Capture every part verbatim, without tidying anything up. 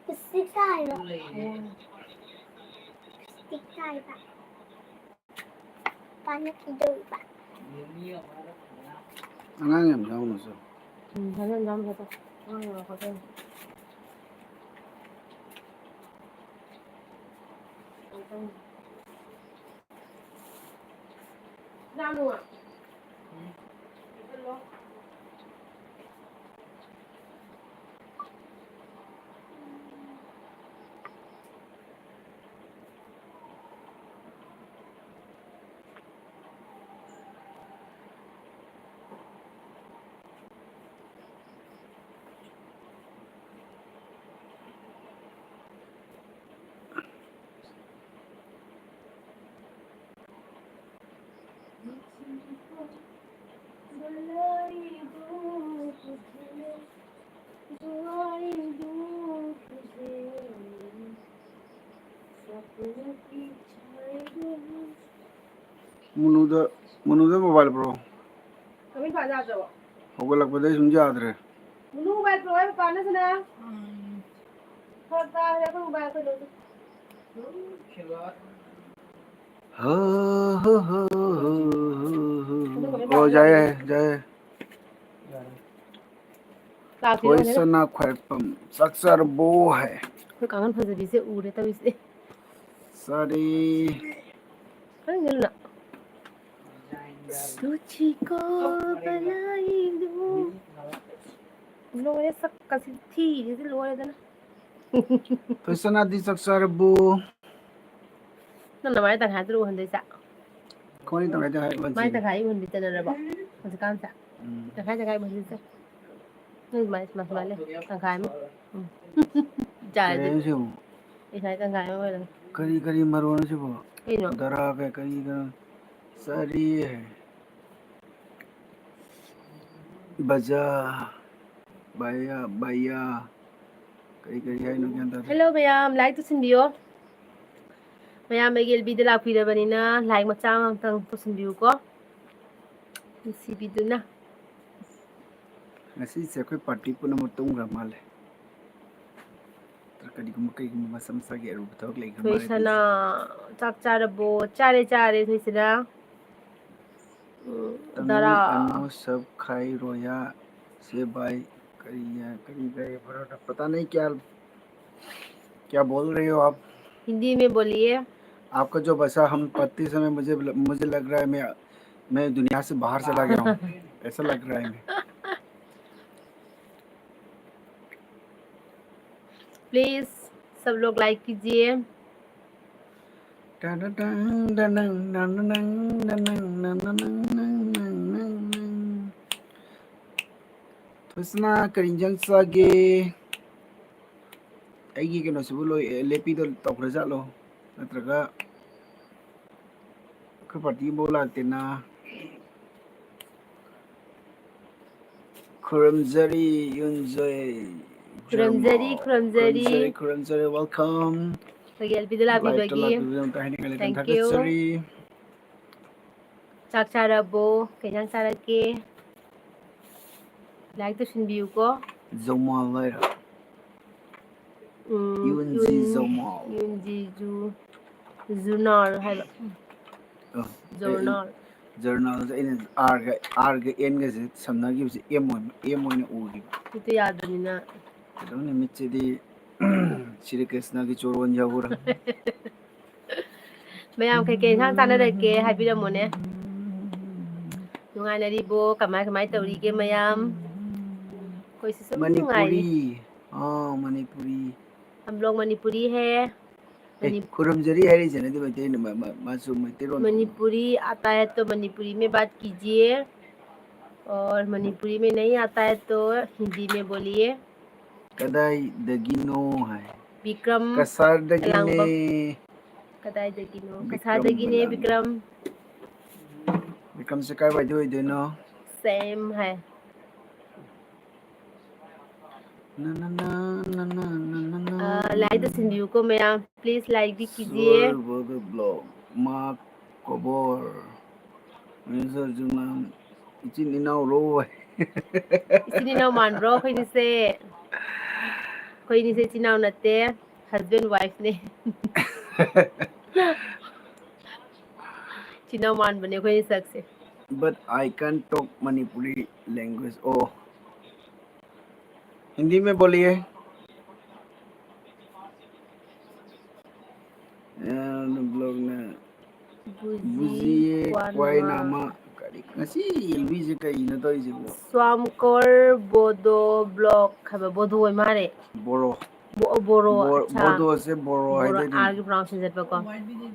Lipstick ꯇꯥꯏꯕ꯫ Lipstick ꯇꯥꯏꯕ꯫ ꯄꯥꯅ ꯀꯤꯗꯧꯔꯤꯕ꯫ ꯑꯉꯥꯡ ꯌꯥꯝ ꯌꯥꯎꯅꯁꯨ꯫ ꯎꯝ, ꯐꯖꯅ ꯌꯥꯎꯅ ꯐꯖꯅ꯫ ꯑꯉꯥꯡ ꯌꯥꯎꯔꯛꯀꯗꯣꯏꯅꯤ꯫ ꯃꯨꯅꯨꯗ, ꯃꯨꯅꯨꯗ ꯃꯣꯕꯥꯏꯜ ꯄꯨꯔꯛꯑꯣ꯫ ꯀꯃꯤꯟ ꯄꯥꯟ ꯌꯥꯗ꯭ꯔꯕꯣ? ꯍꯧꯒꯠꯂꯛꯄꯗꯩ ꯁꯨꯝ ꯌꯥꯗ꯭ꯔꯦ꯫ ꯃꯨꯅꯨ ꯃꯣꯕꯥꯏꯜ ꯄꯨꯔꯛꯑꯣ ꯍꯥꯏꯕ ꯄꯥꯟꯅꯁꯤꯅ꯫ ꯐꯔꯛ ꯇꯥꯔꯦ ꯑꯩꯈꯣꯏ ꯃꯣꯕꯥꯏꯜ ꯀꯩꯅꯣꯗꯣ꯫ ꯍꯣ, ꯍꯣ, ꯍꯣ, ꯍꯣ, ꯍꯣ, ꯍꯣ꯫ ꯑꯣ, ꯌꯥꯏ, ꯌꯥꯏ, ꯌꯥꯏ꯫ ꯂꯥꯛꯇ꯭ꯔꯤꯔꯣ ꯍꯣꯏ, ꯍꯧꯖꯤꯛ? ꯁꯅꯥ ꯈ꯭ꯋꯥꯏꯔꯥꯛꯄꯝ, ꯆꯥꯛ ꯆꯥꯔꯕꯣ ꯍꯥꯏ꯫ ꯑꯩꯈꯣꯏ ꯀꯥꯡꯈꯟ ꯐꯖꯕꯤꯁꯦ ꯎꯔꯦ ꯇꯧꯔꯤꯁꯦ꯫ ꯆꯥꯔꯦ꯫ ꯀꯔꯤꯅꯣ? ꯁꯨꯆꯤꯀꯣ ꯕꯂꯥꯏꯗꯨ꯫ ꯂꯣꯏꯔꯦ, ꯁꯛꯀꯁꯤ ꯊꯤꯔꯤꯁꯤ ꯂꯣꯏꯔꯦꯗꯅ꯫ ꯊꯣꯏꯁꯅꯥꯗꯤ ꯆꯥꯛ ꯆꯥꯔꯕꯣ? ꯅꯪ ꯅꯃꯥꯏ ꯇꯪꯈꯥꯏꯗꯨꯔꯣ ꯎꯍꯟꯗꯣꯏꯁꯦ? ꯀꯃꯥꯏꯅ ꯇꯪꯈꯥꯏ ꯇꯪꯈꯥꯏ ꯎꯍꯟꯁꯤ? ꯃꯥꯏ ꯇꯪꯈꯥꯏ ꯎꯍꯟꯕꯤ ꯆꯠꯅꯔꯕꯣ ꯍꯧꯖꯤꯛꯀꯥꯟꯁꯦ? ꯎꯝ꯫ ꯇꯪꯈꯥꯏ ꯇꯪꯈꯥꯏ ꯎꯍꯟꯁꯤꯁꯦ꯫ ꯅꯪ ꯁꯨꯃꯥꯏ, ꯁꯨꯃꯥꯏ, ꯁꯨꯃꯥꯏ ꯂꯩꯌꯨ꯫ ꯇꯪꯈꯥꯏ ꯑꯃ꯫ ꯎꯝ꯫ ꯆꯥꯔꯗꯤ꯫ ꯀꯩꯅꯣ ꯁꯤꯕꯨ? ꯑꯩ ꯁꯨꯃꯥꯏ ꯇꯪꯈꯥꯏ ꯑꯃ ꯑꯣꯏꯔꯝꯅꯤ꯫ ꯀꯔꯤ, ꯀꯔꯤ ꯃꯔꯣꯟ ꯁꯤꯕꯨ? ꯀꯩꯅꯣ? ꯗꯔꯥ ꯀꯩ, ꯀꯔꯤ, ꯀꯔꯤ? ꯆꯥꯔꯤ ꯍꯥꯏ꯫ ꯕꯖꯥ, ꯕꯌꯥ, ꯕꯌꯥ꯫ ꯀꯔꯤ ꯀꯔꯤ ꯍꯥꯏꯅꯣ ꯒ꯭ꯌꯥꯟ ꯇꯥꯗꯦ꯫ Hello ꯃꯌꯥꯝ, like ꯇꯧꯁꯤꯟꯕꯤꯌꯣ꯫ ꯃꯌꯥꯝ ꯑꯩꯒꯤ ꯑꯦꯜ ꯕꯤꯗ ꯂꯥꯛꯄꯤꯔꯕꯅꯤꯅ like ꯃꯆꯥ ꯑꯃꯇꯪ ꯇꯧꯁꯤꯟꯕꯤꯌꯨꯀꯣ꯫ ꯅꯨꯡꯁꯤꯕꯤꯗꯨꯅ꯫ ꯉꯁꯤꯁꯦ ꯑꯩꯈꯣꯏ ꯄꯥꯔꯇꯤ ꯄꯨꯝꯅꯃꯛ ꯇꯨꯝꯈ꯭ꯔ ꯃꯥꯜꯂꯦ꯫ ꯀꯔꯤꯒꯨꯝꯕ ꯀꯩꯒꯨꯝꯕ ꯃꯁꯥ ꯃꯁꯥꯒꯤ ꯑꯔꯨꯕ ꯊꯕꯛ ꯂꯩꯈ꯭ꯔ ꯃꯥꯜꯂꯦ꯫ ꯊꯣꯏꯁꯅꯥ, ꯆꯥꯛ ꯆꯥꯔꯕꯣ? ꯆꯥꯔꯦ, ꯆꯥꯔꯦ, ꯊꯣꯏꯁꯅꯥ꯫ ꯎꯝ, तनु ꯗꯔꯥ꯫ अनु सब खाई रोया से भाई करी है, करी गए बड़ा पता नहीं क्या क्या बोल रहे हो आप। हिंदी में बोलिए। आपका जो भाषा हम पढ़ते समय मुझे मुझे लग रहा है मैं मैं दुनिया से बाहर चला गया हूँ। ऐसा लग रहा है मैं। प्लीज सब लोग लाइक कीजिए। ꯊꯣꯏꯁꯅꯥ ꯀꯔꯤ ꯏꯟꯖꯥꯡ ꯆꯥꯒꯦ? ꯑꯩꯒꯤ ꯀꯩꯅꯣꯁꯤꯕꯨ ꯂꯣꯏ ꯂꯦꯞꯄꯤꯗꯣ ꯇꯧꯈ꯭ꯔꯖꯥꯠꯂꯣ? ꯅꯠꯇ꯭ꯔꯒ ꯑꯩꯈꯣꯏ ꯄꯥꯔꯇꯤ ꯑꯃꯐꯥꯎ ꯂꯥꯛꯇꯦꯅ꯫ ꯈꯨꯔꯨꯝꯖꯔꯤ, ꯌꯨꯝꯖꯩ꯫ ꯈꯨꯔꯨꯝꯖꯔꯤ, ꯈꯨꯔꯨꯝꯖꯔꯤ꯫ ꯈꯨꯔꯨꯝꯖꯔꯤ, ꯈꯨꯔꯨꯝꯖꯔꯤ, welcome꯫ ꯑꯩꯈꯣꯏꯒꯤ ꯑꯦꯜ ꯄꯤꯗ ꯂꯥꯏꯞꯇ ꯂꯥꯛꯄꯤꯕꯒꯤ ꯂꯥꯛꯄꯤꯕꯒꯤꯗꯃꯛꯇ ꯍꯥꯏꯅ ꯀꯜꯂꯤ thank you꯫ ꯊꯥꯒꯠꯆꯔꯤ꯫ ꯆꯥꯛ ꯆꯥꯔꯕꯣ? ꯀꯩ ꯏꯟꯖꯥꯡ ꯆꯥꯔꯛꯀꯦ? ꯂꯥꯏꯛ ꯇꯧꯁꯤꯟꯕꯤꯌꯨꯀꯣ꯫ ꯖꯧꯃꯥꯜ ꯍꯥꯏꯔ? ꯎꯝ, ꯌꯨꯟꯖꯤ ꯌꯨꯟ-, ꯖꯧꯃꯥꯜ꯫ ꯌꯨꯟꯖꯤ ꯖꯨ-, ꯖꯨꯅꯥꯜ ꯍꯥꯏꯕ꯫ ꯑ, ꯖꯧꯅꯥꯜ꯫ ꯖꯔꯅꯥꯜꯁꯦ ꯑꯩꯅ ꯑꯥꯔꯒ ꯑꯥꯔꯒ ꯑꯦꯟꯒꯁꯦ ꯁꯝꯅꯈꯤꯕꯁꯦ ꯑꯦꯝ ꯑꯣꯏꯅ ꯑꯦꯝ ꯑꯣꯏꯅ ꯎꯈꯤꯕ꯫ ꯍꯦꯛꯇ ꯌꯥꯗꯕꯅꯤꯅ꯫ ꯀꯩꯗꯧꯅꯤ ꯃꯤꯠꯁꯤꯗꯤ ꯁ꯭ꯔꯤ ꯀ꯭ꯔꯤꯁꯅꯒꯤ ꯆꯣꯔꯣꯟ ꯌꯥꯎꯔ꯫ ꯃꯌꯥꯝ ꯀꯩꯀꯩ ꯏꯟꯁꯥꯡ ꯆꯥꯅꯔꯛꯀꯦ ꯍꯥꯏꯕꯤꯔꯝꯃꯣꯅꯦ꯫ ꯅꯨꯡꯉꯥꯏꯅꯔꯤꯕꯣ? ꯀꯃꯥꯏ ꯀꯃꯥꯏ ꯇꯧꯔꯤꯒꯦ ꯃꯌꯥꯝ? ꯑꯩꯈꯣꯏꯁꯨ ꯁꯨꯝ ꯅꯨꯡꯉꯥꯏꯔꯤ꯫ ꯃꯅꯤꯄꯨꯔꯤ꯫ ꯑꯥ, ꯃꯅꯤꯄꯨꯔꯤ꯫ हम लोग मणिपुरी है। ꯑꯦ, ꯈꯨꯔꯨꯝꯖꯔꯤ ꯍꯥꯏꯔꯤꯁꯦ ꯅꯠꯇꯦ, ꯃꯩꯇꯩ ꯃ-, ꯃ-, ꯃꯥꯁꯨ ꯃꯩꯇꯩꯔꯣꯟ꯫ मणिपुरी आता है तो मणिपुरी में बात कीजिए और मणिपुरी में नहीं आता है तो हिंदी में बोलिए। ꯀꯗꯥꯏꯗꯒꯤꯅꯣ ꯍꯥꯏ꯫ विक्रम ꯀꯁꯥꯔꯗꯒꯤꯅꯦ꯫ ꯀꯗꯥꯏꯗꯒꯤꯅꯣ? ꯕꯤꯀ꯭ꯔꯝ ꯀꯁꯥꯔꯗꯒꯤꯅꯦ ꯕꯂꯥꯟ꯫ ꯕꯤꯀ꯭ꯔꯝ꯫ ꯕꯤꯀ꯭ꯔꯝꯁꯦ ꯀꯥꯏꯋꯥꯏꯗ ꯑꯣꯏꯗꯣꯏꯅꯣ? सेम है। ꯅ, ꯅ, ꯅ, ꯅ, ꯅ, ꯅ, ꯅ, ꯅ꯫ ꯑ, ꯂꯥꯏꯛ ꯇꯧꯁꯤꯟꯕꯤꯌꯨꯀꯣ ꯃꯌꯥꯝ꯫ Please like भी कीजिए। ꯁꯣꯔ ꯕꯣꯒ ꯕ꯭ꯂꯣꯛ, ꯃꯥ ꯀꯣꯕꯣꯔ, ꯃꯦꯅꯦꯖꯔ ꯖꯨꯃꯥꯟ, ꯏꯆꯤꯟ ꯏꯅꯥꯎꯔꯣ? ꯏꯆꯤꯟ ꯏꯅꯥꯎ ꯃꯥꯟꯕ꯭ꯔꯣ ꯑꯩꯈꯣꯏꯅꯤꯁꯦ? ꯑꯩꯈꯣꯏꯅꯤꯁꯦ ꯏꯆꯤꯟ ꯏꯅꯥꯎ ꯅꯠꯇꯦ, husband wife ꯅꯦ꯫ ꯏꯆꯤꯟ ꯏꯅꯥꯎ ꯃꯥꯟꯕꯅꯦ ꯑꯩꯈꯣꯏꯅꯤ ꯁꯛꯁꯦ꯫ But I can't talk Manipuri language. Oh, Hindi में बोलिए। ꯑ, ꯕ꯭ꯂꯣꯛꯅ ꯕꯨꯖꯤ ꯕꯨꯖꯤꯌꯦ ꯀ꯭ꯋꯥꯏ ꯀ꯭ꯋꯥꯏ ꯅꯥꯃ꯫ ꯅꯥꯃ꯫ ꯀꯔꯤ, ꯉꯁꯤ ꯑꯦꯜꯕꯤꯁꯦ ꯀꯩꯅꯣ ꯇꯧꯔꯤꯁꯤꯕꯣ? ꯁ꯭ꯋꯥꯝꯀꯣꯔ ꯕꯣꯗꯣ ꯕ꯭ꯂꯣꯛ ꯍꯥꯏꯕ, ꯕꯣꯗꯣ ꯑꯣꯏ ꯃꯥꯜꯂꯦ꯫ ꯕꯣꯔꯣ꯫ ꯕꯣ-, ꯕꯣꯔꯣ, ꯕꯣ-, ꯑꯠꯆꯥ꯫ ꯕꯣꯗꯣ ꯑꯁꯦ ꯕꯣꯔꯣ ꯕꯣꯔꯣ, ꯍꯥꯏꯗꯣꯏꯅꯤ꯫ ꯑꯥꯔꯒꯤ pronunciation ꯆꯠꯄꯀꯣ꯫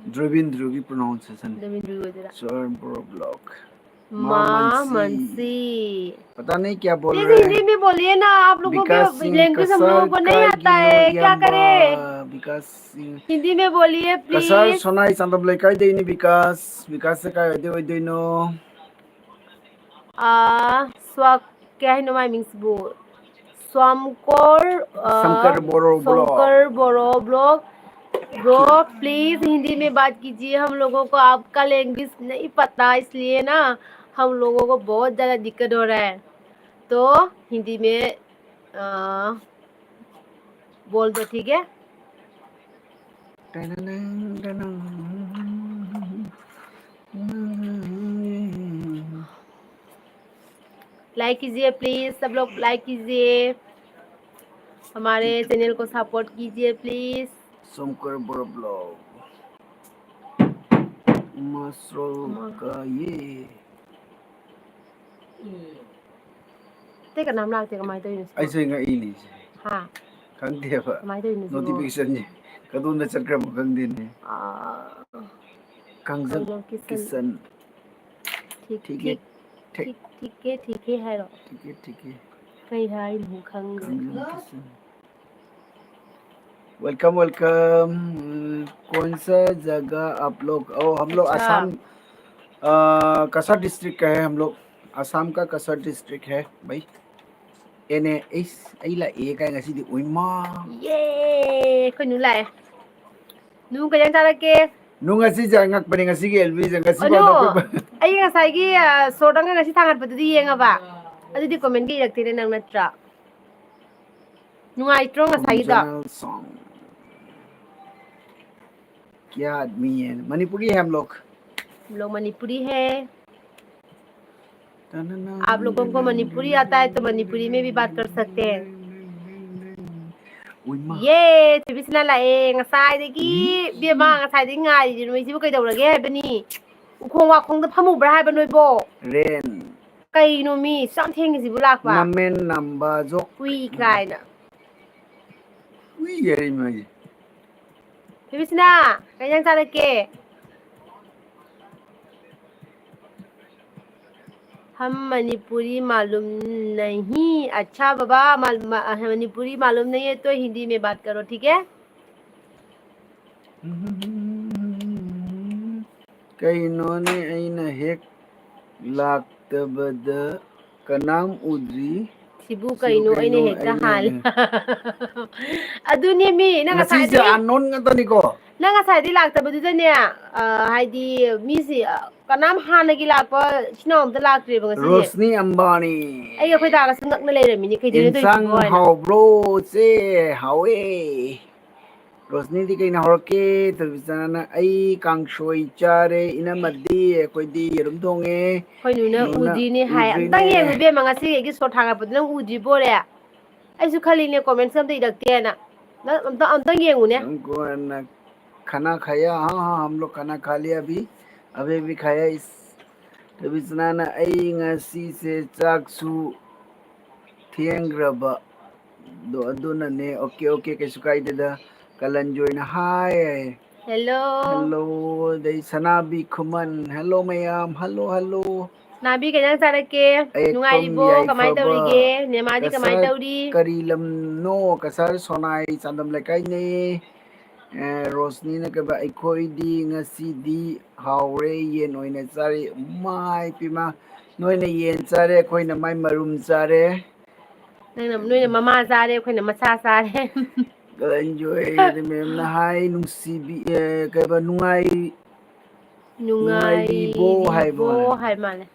ꯗ꯭ꯔꯨꯕꯤꯟꯗ꯭ꯔꯨꯒꯤ pronunciation꯫ ꯗ꯭ꯔꯨꯕꯤꯟꯗ꯭ꯔꯨꯒꯤ ꯑꯣꯏꯗꯣꯏꯔꯥ? Sir, bro, block। माँ माँ मंसी। मंसी। पता नहीं क्या बोल प्लीज रहे हिंदी हैं। में बोलिए ना, आप लोगों के विकास सिंह, language हम लोगों को नहीं आता है, क्या करें? विकास सिंह। हिंदी में बोलिए, कसार प्लीज। सोनाई चांदोब लेकाई देनी विकास। विकास से काय दे दे नो। आ, स्वा-, क्या है नो माय मिंग्स बो? स्वामकोर, अ, Shankar Boro blog. Shankar Boro blog. Bro, please Hindi में बात कीजिए, हम लोगों को आपका लैंग्वेज नहीं पता, इसलिए ना हम लोगों को बहुत ज़्यादा दिक्कत हो रहा है। तो हिंदी में, अ, बोल दो, ठीक है? लाइक कीजिए प्लीज, सब लोग लाइक कीजिए, हमारे चैनल को सपोर्ट कीजिए प्लीज। शंकर बोरो ब्लॉग। ꯃꯁ꯭ꯔꯣ ꯀꯥꯌꯦ꯫ ꯇꯦ ꯀꯅꯥꯝ ꯂꯥꯛꯇꯦ, ꯀꯃꯥꯏꯅ ꯇꯧꯔꯤꯅꯣ ꯁꯤꯕꯣ? ꯑꯩꯁꯨ ꯉꯛꯏꯅꯦ ꯁꯦ꯫ ꯍꯥ? ꯈꯪꯗꯦꯕ꯫ ꯀꯃꯥꯏꯅ ꯇꯧꯔꯤꯅꯣ ꯁꯤꯕꯣ? Notification ꯁꯦ ꯀꯗꯣꯝꯗ ꯆꯠꯈ꯭ꯔꯕ ꯈꯪꯗꯦꯅꯦ꯫ ꯑꯥ, ꯀꯥꯡꯖꯝ ꯀꯥꯡꯖꯝ ꯀꯤꯁꯟ꯫ ꯀꯤꯁꯟ꯫ ꯊꯤꯛ, ꯊꯤꯛ, ꯊꯤꯛ, ꯊꯤꯛ꯫ ꯊꯤꯛ, ꯊꯤꯛ ꯀꯦ, ꯊꯤꯛ ꯀꯦ ꯍꯥꯏꯔꯣ? ꯊꯤꯛ ꯀꯦ, ꯊꯤꯛ ꯀꯦ꯫ ꯀꯩ ꯍꯥꯏꯔꯤꯅꯣ ꯈꯪꯗ꯭ꯔꯦ꯫ ꯀꯥꯡꯖꯝ ꯀꯤꯁꯟ꯫ Welcome, welcome। कौन सा जगह आप लोग? ओ, हम लोग अच्छा। आसाम, अ, कसार डिस्ट्रिक्ट का है हम लोग। आसाम का कसार डिस्ट्रिक्ट है भाई। ꯑꯦꯅꯦ, ꯑꯩꯁ, ꯑꯩ ꯂꯥꯛꯑꯦ ꯀꯥꯏ ꯉꯁꯤꯗꯤ, ꯎꯏꯃꯥ꯫ ꯌꯦ, ꯑꯩꯈꯣꯏ ꯅꯨ ꯂꯥꯛꯑꯦ꯫ ꯅꯨ, ꯀꯩ ꯏꯟꯖꯥꯡ ꯆꯥꯔꯛꯀꯦ? ꯅꯨ, ꯉꯁꯤꯁꯦ ꯑꯉꯛꯄꯅꯦ, ꯉꯁꯤꯒꯤ ꯑꯦꯜꯕꯤꯁꯦ, ꯉꯁꯤ ꯑꯅꯨ, ꯐꯥꯎꯗ ꯑꯩꯈꯣꯏ ꯑꯩ ꯉꯁꯥꯏꯒꯤ, ꯑ, ꯁꯣꯔꯠ ꯑꯃꯒ ꯉꯁꯤ ꯊꯥꯡꯒꯠꯄꯗꯨꯗꯤ ꯌꯦꯡꯉꯕ? ꯑꯗꯨꯗꯤ comment ꯏꯔꯛꯇꯦꯅꯦ ꯅꯪ ꯅꯠꯇ꯭ꯔꯥ? ꯅꯨꯡꯉꯥꯏꯇ꯭ꯔꯣ ꯉꯁꯥꯏꯒꯤꯗꯣ? Original song. क्या आदमी है? मणिपुरी है हम लोग. हम लोग मणिपुरी है. आप लोगों को मणिपुरी आता है तो मणिपुरी में भी बात कर सकते हैं. ꯌꯦ, ꯊꯣꯏꯕꯤꯁꯅꯥ ꯂꯥꯛꯑꯦ ꯉꯁꯥꯏꯗꯒꯤ. ꯏꯕꯦꯝꯃ, ꯉꯁꯥꯏꯗꯒꯤ ꯉꯥꯏꯔꯤꯅꯦ ꯅꯣꯏꯁꯤꯕꯨ ꯀꯩꯗꯧꯔꯒꯦ ꯍꯥꯏꯕꯅꯤ? ꯎꯈꯣꯡ ꯋꯥꯈꯣꯡꯗ ꯐꯝꯃꯨꯕ꯭ꯔꯥ ꯍꯥꯏꯕ ꯅꯣꯏꯕꯣ? रेन. ꯀꯩꯅꯣ ꯃꯤ ꯁꯨꯛꯌꯥꯝ ꯊꯦꯡꯉꯤꯁꯤꯕꯨ ꯂꯥꯛꯄ? नमेन नंबा जो. ꯎꯏ ꯀꯥꯏꯅ. ꯎꯏ ꯍꯥꯏꯔꯛꯏ ꯃꯥꯒꯤ. ꯊꯣꯏꯕꯤꯁꯅꯥ, ꯀꯩ ꯏꯟꯖꯥꯡ ꯆꯥꯔꯛꯀꯦ? हम मणिपुरी मालूम नहीं. अच्छा बाबा, मणिपुरी मालूम नहीं है तो हिंदी में बात करो, ठीक है? ꯀꯩꯅꯣꯅꯦ ꯑꯩꯅ ꯍꯦꯛ ꯂꯥꯛꯇꯕꯗ ꯀꯅꯥꯝ ꯎꯗ꯭ꯔꯤ. ꯁꯤꯕꯨ ꯀꯩꯅꯣ ꯑꯩꯅ ꯍꯦꯛꯇ ꯍꯥꯜꯂꯦ. ꯑꯗꯨꯅꯦ ꯃꯤ ꯅꯪ ꯉꯁꯤꯁꯦ ꯉꯁꯥꯏꯗꯒꯤ ꯑꯟꯅꯣꯟ ꯉꯥꯛꯇꯅꯤꯀꯣ. ꯅꯪ ꯉꯁꯥꯏꯗꯤ ꯂꯥꯛꯇꯕꯗꯨꯗꯅꯦ, ꯑ, ꯍꯥꯏꯗꯤ ꯃꯤꯁꯤ, ꯑ, ꯀꯅꯥꯝ ꯍꯥꯟꯅꯒꯤ ꯂꯥꯛꯄ ꯏꯆꯤꯟ ꯏꯅꯥꯎ ꯑꯝꯇ ꯂꯥꯛꯇ꯭ꯔꯦꯕ ꯉꯁꯤꯁꯦ. ꯔꯣꯁꯅꯤ ꯑꯝꯕꯥꯅꯤ. ꯑꯩ ꯑꯩꯈꯣꯏ ꯗꯥꯒꯁꯨ ꯉꯛꯅ ꯂꯩꯔꯝꯃꯤꯅꯦ, ꯀꯩꯗꯧꯔꯤꯅꯣ ꯏꯟꯁꯥꯡ ꯇꯧꯔꯤꯁꯤꯕꯣ ꯍꯥꯏꯅ. ꯍꯥꯎꯕ꯭ꯔꯣ ꯆꯦ? ꯍꯥꯎꯋꯦ. ꯔꯣꯁꯅꯤꯗꯤ ꯀꯩꯅ ꯍꯧꯔꯛꯀꯦ? ꯊꯣꯏꯕꯤꯆꯥꯅ ꯑꯩ ꯀꯥꯡꯁꯣꯏ ꯆꯥꯔꯦ, ꯏꯅꯝꯃꯗꯤ ꯑꯩꯈꯣꯏꯗꯤ ꯌꯦꯔꯨꯝ ꯊꯣꯡꯉꯦ. ꯑꯩꯈꯣꯏ ꯅꯨꯅ ꯅꯨꯅ ꯎꯗ꯭ꯔꯤꯅꯦ ꯍꯥꯏ. ꯎꯗ꯭ꯔꯤꯅꯦ. ꯑꯝꯇꯪ ꯌꯦꯡꯉꯨ ꯏꯕꯦꯝꯃ, ꯉꯁꯤ ꯑꯩꯒꯤ ꯁꯣꯔꯠ ꯊꯥꯒꯠꯄꯗꯣ ꯅꯪ ꯎꯗ꯭ꯔꯤꯕꯣꯔꯦ? ꯑꯩꯁꯨ ꯈꯜꯂꯤꯅꯦ comments ꯑꯝꯇ ꯏꯔꯛꯇꯦꯅ. ꯅꯪ ꯑꯝꯇ, ꯑꯝꯇꯪ ꯌꯦꯡꯉꯨꯅꯦ. हमको है ना खाना खाया. हाँ, हाँ, हम लोग खाना खा लिया अभी. अभी भी खाया इस. ꯊꯣꯏꯕꯤꯆꯅꯥꯅ ꯑꯩ ꯉꯁꯤꯁꯦ ꯆꯥꯛꯁꯨ ꯊꯦꯡꯈ꯭ꯔꯕ. ꯑꯗꯣ ꯑꯗꯨꯅꯅꯦ. ꯑꯣꯀꯦ, ꯑꯣꯀꯦ, ꯀꯩꯁꯨ ꯀꯥꯏꯗꯦꯗ. ꯀꯂꯟꯖꯣꯏꯅ ꯍꯥꯏ. Hello. ꯍꯜꯂꯣ. ꯑꯗꯩ ꯁꯅꯥꯕꯤ ꯈꯨꯃꯟ. ꯍꯜꯂꯣ ꯃꯌꯥꯝ. Hello, hello. ꯁꯅꯥꯕꯤ ꯀꯩ ꯏꯟꯖꯥꯡ ꯆꯥꯔꯛꯀꯦ? ꯑꯩ ꯅꯨꯡꯉꯥꯏꯔꯤꯕꯣ? ꯀꯣꯝ ꯌꯥꯏꯐꯕ ꯀꯃꯥꯏꯅ ꯇꯧꯔꯤꯒꯦ? ꯅꯦꯃꯥꯗꯤ ꯀꯃꯥꯏꯅ ꯀꯁꯥꯔ ꯇꯧꯔꯤ? ꯀꯔꯤ ꯂꯝꯅꯣ? ꯀꯁꯥꯔ ꯁꯣꯅꯥꯏ ꯆꯥꯟꯗꯝ ꯂꯩꯀꯥꯏꯅꯦ꯫ ꯑꯦ, ꯔꯣꯁꯅꯤꯅ ꯀꯩꯕ, ꯑꯩꯈꯣꯏꯗꯤ ꯉꯁꯤꯗꯤ ꯍꯥꯎꯔꯦ, ꯌꯦꯟ ꯑꯣꯏꯅ ꯆꯥꯔꯦ꯫ ꯏꯃꯥꯏ ꯄꯦꯝꯃ, ꯅꯣꯏꯅ ꯌꯦꯟ ꯆꯥꯔꯦ, ꯑꯩꯈꯣꯏꯅ ꯃꯥꯏ ꯃꯔꯨꯝ ꯆꯥꯔꯦ꯫ ꯅꯪꯅ, ꯅꯣꯏꯅ ꯃꯃꯥ ꯆꯥꯔꯦ, ꯑꯩꯈꯣꯏꯅ ꯃꯁꯥ ꯆꯥꯔꯦ꯫ ꯀꯂꯟꯖꯣꯏ ꯃꯦꯝꯅ ꯍꯥꯏ, ꯅꯨꯡꯁꯤꯕꯤ, ꯑꯦ, ꯀꯩꯕ, ꯅꯨꯡꯉꯥꯏ-, ꯅꯨꯡꯉꯥꯏꯔꯤꯕꯣ ꯍꯥꯏꯕ ꯃꯥꯜꯂꯦ꯫ ꯍꯥꯏ ꯃꯥꯜꯂꯦ꯫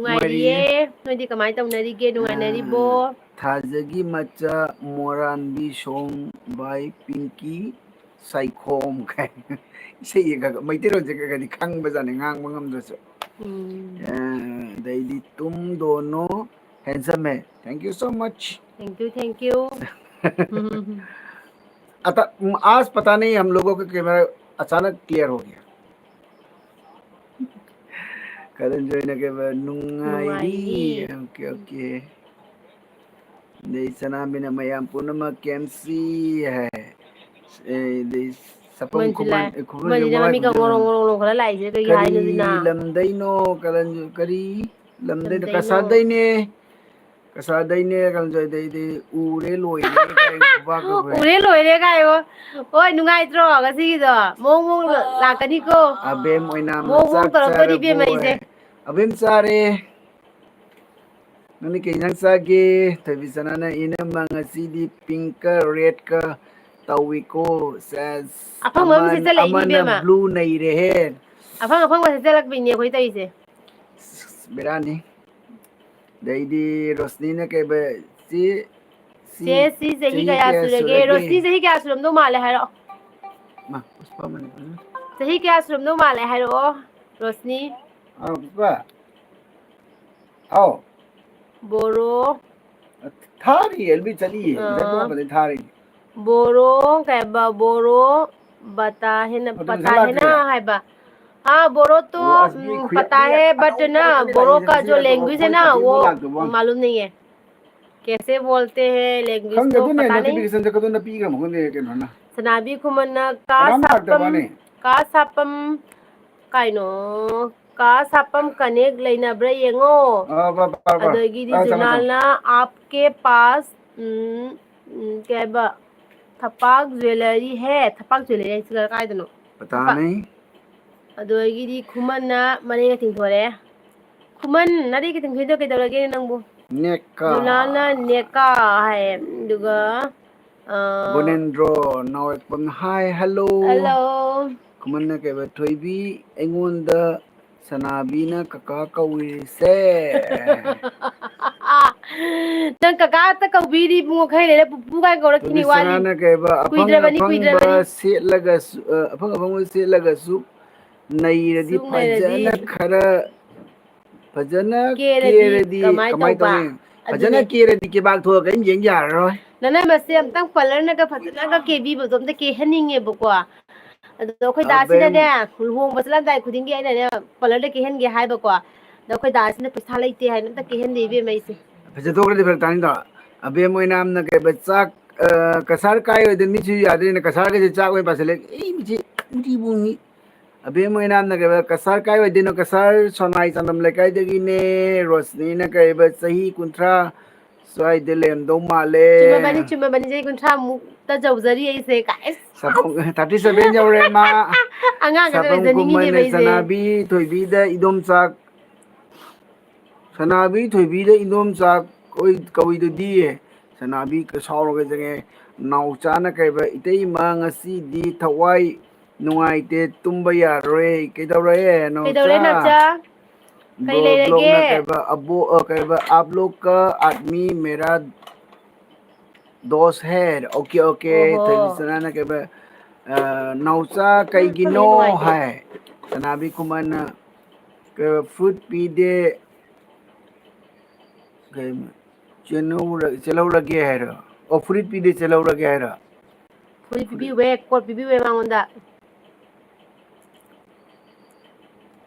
ꯅꯨꯡꯉꯥꯏꯔꯤꯌꯦ꯫ ꯅꯣꯏꯗꯤ ꯀꯃꯥꯏꯅ ꯇꯧꯅꯔꯤꯒꯦ? ꯅꯨꯡꯉꯥꯏꯅꯔꯤꯕꯣ? ꯑ, ꯊꯥꯖꯒꯤ ꯃꯆꯥ ꯃꯣꯔꯥꯟꯕꯤ song by ꯄꯤꯡꯀꯤ ꯁꯥꯏꯈꯣꯝ ꯀꯥꯏ꯫ ꯏꯁꯩ ꯈꯔ ꯈꯔ, ꯃꯩꯇꯩꯂꯣꯟꯁꯦ ꯈꯔ ꯈꯔꯗꯤ ꯈꯪꯕꯖꯥꯠꯅꯤ, ꯉꯥꯡꯕ ꯉꯝꯗ꯭ꯔꯁꯨ꯫ ꯎꯝ꯫ ꯑ, ꯑꯗꯩꯗꯤ ꯇꯨꯝ ꯗꯣꯅꯣ handsome ꯍꯦ꯫ Thank you so much꯫ Thank you, thank you꯫ अता-, आज पता नहीं हम लोगों का camera अचानक clear हो गया। ꯀꯔꯟꯖꯣꯏꯅ ꯀꯩꯕ ꯅꯨꯡꯉꯥꯏꯔꯤ꯫ ꯅꯨꯡꯉꯥꯏꯔꯤ꯫ Okay, okay꯫ ꯑꯗꯩ ꯁꯅꯥꯃꯤꯅ ꯃꯌꯥꯝ ꯄꯨꯝꯅꯃꯛ ꯀꯦꯝꯁꯤ ꯍꯥꯏ꯫ ꯑꯗꯩ ꯁꯄꯝ ꯃꯟꯖꯨꯂꯥ꯫ ꯈꯨꯃꯟ, ꯈꯨꯃꯟ ꯃꯟꯖꯨꯂꯥ ꯃꯃꯤꯠꯀ ꯍꯥꯏꯕꯗꯣ꯫ ꯉꯣꯔꯣꯡ ꯉꯣꯔꯣꯡ ꯂꯣꯡꯈꯠꯂ ꯂꯥꯛꯏꯁꯦ ꯀꯩꯒꯤ ꯀꯔꯤ ꯍꯥꯏꯅꯣ ꯑꯗꯨꯅ? ꯂꯝꯗꯩꯅꯣ? ꯀꯔꯟꯖꯣꯏ ꯀꯔꯤ ꯂꯝꯗꯩꯅꯣ? ꯂꯝꯗꯩꯅꯣ? ꯀꯁꯥꯔꯗꯩꯅꯦ꯫ ꯀꯁꯥꯔꯗꯩꯅꯦ, ꯀꯔꯟꯖꯣꯏꯗꯩꯗꯤ ꯎꯔꯦ ꯂꯣꯏꯔꯦ ꯀꯥꯏ ꯈꯨꯕꯥꯛꯀ ꯈꯨꯏ꯫ ꯎꯔꯦ ꯂꯣꯏꯔꯦ ꯀꯥꯏꯌꯣ꯫ ꯍꯣꯏ, ꯅꯨꯡꯉꯥꯏꯇ꯭ꯔꯣ ꯉꯁꯤꯒꯤꯗꯣ? ꯃꯑꯣꯡ ꯃꯑꯣꯡ ꯂꯥꯛꯀꯅꯤꯀꯣ꯫ ꯑꯕꯦꯝ ꯑꯣꯏꯅꯥꯝꯅ ꯃꯑꯣꯡ ꯃꯑꯣꯡ ꯆꯥꯛ ꯇꯧꯔꯛꯇꯣꯔꯤꯕ ꯆꯥꯔꯕꯣ ꯑꯩꯁꯦ꯫ ꯍꯥꯏ꯫ ꯑꯕꯦꯝ ꯆꯥꯔꯦ꯫ ꯅꯪꯗꯤ ꯀꯩ ꯏꯟꯖꯥꯡ ꯆꯥꯒꯦ? ꯊꯣꯏꯕꯤ ꯁꯅꯥꯅ ꯏꯅꯝꯃ ꯉꯁꯤꯗꯤ pink ꯀ red ꯀ ꯇꯧꯏꯀꯣ꯫ ꯁꯦꯁ꯫ ꯑꯐꯪꯕ ꯑꯃ ꯑꯃꯅ, ꯁꯦꯠꯆꯜꯂꯛꯏꯅꯤ ꯑꯃꯅ ꯏꯕꯦꯝꯃ꯫ Blue ꯅꯩꯔꯦꯍꯦ꯫ ꯑꯐꯪ ꯑꯐꯪꯕ ꯁꯦꯠꯆꯜꯂꯛꯄꯤꯅꯦ ꯑꯩꯈꯣꯏ ꯇꯧꯔꯤꯁꯦ꯫ ꯕꯦꯔꯥꯅꯤ꯫ ꯑꯗꯩꯗꯤ ꯔꯣꯁꯅꯤꯅ ꯀꯩꯕ, ꯆꯦ, ꯁꯤ, ꯆꯦ, ꯁꯤ ꯆꯍꯤ ꯆꯍꯤ ꯀꯌꯥ ꯀꯌꯥ ꯁꯨꯔꯒꯦ? ꯁꯨꯔꯒꯦ? ꯔꯣꯁꯅꯤ ꯆꯍꯤ ꯀꯌꯥ ꯁꯨꯔꯝꯗꯧ ꯃꯥꯜꯂꯦ ꯍꯥꯏꯔꯛꯑꯣ꯫ ꯃꯥ, ꯄꯨꯁꯄꯥ ꯑꯃꯅꯤ꯫ ꯆꯍꯤ ꯀꯌꯥ ꯁꯨꯔꯝꯗꯧ ꯃꯥꯜꯂꯦ ꯍꯥꯏꯔꯛꯑꯣ, ꯔꯣꯁꯅꯤ꯫ ꯑꯥ, ꯄꯨꯁꯄꯥ꯫ ꯍꯥꯎ꯫ ꯕꯣꯔꯣ꯫ ꯊꯥꯔꯤ, ꯑꯦꯜꯕꯤ ꯆꯠꯂꯤꯌꯦ꯫ ꯉꯁꯥꯏ ꯄꯨꯡ ꯑꯥ꯫ ꯃꯥꯄꯟꯗꯩ ꯊꯥꯔꯤ꯫ ꯕꯣꯔꯣ, ꯀꯩ ꯍꯥꯏꯕ, ꯕꯣꯔꯣ, ꯕꯇꯥ ꯍꯦꯟꯅ, ꯑꯗꯨ ꯄꯇꯥ ꯉꯁꯥꯏ ꯍꯦꯟꯅ ꯂꯥꯛꯇ꯭ꯔꯤꯌꯦ? ꯍꯥꯏꯕ꯫ हाँ, बोरो तो, वो असली ꯎꯝ, खुया पता है, but ना, बोरो का जो language है ना, वो मालूम नहीं है। कैसे बोलते हैं, language ꯈꯪꯗꯦ, तो ꯑꯗꯨꯅꯦ पता नहीं। Notification ꯁꯦ ꯀꯗꯣꯝꯗ ꯄꯤꯈ꯭ꯔꯃꯣ ꯈꯪꯗꯦ ꯀꯩꯅꯣꯅ꯫ ꯁꯅꯥꯕꯤ ꯈꯨꯃꯟꯅ ꯀꯥ ꯀꯅꯥꯝ ꯁꯥꯄꯝ, ꯂꯥꯛꯇꯕꯅꯦ꯫ ꯀꯥ ꯁꯥꯄꯝ, ꯀꯩꯅꯣ, ꯀꯥ ꯁꯥꯄꯝ connect ꯂꯩꯅꯕ꯭ꯔꯥ ꯌꯦꯡꯉꯣ꯫ ꯑ, ꯕ-, ꯕ-, ꯕ-, ꯑꯗꯒꯤꯗꯤ ꯑ, ꯆꯪꯉꯣ, ꯆꯪꯉꯣ꯫ ꯖꯨꯅꯥꯜꯅ आपके पास, ꯎꯝ, ꯎꯝ, ꯀꯩ ꯍꯥꯏꯕ, ꯊꯄꯥꯛ jewellery ꯍꯦ, ꯊꯄꯥꯛ jewellery ꯍꯥꯏꯁꯤꯒ ꯀꯥꯏꯗꯅꯣ? ꯄꯇꯥ ꯊꯄꯥꯛ꯫ ꯅꯍꯤ꯫ ꯑꯗꯒꯤꯗꯤ ꯈꯨꯃꯟꯅ ꯃꯔꯩꯒ ꯆꯤꯡꯊꯣꯔꯛꯑꯦ꯫ ꯈꯨꯃꯟ, ꯅꯔꯩꯒ ꯆꯤꯡꯊꯣꯛꯏꯗꯣ ꯀꯩꯗꯧꯔꯒꯦ ꯅꯪꯕꯨ? ꯅꯦꯀꯥ꯫ ꯖꯨꯅꯥꯜꯅ ꯅꯦꯀꯥ ꯍꯥꯏꯌꯦ꯫ ꯑꯗꯨꯒ, ꯑ, ꯒꯨꯅꯦꯟꯗ꯭ꯔꯣ ꯅꯥꯎꯔꯦꯛꯄꯝ, hi, hello꯫ Hello꯫ ꯈꯨꯃꯟꯅ ꯀꯩꯕ, ꯊꯣꯏꯕꯤ, ꯑꯩꯉꯣꯟꯗ ꯁꯅꯥꯕꯤꯅ ꯀꯀꯥ ꯀꯧꯔꯤꯁꯦ꯫ ꯅꯪ ꯀꯀꯥ ꯈꯛꯇ ꯀꯧꯕꯤꯔꯤ ꯏꯕꯨꯡꯉꯣ, ꯈꯔ ꯂꯩꯔ ꯄꯨꯄꯨ ꯀꯥꯏꯅ ꯀꯧꯔꯛꯈꯤꯅꯤ, ꯋꯥꯠꯂꯤ꯫ ꯇꯨꯕꯤꯁꯅꯥꯅ ꯀꯩꯕ, ꯑꯐꯪ ꯀꯨꯏꯗ꯭ꯔꯕꯅꯤ, ꯑꯐꯪꯕ ꯀꯨꯏꯗ꯭ꯔꯕꯅꯤ꯫ ꯁꯦꯠꯂꯒꯁꯨ, ꯑ, ꯑꯐꯪ ꯑꯐꯪꯕ ꯁꯦꯠꯂꯒꯁꯨ ꯅꯩꯔꯗꯤ ꯁꯨꯝ ꯅꯩꯔꯗꯤ ꯐꯖꯅ ꯈꯔ ꯐꯖꯅ ꯀꯦꯔꯗꯤ ꯀꯦꯔꯗꯤ ꯀꯃꯥꯏ ꯀꯃꯥꯏ ꯇꯧꯕ? ꯇꯧꯅꯤ? ꯐꯖꯅ ꯑꯗꯨꯅꯦ꯫ ꯀꯦꯔꯗꯤ ꯀꯦꯕꯥꯛ ꯊꯣꯛꯑꯒ ꯀꯔꯤꯝ ꯌꯦꯡ ꯌꯥꯔꯔꯣꯏ꯫ ꯅꯅꯥꯏ ꯃꯁꯦ ꯑꯝꯇꯪ ꯄꯥꯔꯂꯔꯅꯒ ꯐꯖꯅꯒ ꯀꯦꯕꯤꯕꯗꯣ ꯑꯝꯇ ꯀꯦꯍꯟꯅꯤꯡꯉꯦꯕꯀꯣ꯫ ꯑꯗꯣ ꯑꯩꯈꯣꯏ ꯑꯕꯦꯝ-, ꯗꯥꯁꯤꯅꯅꯦ, ꯂꯨꯍꯣꯡꯕ ꯆꯠꯂꯝꯗꯥꯏ ꯈꯨꯗꯤꯡꯒꯤ ꯑꯩꯅꯅꯦ, ꯄꯥꯔꯂꯔꯗ ꯀꯦꯍꯟꯒꯦ ꯍꯥꯏꯕꯀꯣ꯫ ꯑꯗꯣ ꯑꯩꯈꯣꯏ ꯗꯥꯁꯤꯅ ꯄꯩꯁꯥ ꯂꯩꯇꯦ ꯍꯥꯏꯅ ꯑꯝꯇ ꯀꯦꯍꯟꯗꯦ ꯏꯕꯦꯝꯃ ꯑꯩꯁꯦ꯫ ꯐꯖꯊꯣꯛꯈ꯭ꯔꯗꯤ ꯐꯔꯛ ꯇꯥꯅꯤꯗꯣ꯫ ꯑꯕꯦꯝ ꯑꯣꯏꯅ ꯌꯥꯝꯅ ꯀꯩꯕ ꯆꯥꯛ, ꯑ, ꯀꯁꯥꯔ ꯀꯥꯏ ꯑꯣꯏꯗ ꯃꯤꯁꯨ ꯌꯥꯗ꯭ꯔꯦꯅ ꯀꯁꯥꯔꯒꯁꯦ ꯆꯥꯛ ꯑꯣꯏꯅ ꯄꯥꯁꯤꯜꯂꯦ꯫ ꯑꯩ ꯃꯤꯁꯤ ꯃꯤꯁꯤꯕꯨ ꯃꯤ ꯑꯕꯦꯝ ꯑꯣꯏꯅ ꯌꯥꯝꯅ ꯀꯩꯕ ꯀꯁꯥꯔ ꯀꯥꯏ ꯑꯣꯏꯗꯣꯏꯅꯣ? ꯀꯁꯥꯔ ꯁꯣꯅꯥꯏ ꯆꯥꯟꯗꯝ ꯂꯩꯀꯥꯏꯗꯒꯤꯅꯦ꯫ ꯔꯣꯁꯅꯤꯅ ꯀꯩꯕ ꯆꯍꯤ ꯀꯨꯟꯊ꯭ꯔꯥ ꯁ꯭ꯋꯥꯏꯗ ꯂꯩꯔꯝꯗꯧ ꯃꯥꯜꯂꯦ꯫ ꯆꯨꯝꯃꯕꯅꯤ, ꯆꯨꯝꯃꯕꯅꯤ, ꯆꯍꯤ ꯀꯨꯟꯊ꯭ꯔꯥꯃꯨꯛꯇ ꯌꯧꯖꯔꯤ ꯑꯩꯁꯦ, guys꯫ ꯁꯥꯄꯝ-, thirty seven ꯌꯧꯔꯦ ꯃꯥ꯫ ꯑꯉꯥꯡꯒꯁꯦ ꯁꯥꯄꯝ ꯑꯣꯏꯖꯅꯤꯡꯉꯤꯅꯦꯕ ꯈꯨꯃꯟꯅ ꯑꯩꯁꯦ꯫ ꯁꯅꯥꯕꯤ ꯊꯣꯏꯕꯤꯗ ꯏꯗꯣꯝꯆꯥꯛ, ꯁꯅꯥꯕꯤ ꯊꯣꯏꯕꯤꯗ ꯏꯗꯣꯝꯆꯥꯛ ꯀꯧꯏ-, ꯀꯧꯏꯗꯨꯗꯤ꯫ ꯁꯅꯥꯕꯤ ꯀ-, ꯁꯥꯎꯔꯒ ꯆꯪꯉꯦ꯫ ꯅꯥꯎꯆꯥꯅ ꯀꯩꯕ, "ꯏꯇꯩꯃ ꯉꯁꯤꯗꯤ ꯊꯋꯥꯏ ꯅꯨꯡꯉꯥꯏꯇꯦ, ꯇꯨꯝꯕ ꯌꯥꯔꯣꯏ"꯫ ꯀꯩꯗꯧꯔꯦ ꯅꯥꯎꯆꯥ? ꯀꯩꯗꯧꯔꯦ ꯅꯥꯎꯆꯥ? ꯀꯩ ꯕ꯭ꯂꯣ-, ꯂꯩꯔꯒꯦ? ꯕ꯭ꯂꯣꯛꯅ ꯀꯩꯕ, ꯑꯕꯣ-, ꯑ, ꯀꯩꯕ, "आप लोग का आदमी मेरा दोस्त है"꯫ OK, OK꯫ ꯑꯣꯍꯣ꯫ ꯊꯣꯏꯕꯤꯁꯅꯥꯅ ꯀꯩꯕ, ꯑ, "ꯅꯥꯎꯆꯥ ꯅꯪ ꯀꯩꯒꯤꯅꯣ?" ꯅꯨꯡꯉꯥꯏꯇꯦ꯫ ꯍꯥꯏ꯫ ꯁꯅꯥꯕꯤ ꯈꯨꯃꯟꯅ ꯀꯩꯕ, "ꯐ꯭ꯔꯨꯠ ꯄꯤꯗꯦ"꯫ ꯀꯩ, ꯆꯦꯜꯍꯧꯔ-, ꯆꯦꯜꯍꯧꯔꯒꯦ ꯍꯥꯏꯔꯣ? ꯑꯣ, ꯐꯨꯔꯤꯠ ꯄꯤꯗꯦ, ꯆꯦꯜꯍꯧꯔꯒꯦ ꯍꯥꯏꯔꯣ? ꯐꯨꯔꯤꯠ ꯄꯤꯕꯤꯌꯨꯍꯦ, ꯀꯣꯠ ꯄꯤꯕꯤꯌꯨꯍꯦ ꯃꯉꯣꯟꯗ꯫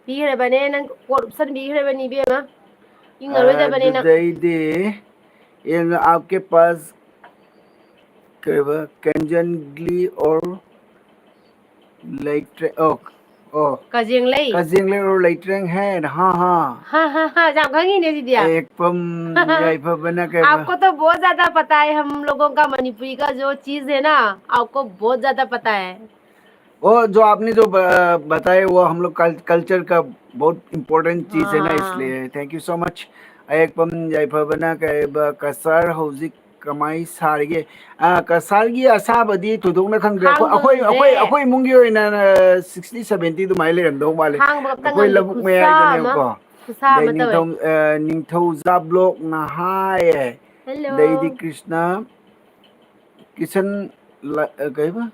ꯄꯤꯈ꯭ꯔꯕꯅꯦ, ꯅꯪ ꯀꯣꯠ ꯎꯞꯁꯟꯕꯤꯈ꯭ꯔꯕꯅꯤ ꯏꯕꯦꯝꯃ꯫ ꯏꯪꯉꯔꯣꯏꯗꯕꯅꯤꯅ꯫ ꯑꯗꯨꯗꯩꯗꯤ, "ये आपके पास ꯀꯩꯕ, ꯀꯦꯟꯖꯟꯒ꯭ꯂꯤ ꯑꯣꯔ ꯂꯩꯇ꯭ꯔꯦ-, ꯑꯣ, ꯑꯣ, ꯀꯖꯦꯡꯂꯩ꯫ ꯀꯖꯦꯡꯂꯩ ꯑꯣꯔ ꯂꯩꯇ꯭ꯔꯦꯡ ꯍꯦ, ꯍꯥ, ꯍꯥ꯫ ꯍꯥ, ꯍꯥ, ꯍꯥ, ꯌꯥꯝ ꯈꯪꯉꯤꯅꯦ ꯁꯤꯗꯤ꯫ ꯑꯦꯛꯄꯝ ꯌꯥꯏꯐꯕꯅ ꯀꯩꯕ? आपको तो बहुत ज्यादा पता है, हम लोगों का मणिपुरी का जो चीज है ना, आपको बहुत ज्यादा पता है। वो जो आपने जो ब-, बताया, वो हम लोग कल-, कल्चर का बहुत इम्पोर्टेंट चीज है ना, हाँ। इसलिए thank you so much। ꯑꯌꯦꯛꯄꯝ ꯌꯥꯏꯐꯕꯅ ꯀꯩꯕ, "ꯀꯁꯥꯔ ꯍꯧꯖꯤꯛ ꯀꯃꯥꯏ ꯁꯥꯔꯤꯒꯦ? ꯑ, ꯀꯁꯥꯔꯒꯤ ꯑꯁꯥꯕꯗꯤ ꯊꯣꯏꯗꯣꯛꯅ ꯈꯪꯗ꯭ꯔꯦ꯫ ꯑꯩꯈꯣꯏ, ꯑꯩꯈꯣꯏ, ꯈꯥꯡꯕ ꯑꯩꯈꯣꯏ, ꯉꯝꯗ꯭ꯔꯦ꯫ ꯑꯩꯈꯣꯏ ꯏꯃꯨꯡꯒꯤ ꯑꯣꯏꯅ, ꯑ, sixty seventy ꯑꯗꯨꯃꯥꯏꯅ ꯂꯩꯔꯝꯗꯧ ꯃꯥꯜꯂꯦ꯫ ꯈꯥꯡꯕ ꯀꯞꯇ ꯑꯩꯈꯣꯏ ꯉꯝꯗꯦ꯫ ꯂꯧꯕꯨꯛ ꯈꯨꯠꯁꯥ ꯑꯃ, ꯃꯌꯥꯏꯗꯅꯦꯕꯀꯣ꯫ ꯈꯨꯠꯁꯥ ꯑꯗꯩ ꯑꯃ ꯇꯧꯋꯦ꯫ ꯅꯤꯡꯊꯧ, ꯑ, ꯅꯤꯡꯊꯧꯖꯥ ꯕ꯭ꯂꯣꯛꯅ ꯍꯥꯏꯌꯦ꯫ Hello꯫ ꯑꯗꯩꯗꯤ ꯀ꯭ꯔꯤꯁꯅ, ꯀ꯭ꯔꯤꯁꯟ ꯂ-, ꯑ, ꯀꯩꯕ?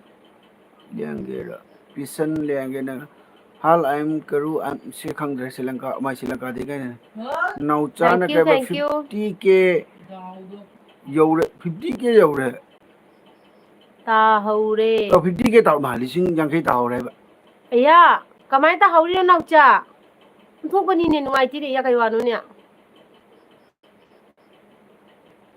ꯂꯤꯌꯥꯡꯒꯦꯔ? ꯀ꯭ꯔꯤꯁꯟ ꯂꯤꯌꯥꯡꯒꯦꯅ, "Hal, I am Karu, I am," ꯁꯤ ꯈꯪꯗ꯭ꯔꯦ, ꯁ꯭ꯔꯤꯂꯪꯀꯥ, ꯃꯥꯏ ꯁ꯭ꯔꯤꯂꯪꯀꯥꯗꯤ ꯀꯩꯅꯣ? ꯅꯥꯎꯆꯥꯅ Thank you, ꯀꯩꯕ? Thank you꯫ Fifty K ꯌꯧꯔꯦ, fifty K ꯌꯧꯔꯦ꯫ ꯇꯥꯍꯧꯔꯦ꯫ ꯑꯣ, fifty K ꯇꯥꯍꯧ-, ꯃꯥ, ꯂꯤꯁꯤꯡ ꯌꯥꯡꯈꯩ ꯇꯥꯍꯧꯔꯦ ꯍꯥꯏꯕ꯫ ꯑꯌꯥ, ꯀꯃꯥꯏꯅ ꯇꯥꯍꯧꯔꯤꯅꯣ ꯅꯥꯎꯆꯥ? ꯑꯣꯟꯊꯣꯛꯄꯅꯤꯅꯦ, ꯅꯨꯡꯉꯥꯏꯇꯦꯅꯦ, ꯑꯌꯥ, ꯀꯩ ꯋꯥꯅꯣꯅꯦ?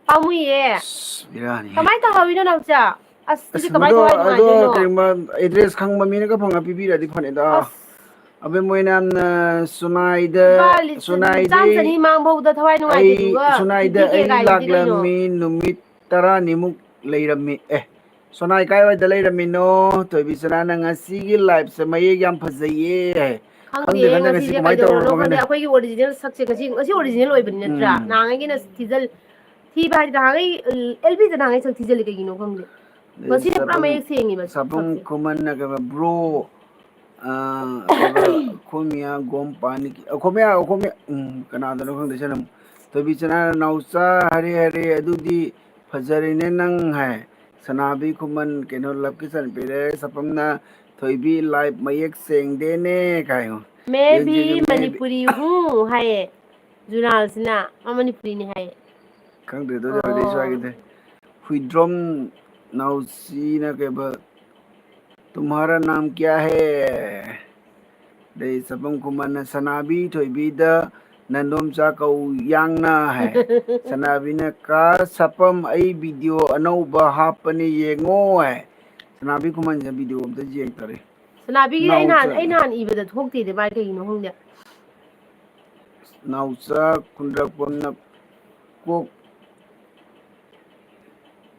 ꯄꯥꯝꯃꯨꯏꯌꯦ꯫ ꯑꯁ, ꯕꯦꯔꯥꯅꯤꯍꯦ꯫ ꯀꯃꯥꯏꯅ ꯇꯧꯍꯧꯔꯤꯅꯣ ꯅꯥꯎꯆꯥ? ꯑꯁ, ꯁꯤꯗꯤ ꯑꯁ, ꯀꯃꯥꯏꯅ ꯃꯗꯣ, ꯊꯋꯥꯏ ꯑꯗꯣ ꯅꯨꯡꯉꯥꯏꯗꯣꯏꯅꯣ? ꯀꯔꯤꯒꯨꯝꯕ address ꯈꯪꯕ ꯃꯤꯅꯒ ꯐꯪꯉ ꯄꯤꯕꯤꯔꯗꯤ ꯐꯅꯤꯗ꯫ ꯑꯁ꯫ ꯑꯕꯦꯝ ꯃꯣꯏꯅ ꯌꯥꯝꯅ ꯁꯨꯅꯥꯏꯗ, ꯂꯨꯄꯥ ꯂꯤꯁꯤꯡ ꯁꯨꯅꯥꯏꯗꯤ ꯆꯥꯝ ꯆꯅꯤ ꯃꯥꯡꯕ ꯐꯥꯎꯗ ꯊꯋꯥꯏ ꯑꯩ, ꯅꯨꯡꯉꯥꯏꯇꯦ, ꯑꯗꯨꯒ ꯁꯨꯅꯥꯏꯗ fifty K ꯑꯩ ꯀꯥꯏꯗꯨꯗꯤ ꯀꯩꯅꯣ? ꯂꯥꯛꯂꯝꯃꯤ ꯅꯨꯃꯤꯠ ꯇꯔꯥꯅꯤꯃꯨꯛ ꯂꯩꯔꯝꯃꯤ꯫ ꯑꯦ, ꯁꯣꯅꯥꯏ ꯀꯥꯏꯋꯥꯏꯗ ꯂꯩꯔꯝꯃꯤꯅꯣ? ꯊꯣꯏꯕꯤ ꯁꯅꯥꯅ ꯉꯁꯤꯒꯤ liveꯁꯦ ꯃꯌꯦꯛ ꯌꯥꯝ ꯐꯖꯩꯌꯦ꯫ ꯈꯪꯗꯦ, ꯈꯪꯗꯦ, ꯈꯪꯗꯦ, ꯉꯁꯤ ꯉꯁꯤꯁꯦ ꯀꯃꯥꯏꯅ ꯀꯩꯗꯧꯔꯕꯅꯣ ꯇꯧꯔꯕꯅꯣ ꯈꯪꯗꯦ꯫ ꯈꯪꯗꯦ꯫ ꯑꯩꯈꯣꯏꯒꯤ original ꯁꯛꯁꯦ ꯉꯁꯤ, ꯉꯁꯤ original ꯑꯣꯏꯕꯅꯤ ꯅꯠꯇ꯭ꯔꯥ? ꯎꯝ꯫ ꯅꯍꯥꯟꯉꯩꯒꯤꯅ ꯊꯤꯖꯜ-, ꯊꯤꯕ ꯍꯥꯏꯗꯤ ꯅꯍꯥꯟꯉꯩ, ꯎꯝ, ꯑꯦꯜ ꯕꯤꯗ ꯅꯍꯥꯟꯉꯩ ꯁꯛ ꯊꯤꯖꯜꯂꯤ ꯀꯩꯒꯤꯅꯣ ꯈꯪꯗꯦ꯫ ꯑꯗꯩ ꯉꯁꯤꯅ ꯄꯨꯔꯥ ꯆꯥꯕꯝ-, ꯃꯌꯦꯛ ꯁꯦꯡꯉꯤꯕ ꯆꯥꯕꯝ ꯁꯛꯁꯦ꯫ ꯈꯨꯃꯟꯅ ꯀꯩꯕ, bro, ꯑ, ꯀꯩꯕ, ꯈꯣꯃꯤꯌꯥ ꯒꯣꯝ ꯄꯥꯅꯤ-, ꯑ, ꯈꯣꯃꯤꯌꯥ, ꯈꯣꯃꯤꯌꯥ, ꯎꯝ, ꯀꯅꯥꯗꯅꯣ ꯈꯪꯗꯦ, ꯁꯤꯅ ꯊꯣꯏꯕꯤ ꯆꯅꯥꯅ ꯅꯥꯎꯆꯥ ꯍꯔꯦ ꯍꯔꯦ, ꯑꯗꯨꯗꯤ ꯐꯖꯔꯦꯅꯦ ꯅꯪ ꯍꯥꯏ꯫ ꯁꯅꯥꯕꯤ ꯈꯨꯃꯟ ꯀꯩꯅꯣ love question ꯄꯤꯔꯦ꯫ ꯁꯄꯝꯅ ꯊꯣꯏꯕꯤ live ꯃꯌꯦꯛ ꯁꯦꯡꯗꯦꯅꯦ ꯀꯥꯏꯉꯣ꯫ ꯃꯦ ꯕꯤ ꯌꯦꯡꯁꯤ, ꯌꯦꯡꯁꯤ, ꯃꯦ ꯕꯤ꯫ ꯃꯅꯤꯄꯨꯔꯤ ꯍꯨ ꯍꯥꯏꯌꯦ꯫ ꯖꯨꯅꯥꯜꯁꯤꯅ ꯃꯥ ꯃꯅꯤꯄꯨꯔꯤꯅꯤ ꯍꯥꯏꯌꯦ꯫ ꯈꯪꯗ꯭ꯔꯦꯗ, ꯑꯗꯨ ꯑꯣꯏꯔꯗꯤ ꯑꯣ꯫ ꯁ꯭ꯋꯥꯏꯒꯤꯗꯤ꯫ ꯍꯨꯏꯗ꯭ꯔꯣꯝ ꯅꯥꯎꯆꯤꯅ ꯀꯩꯕ, "ꯇꯨꯝꯍꯥꯔꯥ ꯅꯥꯝ ꯀ꯭ꯌꯥ ꯍꯦ?" ꯑꯗꯩ ꯆꯄꯝ ꯈꯨꯃꯟꯅ, "ꯁꯅꯥꯕꯤ ꯊꯣꯏꯕꯤꯗ ꯅꯟꯗꯣꯝꯆꯥ ꯀꯧ ꯌꯥꯡꯅ" ꯍꯥꯏ꯫ ꯁꯅꯥꯕꯤꯅ, "ꯀꯥ ꯁꯄꯝ, ꯑꯩ video ꯑꯅꯧꯕ ꯍꯥꯞꯄꯅꯤ, ꯌꯦꯡꯉꯣ" ꯍꯥꯏ꯫ ꯁꯅꯥꯕꯤ ꯈꯨꯃꯟꯁꯦ video ꯑꯝꯇ ꯌꯦꯡꯗꯔꯤ꯫ ꯁꯅꯥꯕꯤꯒꯤ ꯑꯩ ꯅꯍꯥꯟ, ꯅꯥꯎꯆꯥ꯫ ꯑꯩ ꯅꯍꯥꯟ ꯏꯕꯗ ꯊꯣꯛꯇꯦꯅꯦ, ꯃꯥꯏ ꯀꯩꯒꯤꯅꯣ ꯈꯪꯗꯦ꯫ ꯅꯥꯎꯆꯥ ꯈꯨꯟꯗ꯭ꯔꯛꯄꯝꯅ, "ꯀꯣꯛ,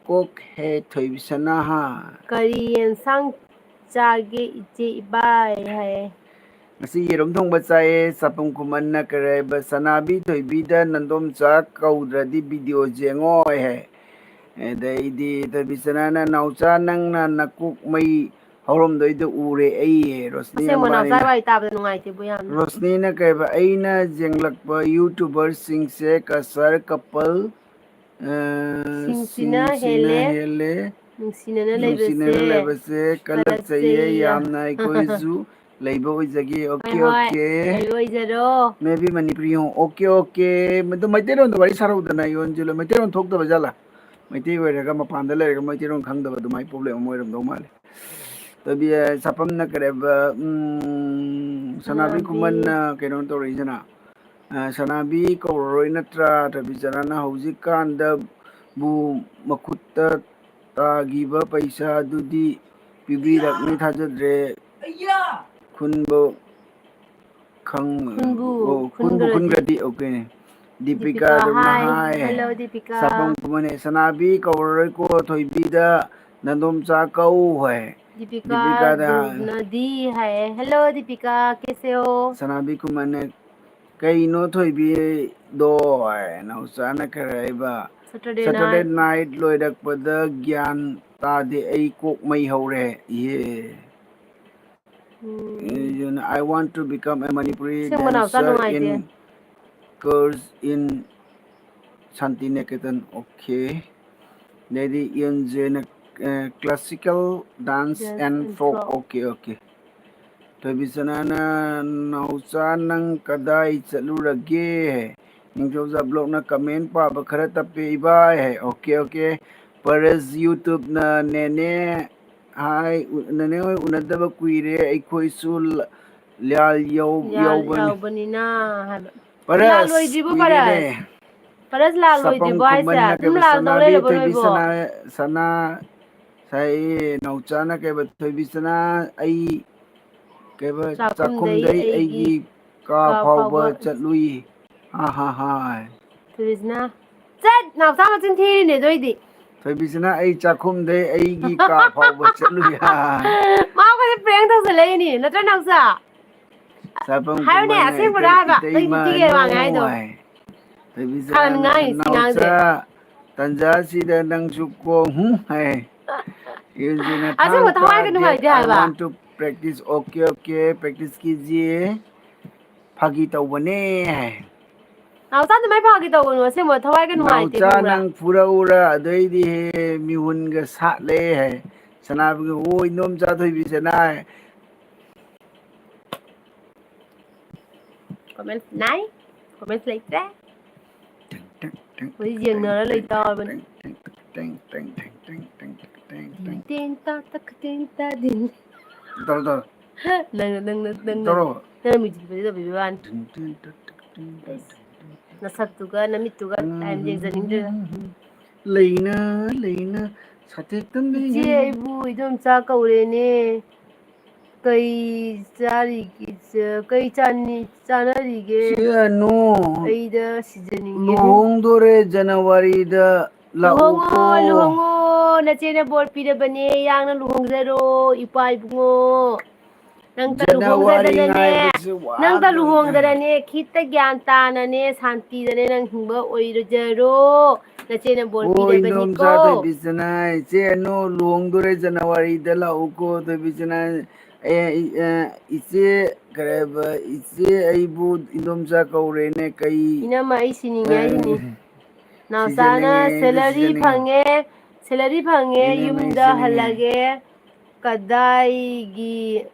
ꯀꯣꯛ ꯍꯦ ꯊꯣꯏꯕꯤꯁꯅꯥ ꯍꯥ?" ꯀꯔꯤ ꯌꯦꯟꯁꯥꯡ ꯆꯥꯒꯦ ꯏꯆꯦ ꯏꯕꯥꯏ ꯍꯥꯏꯌꯦ꯫ "ꯉꯁꯤ ꯌꯦꯔꯨꯝ ꯊꯣꯡꯕ ꯆꯥꯏꯌꯦ", ꯆꯥꯄꯝ ꯈꯨꯃꯟꯅ ꯀꯔꯤ ꯍꯥꯏꯕ, "ꯁꯅꯥꯕꯤ ꯊꯣꯏꯕꯤꯗ ꯅꯟꯗꯣꯝꯆꯥ ꯀꯧꯗ꯭ꯔꯗꯤ video ꯌꯦꯡꯉꯣꯏ" ꯍꯥꯏ꯫ ꯑꯗꯩꯗꯤ ꯊꯣꯏꯕꯤꯆꯅꯥꯅ, "ꯅꯥꯎꯆꯥ, ꯅꯪꯅ ꯅꯀꯣꯛ ꯃꯩ ꯍꯧꯔꯝꯗꯣꯏꯗꯣ ꯎꯔꯦ ꯑꯩ", ꯔꯣꯁꯅꯤ ꯑꯁꯦꯡꯕ ꯅꯥꯎꯆꯥ ꯑꯝꯕꯥꯅꯤꯅ꯫ ꯋꯥꯔꯤ ꯇꯥꯕꯗ ꯅꯨꯡꯉꯥꯏꯇꯦꯕꯨ ꯌꯥꯝꯅ꯫ ꯔꯣꯁꯅꯤꯅ ꯀꯩꯕ, "ꯑꯩꯅ ꯌꯦꯡꯂꯛꯄ YouTuberꯁꯤꯡꯁꯦ ꯀꯁꯔ ꯀꯄꯜ, ꯑ, ꯁꯤꯡꯁꯤꯅ ꯁꯤꯡꯁꯤꯅ ꯍꯦꯜꯂꯦ꯫ ꯍꯦꯜꯂꯦ꯫ ꯅꯨꯡꯁꯤꯅꯅ ꯅꯨꯡꯁꯤꯅꯅ ꯂꯩꯕꯁꯦ ꯂꯩꯕꯁꯦ ꯀꯜꯂꯛꯆꯩꯌꯦ꯫ ꯀꯜꯂꯛꯆꯩꯌꯦ꯫ ꯌꯥꯝꯅ ꯑꯩꯈꯣꯏꯁꯨ ꯂꯩꯕ ꯑꯣꯏꯖꯒꯦ꯫ ꯍꯣꯏ, OK, ꯍꯣꯏ꯫ OK꯫ ꯂꯩꯕ ꯑꯣꯏꯖꯔꯣ꯫ Maybe ꯃꯅꯤꯄꯨꯔꯤ ꯍꯣ-, OK, OK꯫ ꯃꯗꯨ ꯃꯩꯇꯩꯂꯣꯟꯗ ꯋꯥꯔꯤ ꯁꯥꯔꯛꯎꯗꯅ, ꯌꯣꯟꯁꯤꯜꯂꯣ꯫ ꯃꯩꯇꯩꯂꯣꯟ ꯊꯣꯛꯇꯕ ꯖꯥꯠꯂꯥ? ꯃꯩꯇꯩ ꯑꯣꯏꯔꯒ ꯃꯄꯥꯟꯗ ꯂꯩꯔꯒ ꯃꯩꯇꯩꯂꯣꯟ ꯈꯪꯗꯕ ꯑꯗꯨꯃꯥꯏꯅ problem ꯑꯃ ꯑꯣꯏꯔꯝꯗꯧ ꯃꯥꯜꯂꯦ꯫ ꯇꯕꯤ-, ꯁꯥꯄꯝꯅ ꯀꯔꯦꯕ, ꯎꯝ, ꯁꯅꯥꯕꯤ ꯁꯅꯥꯕꯤ꯫ ꯈꯨꯃꯟꯅ ꯀꯩꯅꯣ ꯇꯧꯔꯛꯏꯁꯤꯅ, ꯑ, ꯁꯅꯥꯕꯤ ꯀꯧꯔꯔꯣꯏ ꯅꯠꯇ꯭ꯔꯥ? ꯊꯣꯏꯕꯤꯆꯅꯥꯅ ꯍꯧꯖꯤꯛꯀꯥꯟꯗꯕꯨ ꯃꯈꯨꯠꯇ ꯇꯥꯈꯤꯕ ꯄꯩꯁꯥꯗꯨꯗꯤ ꯄꯤꯕꯤꯔꯛꯅꯤ ꯊꯥꯖꯗ꯭ꯔꯦ꯫ ꯈꯨꯟꯕꯨ ꯈꯪ-, ꯈꯨꯟꯕꯨ ꯑꯣ, ꯈꯨꯟꯕꯨ ꯈꯨꯟꯈ꯭ꯔꯗꯤ꯫ ꯈꯨꯟꯈ꯭ꯔꯗꯤ, OK꯫ ꯗꯤꯄꯤꯀꯥ ꯗꯤꯄꯤꯀꯥ, ꯑꯗꯨꯝꯅ hi꯫ Hi꯫ Hello, ꯗꯤꯄꯤꯀꯥ꯫ ꯁꯥꯄꯝ ꯈꯨꯃꯟꯅ, "ꯁꯅꯥꯕꯤ ꯀꯧꯔꯔꯣꯏꯀꯣ, ꯊꯣꯏꯕꯤꯗ ꯅꯗꯣꯝꯆꯥ ꯀꯧ" ꯍꯥꯏ꯫ ꯗꯤꯄꯤꯀꯥ ꯗꯤꯄꯤꯀꯥꯗ꯫ ꯗꯨꯅꯗꯤ ꯍꯥꯏꯌꯦ꯫ Hello, ꯗꯤꯄꯤꯀꯥ, ꯀꯦꯁꯦ ꯍꯣ? ꯁꯅꯥꯕꯤ ꯈꯨꯃꯟꯅ, "ꯀꯩꯅꯣ ꯊꯣꯏꯕꯤꯗꯣ?" ꯍꯥꯏ꯫ ꯅꯥꯎꯆꯥꯅ ꯀꯔꯤ ꯍꯥꯏꯕ? Saturday Saturday night꯫ Night ꯂꯣꯏꯔꯛꯄꯗ ꯒ꯭ꯌꯥꯟ ꯇꯥꯗꯦ, ꯑꯩ ꯀꯣꯛ ꯃꯩ ꯍꯧꯔꯦ꯫ ꯏꯍꯦ꯫ ꯎꯝ꯫ ꯑꯦ, you know, "I want to become a Manipuri ꯑꯁꯦꯡꯕ ꯅꯥꯎꯆꯥ dancer ꯅꯨꯡꯉꯥꯏꯇꯦ꯫ In course in Shantiniketan." OK꯫ ꯑꯗꯩꯗꯤ ꯌꯨꯟꯖꯦꯅ, ꯑ, classical dance Dance and and folk꯫ Folk꯫ OK, OK꯫ ꯊꯣꯏꯕꯤꯆꯅꯥꯅ, "ꯅꯥꯎꯆꯥ, ꯅꯪ ꯀꯗꯥꯏ ꯆꯠꯂꯨꯔꯒꯦ?" ꯅꯤꯡꯊꯧꯖꯥ ꯕ꯭ꯂꯣꯛꯅ, "Comment ꯄꯥꯕ ꯈꯔ ꯇꯞꯄꯦ ꯏꯕꯥꯏ" ꯍꯥꯏ꯫ OK, OK꯫ ꯄꯔꯁ YouTubeꯅ, "ꯅꯦꯅꯦ, hi, ꯎ-, ꯅꯦꯅꯦ ꯍꯣꯏ ꯎꯅꯗꯕ ꯀꯨꯏꯔꯦ, ꯑꯩꯈꯣꯏꯁꯨ ꯂ-, ꯂꯥꯜ ꯌꯧ-, ꯌꯥꯜ ꯌꯧꯕꯅꯤ꯫ ꯌꯧꯕꯅꯤꯅ" ꯍꯥꯏꯕ꯫ ꯄꯔꯁ, ꯂꯥꯜ ꯂꯣꯏꯗ꯭ꯔꯤꯕꯣ ꯀꯨꯏꯔꯦꯅꯦ꯫ ꯄꯔꯁ? ꯄꯔꯁ ꯂꯥꯜ ꯆꯄꯝ ꯂꯣꯏꯗ꯭ꯔꯤꯕꯣ ꯍꯥꯏꯁꯦ? ꯈꯨꯝꯕꯅꯤꯅ ꯑꯗꯨꯝ ꯀꯩꯕ, ꯂꯥꯜ ꯇꯧ ꯁꯅꯥꯕꯤ ꯂꯩꯔꯕꯣ ꯊꯣꯏꯕꯤ ꯅꯣꯏꯕꯣ? ꯁꯅꯥ, ꯁꯅꯥ, ꯉꯁꯥꯏ ꯅꯥꯎꯆꯥꯅ ꯀꯩꯕ, ꯊꯣꯏꯕꯤ ꯁꯅꯥ, ꯑꯩ ꯀꯩꯕ, ꯆꯥꯛꯈꯨꯝꯗꯩ ꯆꯥꯛꯈꯨꯝꯗꯩ ꯑꯩꯒꯤ ꯑꯩꯒꯤ ꯀꯥ ꯀꯥ ꯐꯥꯎꯕ ꯐꯥꯎꯕ ꯆꯠꯂꯨꯏ꯫ ꯍꯥ, ꯍꯥ, ꯍꯥ꯫ ꯊꯣꯏꯕꯤꯁꯅꯥ, ꯆꯠ! ꯅꯥꯎꯆꯥ ꯃꯆꯤꯟ ꯊꯤꯔꯤꯅꯦ ꯑꯗꯨꯏꯗꯤ꯫ ꯊꯣꯏꯕꯤꯁꯅꯥ, ꯑꯩ ꯆꯥꯛꯈꯨꯝꯗꯩ ꯑꯩꯒꯤ ꯀꯥ ꯐꯥꯎꯕ ꯆꯠꯂꯨꯏ꯫ ꯍꯥ꯫ ꯃꯥꯕꯨꯗꯤ prank ꯇꯧꯁꯜꯂꯛꯏꯅꯤ, ꯅꯠꯇ꯭ꯔ ꯅꯥꯎꯆꯥ? ꯆꯥꯛꯐꯝ ꯍꯥꯏꯌꯨꯅꯦ, ꯀꯨꯝꯕꯅ ꯑꯁꯦꯡꯕꯔꯥ ꯏꯇꯩ-, ꯍꯥꯏꯕ? ꯅꯪ ꯏꯇꯩꯃ ꯏꯇꯤꯒꯦ ꯋꯥ ꯀꯩꯅꯣ ꯉꯥꯡꯉꯤꯗꯣ? ꯍꯥꯏ꯫ ꯊꯣꯏꯕꯤꯁꯅꯥꯅ ꯈꯥꯟ ꯉꯥꯡꯉꯤ, ꯁꯤ ꯉꯥꯡꯁꯦ꯫ ꯅꯥꯎꯆꯥ, ꯇꯟꯖꯥꯁꯤꯗ ꯅꯪꯁꯨ ꯀꯣ, ꯍꯨꯝ ꯍꯥꯏ꯫ ꯌꯨꯝꯁꯤꯅ ꯑꯁꯦꯡꯕ ꯊꯥꯡ ꯊꯋꯥꯏꯒ ꯇꯥꯗꯦ, ꯅꯨꯡꯉꯥꯏꯇꯦ "I ꯍꯥꯏꯕ꯫ Want to practice"꯫ "Okay, okay, practice ꯀꯤꯖꯤꯌꯦ"꯫ "ꯐꯥꯒꯤ ꯇꯧꯕꯅꯦ" ꯍꯥꯏ꯫ ꯅꯥꯎꯆꯥ, ꯑꯗꯨꯃꯥꯏ ꯐꯥꯒꯤ ꯇꯧꯒꯅꯨ, ꯑꯁꯦꯡꯕ ꯊꯋꯥꯏꯒ ꯅꯨꯡꯉꯥꯏꯇꯦ, "ꯅꯥꯎꯆꯥ, ꯈꯪꯕ꯭ꯔꯥ? ꯅꯪ ꯐꯨꯔꯛꯎꯔ? ꯑꯗꯩꯗꯤ ꯍꯦ ꯃꯤꯍꯨꯟꯒ ꯁꯥꯠꯂꯦ" ꯍꯥꯏ꯫ ꯁꯅꯥꯕꯤꯒ, "ꯑꯣ, ꯏꯟꯗꯣꯝꯆꯥ ꯊꯣꯏꯕꯤꯁꯅꯥ" ꯍꯥꯏ꯫ Comment ꯅꯥꯏ? Comment ꯂꯩꯇ꯭ꯔꯦ? ꯇꯦꯡ, ꯇꯦꯡ, ꯇꯦꯡ, ꯍꯧꯖꯤꯛ ꯇꯦꯡ, ꯌꯦꯡꯅꯔ ꯇꯦꯡ, ꯂꯩꯇꯥꯔꯕꯅꯤ꯫ ꯇꯦꯡ, ꯇꯦꯡ, ꯇꯦꯡ, ꯇꯦꯡ, ꯇꯦꯡ, ꯇꯦꯡ, ꯇꯦꯡ, ꯇꯦꯡ, ꯇꯦꯡ꯫ ꯇꯦꯡ, ꯇꯥ, ꯇꯛ, ꯇꯦꯡ, ꯇꯥ, ꯗꯤꯟ꯫ ꯇꯧꯔꯣ, ꯇꯧꯔꯣ꯫ ꯅꯪꯅ, ꯅꯪꯅ, ꯅꯪꯅ, ꯇꯧꯔꯣ꯫ ꯅꯪꯅ ꯃ꯭ꯌꯨꯖꯤꯛ ꯐꯖꯅ ꯇꯧꯕꯤꯕ ꯋꯥꯅꯤ꯫ ꯇꯤꯡ, ꯇꯤꯡ, ꯇꯛ, ꯇꯛ, ꯇꯤꯡ, ꯇꯤꯡ, ꯇꯛ, ꯇꯤꯡ, ꯇꯛ, ꯇꯤꯡ, ꯇꯛ꯫ ꯅꯁꯛꯇꯨꯒ ꯅꯃꯤꯠꯇꯨꯒ ꯀꯥꯏꯝ ꯌꯦꯡꯖꯅꯤꯡꯗ꯭ꯔꯦꯗ꯫ ꯂꯩꯅ, ꯂꯩꯅ, ꯁꯥꯊꯦꯛꯇꯝ ꯏꯆꯦ, ꯂꯩꯅ꯫ ꯑꯩꯕꯨ ꯏꯗꯣꯝꯆꯥ ꯀꯧꯔꯦꯅꯦ꯫ ꯀꯩ ꯆꯥꯔꯤꯒꯦ? ꯆ-, ꯀꯩ ꯆꯥꯅꯤ-, ꯆꯥꯅꯔꯤꯒꯦ? ꯆꯦ ꯑꯅꯨ, ꯑꯩꯗ ꯁꯤꯖꯅꯤꯡꯉꯦ꯫ ꯂꯨꯍꯣꯡꯗꯣꯔꯦ ꯖꯅꯋꯥꯔꯤꯗ, ꯂꯥꯛꯎꯀꯣ꯫ ꯂꯨꯍꯣꯡꯉꯣ, ꯂꯨꯍꯣꯡꯉꯣ, ꯅꯆꯦꯅ ꯕꯣꯔ ꯄꯤꯔꯕꯅꯦ, ꯌꯥꯡꯅ ꯂꯨꯍꯣꯡꯖꯔꯣ, ꯏꯄꯥ ꯏꯕꯨꯡꯉꯣ꯫ ꯅꯪꯇ ꯖꯅꯋꯥꯔꯤ ꯂꯨꯍꯣꯡꯗꯅꯅꯦ, ꯉꯥꯏꯕꯁꯦ ꯅꯪꯇ ꯋꯥꯗꯣꯔꯤꯅꯦ꯫ ꯂꯨꯍꯣꯡꯗꯅꯅꯦ, ꯈꯤꯠꯇ ꯒ꯭ꯌꯥꯟ ꯇꯥꯅꯅꯦ, ꯁꯥꯟꯇꯤꯗꯅꯦ, ꯅꯪ ꯍꯤꯡꯕ ꯑꯣꯏꯖꯔꯣ꯫ ꯅꯆꯦꯅ ꯕꯣꯔ ꯑꯣ, ꯄꯤꯔꯕꯅꯤꯀꯣ꯫ ꯏꯟꯗꯣꯝꯆꯥ ꯊꯣꯏꯕꯤꯁꯅꯥ, ꯏꯆꯦ ꯑꯅꯨ ꯂꯨꯍꯣꯡꯗꯣꯔꯦ ꯖꯅꯋꯥꯔꯤꯗ ꯂꯥꯛꯎꯀꯣ, ꯊꯣꯏꯕꯤꯁꯅꯥ꯫ ꯑꯦ, ꯏ-, ꯑ, ꯏꯆꯦ, ꯀꯔꯤ ꯍꯥꯏꯕ, ꯏꯆꯦ ꯑꯩꯕꯨ ꯏꯟꯗꯣꯝꯆꯥ ꯀꯧꯔꯦꯅꯦ, ꯀꯩ, ꯏꯅꯝꯃ, ꯑꯩ ꯁꯤꯅꯤꯡꯉꯦ ꯑ, ꯍꯥꯏꯁꯤꯅꯤ꯫ ꯅꯥꯎꯆꯥꯅ ꯁꯤꯖꯅꯤꯡꯉꯦ, ꯑꯩꯗꯤ salary ꯁꯤꯖꯅꯤꯡꯉꯦ꯫ ꯐꯪꯉꯦ, salary ꯐꯪꯉꯦ, ꯏꯅꯝꯃ, ꯑꯩ ꯌꯨꯝꯗ ꯁꯤꯖꯅꯤꯡꯉꯦ꯫ ꯍꯜꯂꯒꯦ꯫ ꯀꯗꯥꯏꯒꯤ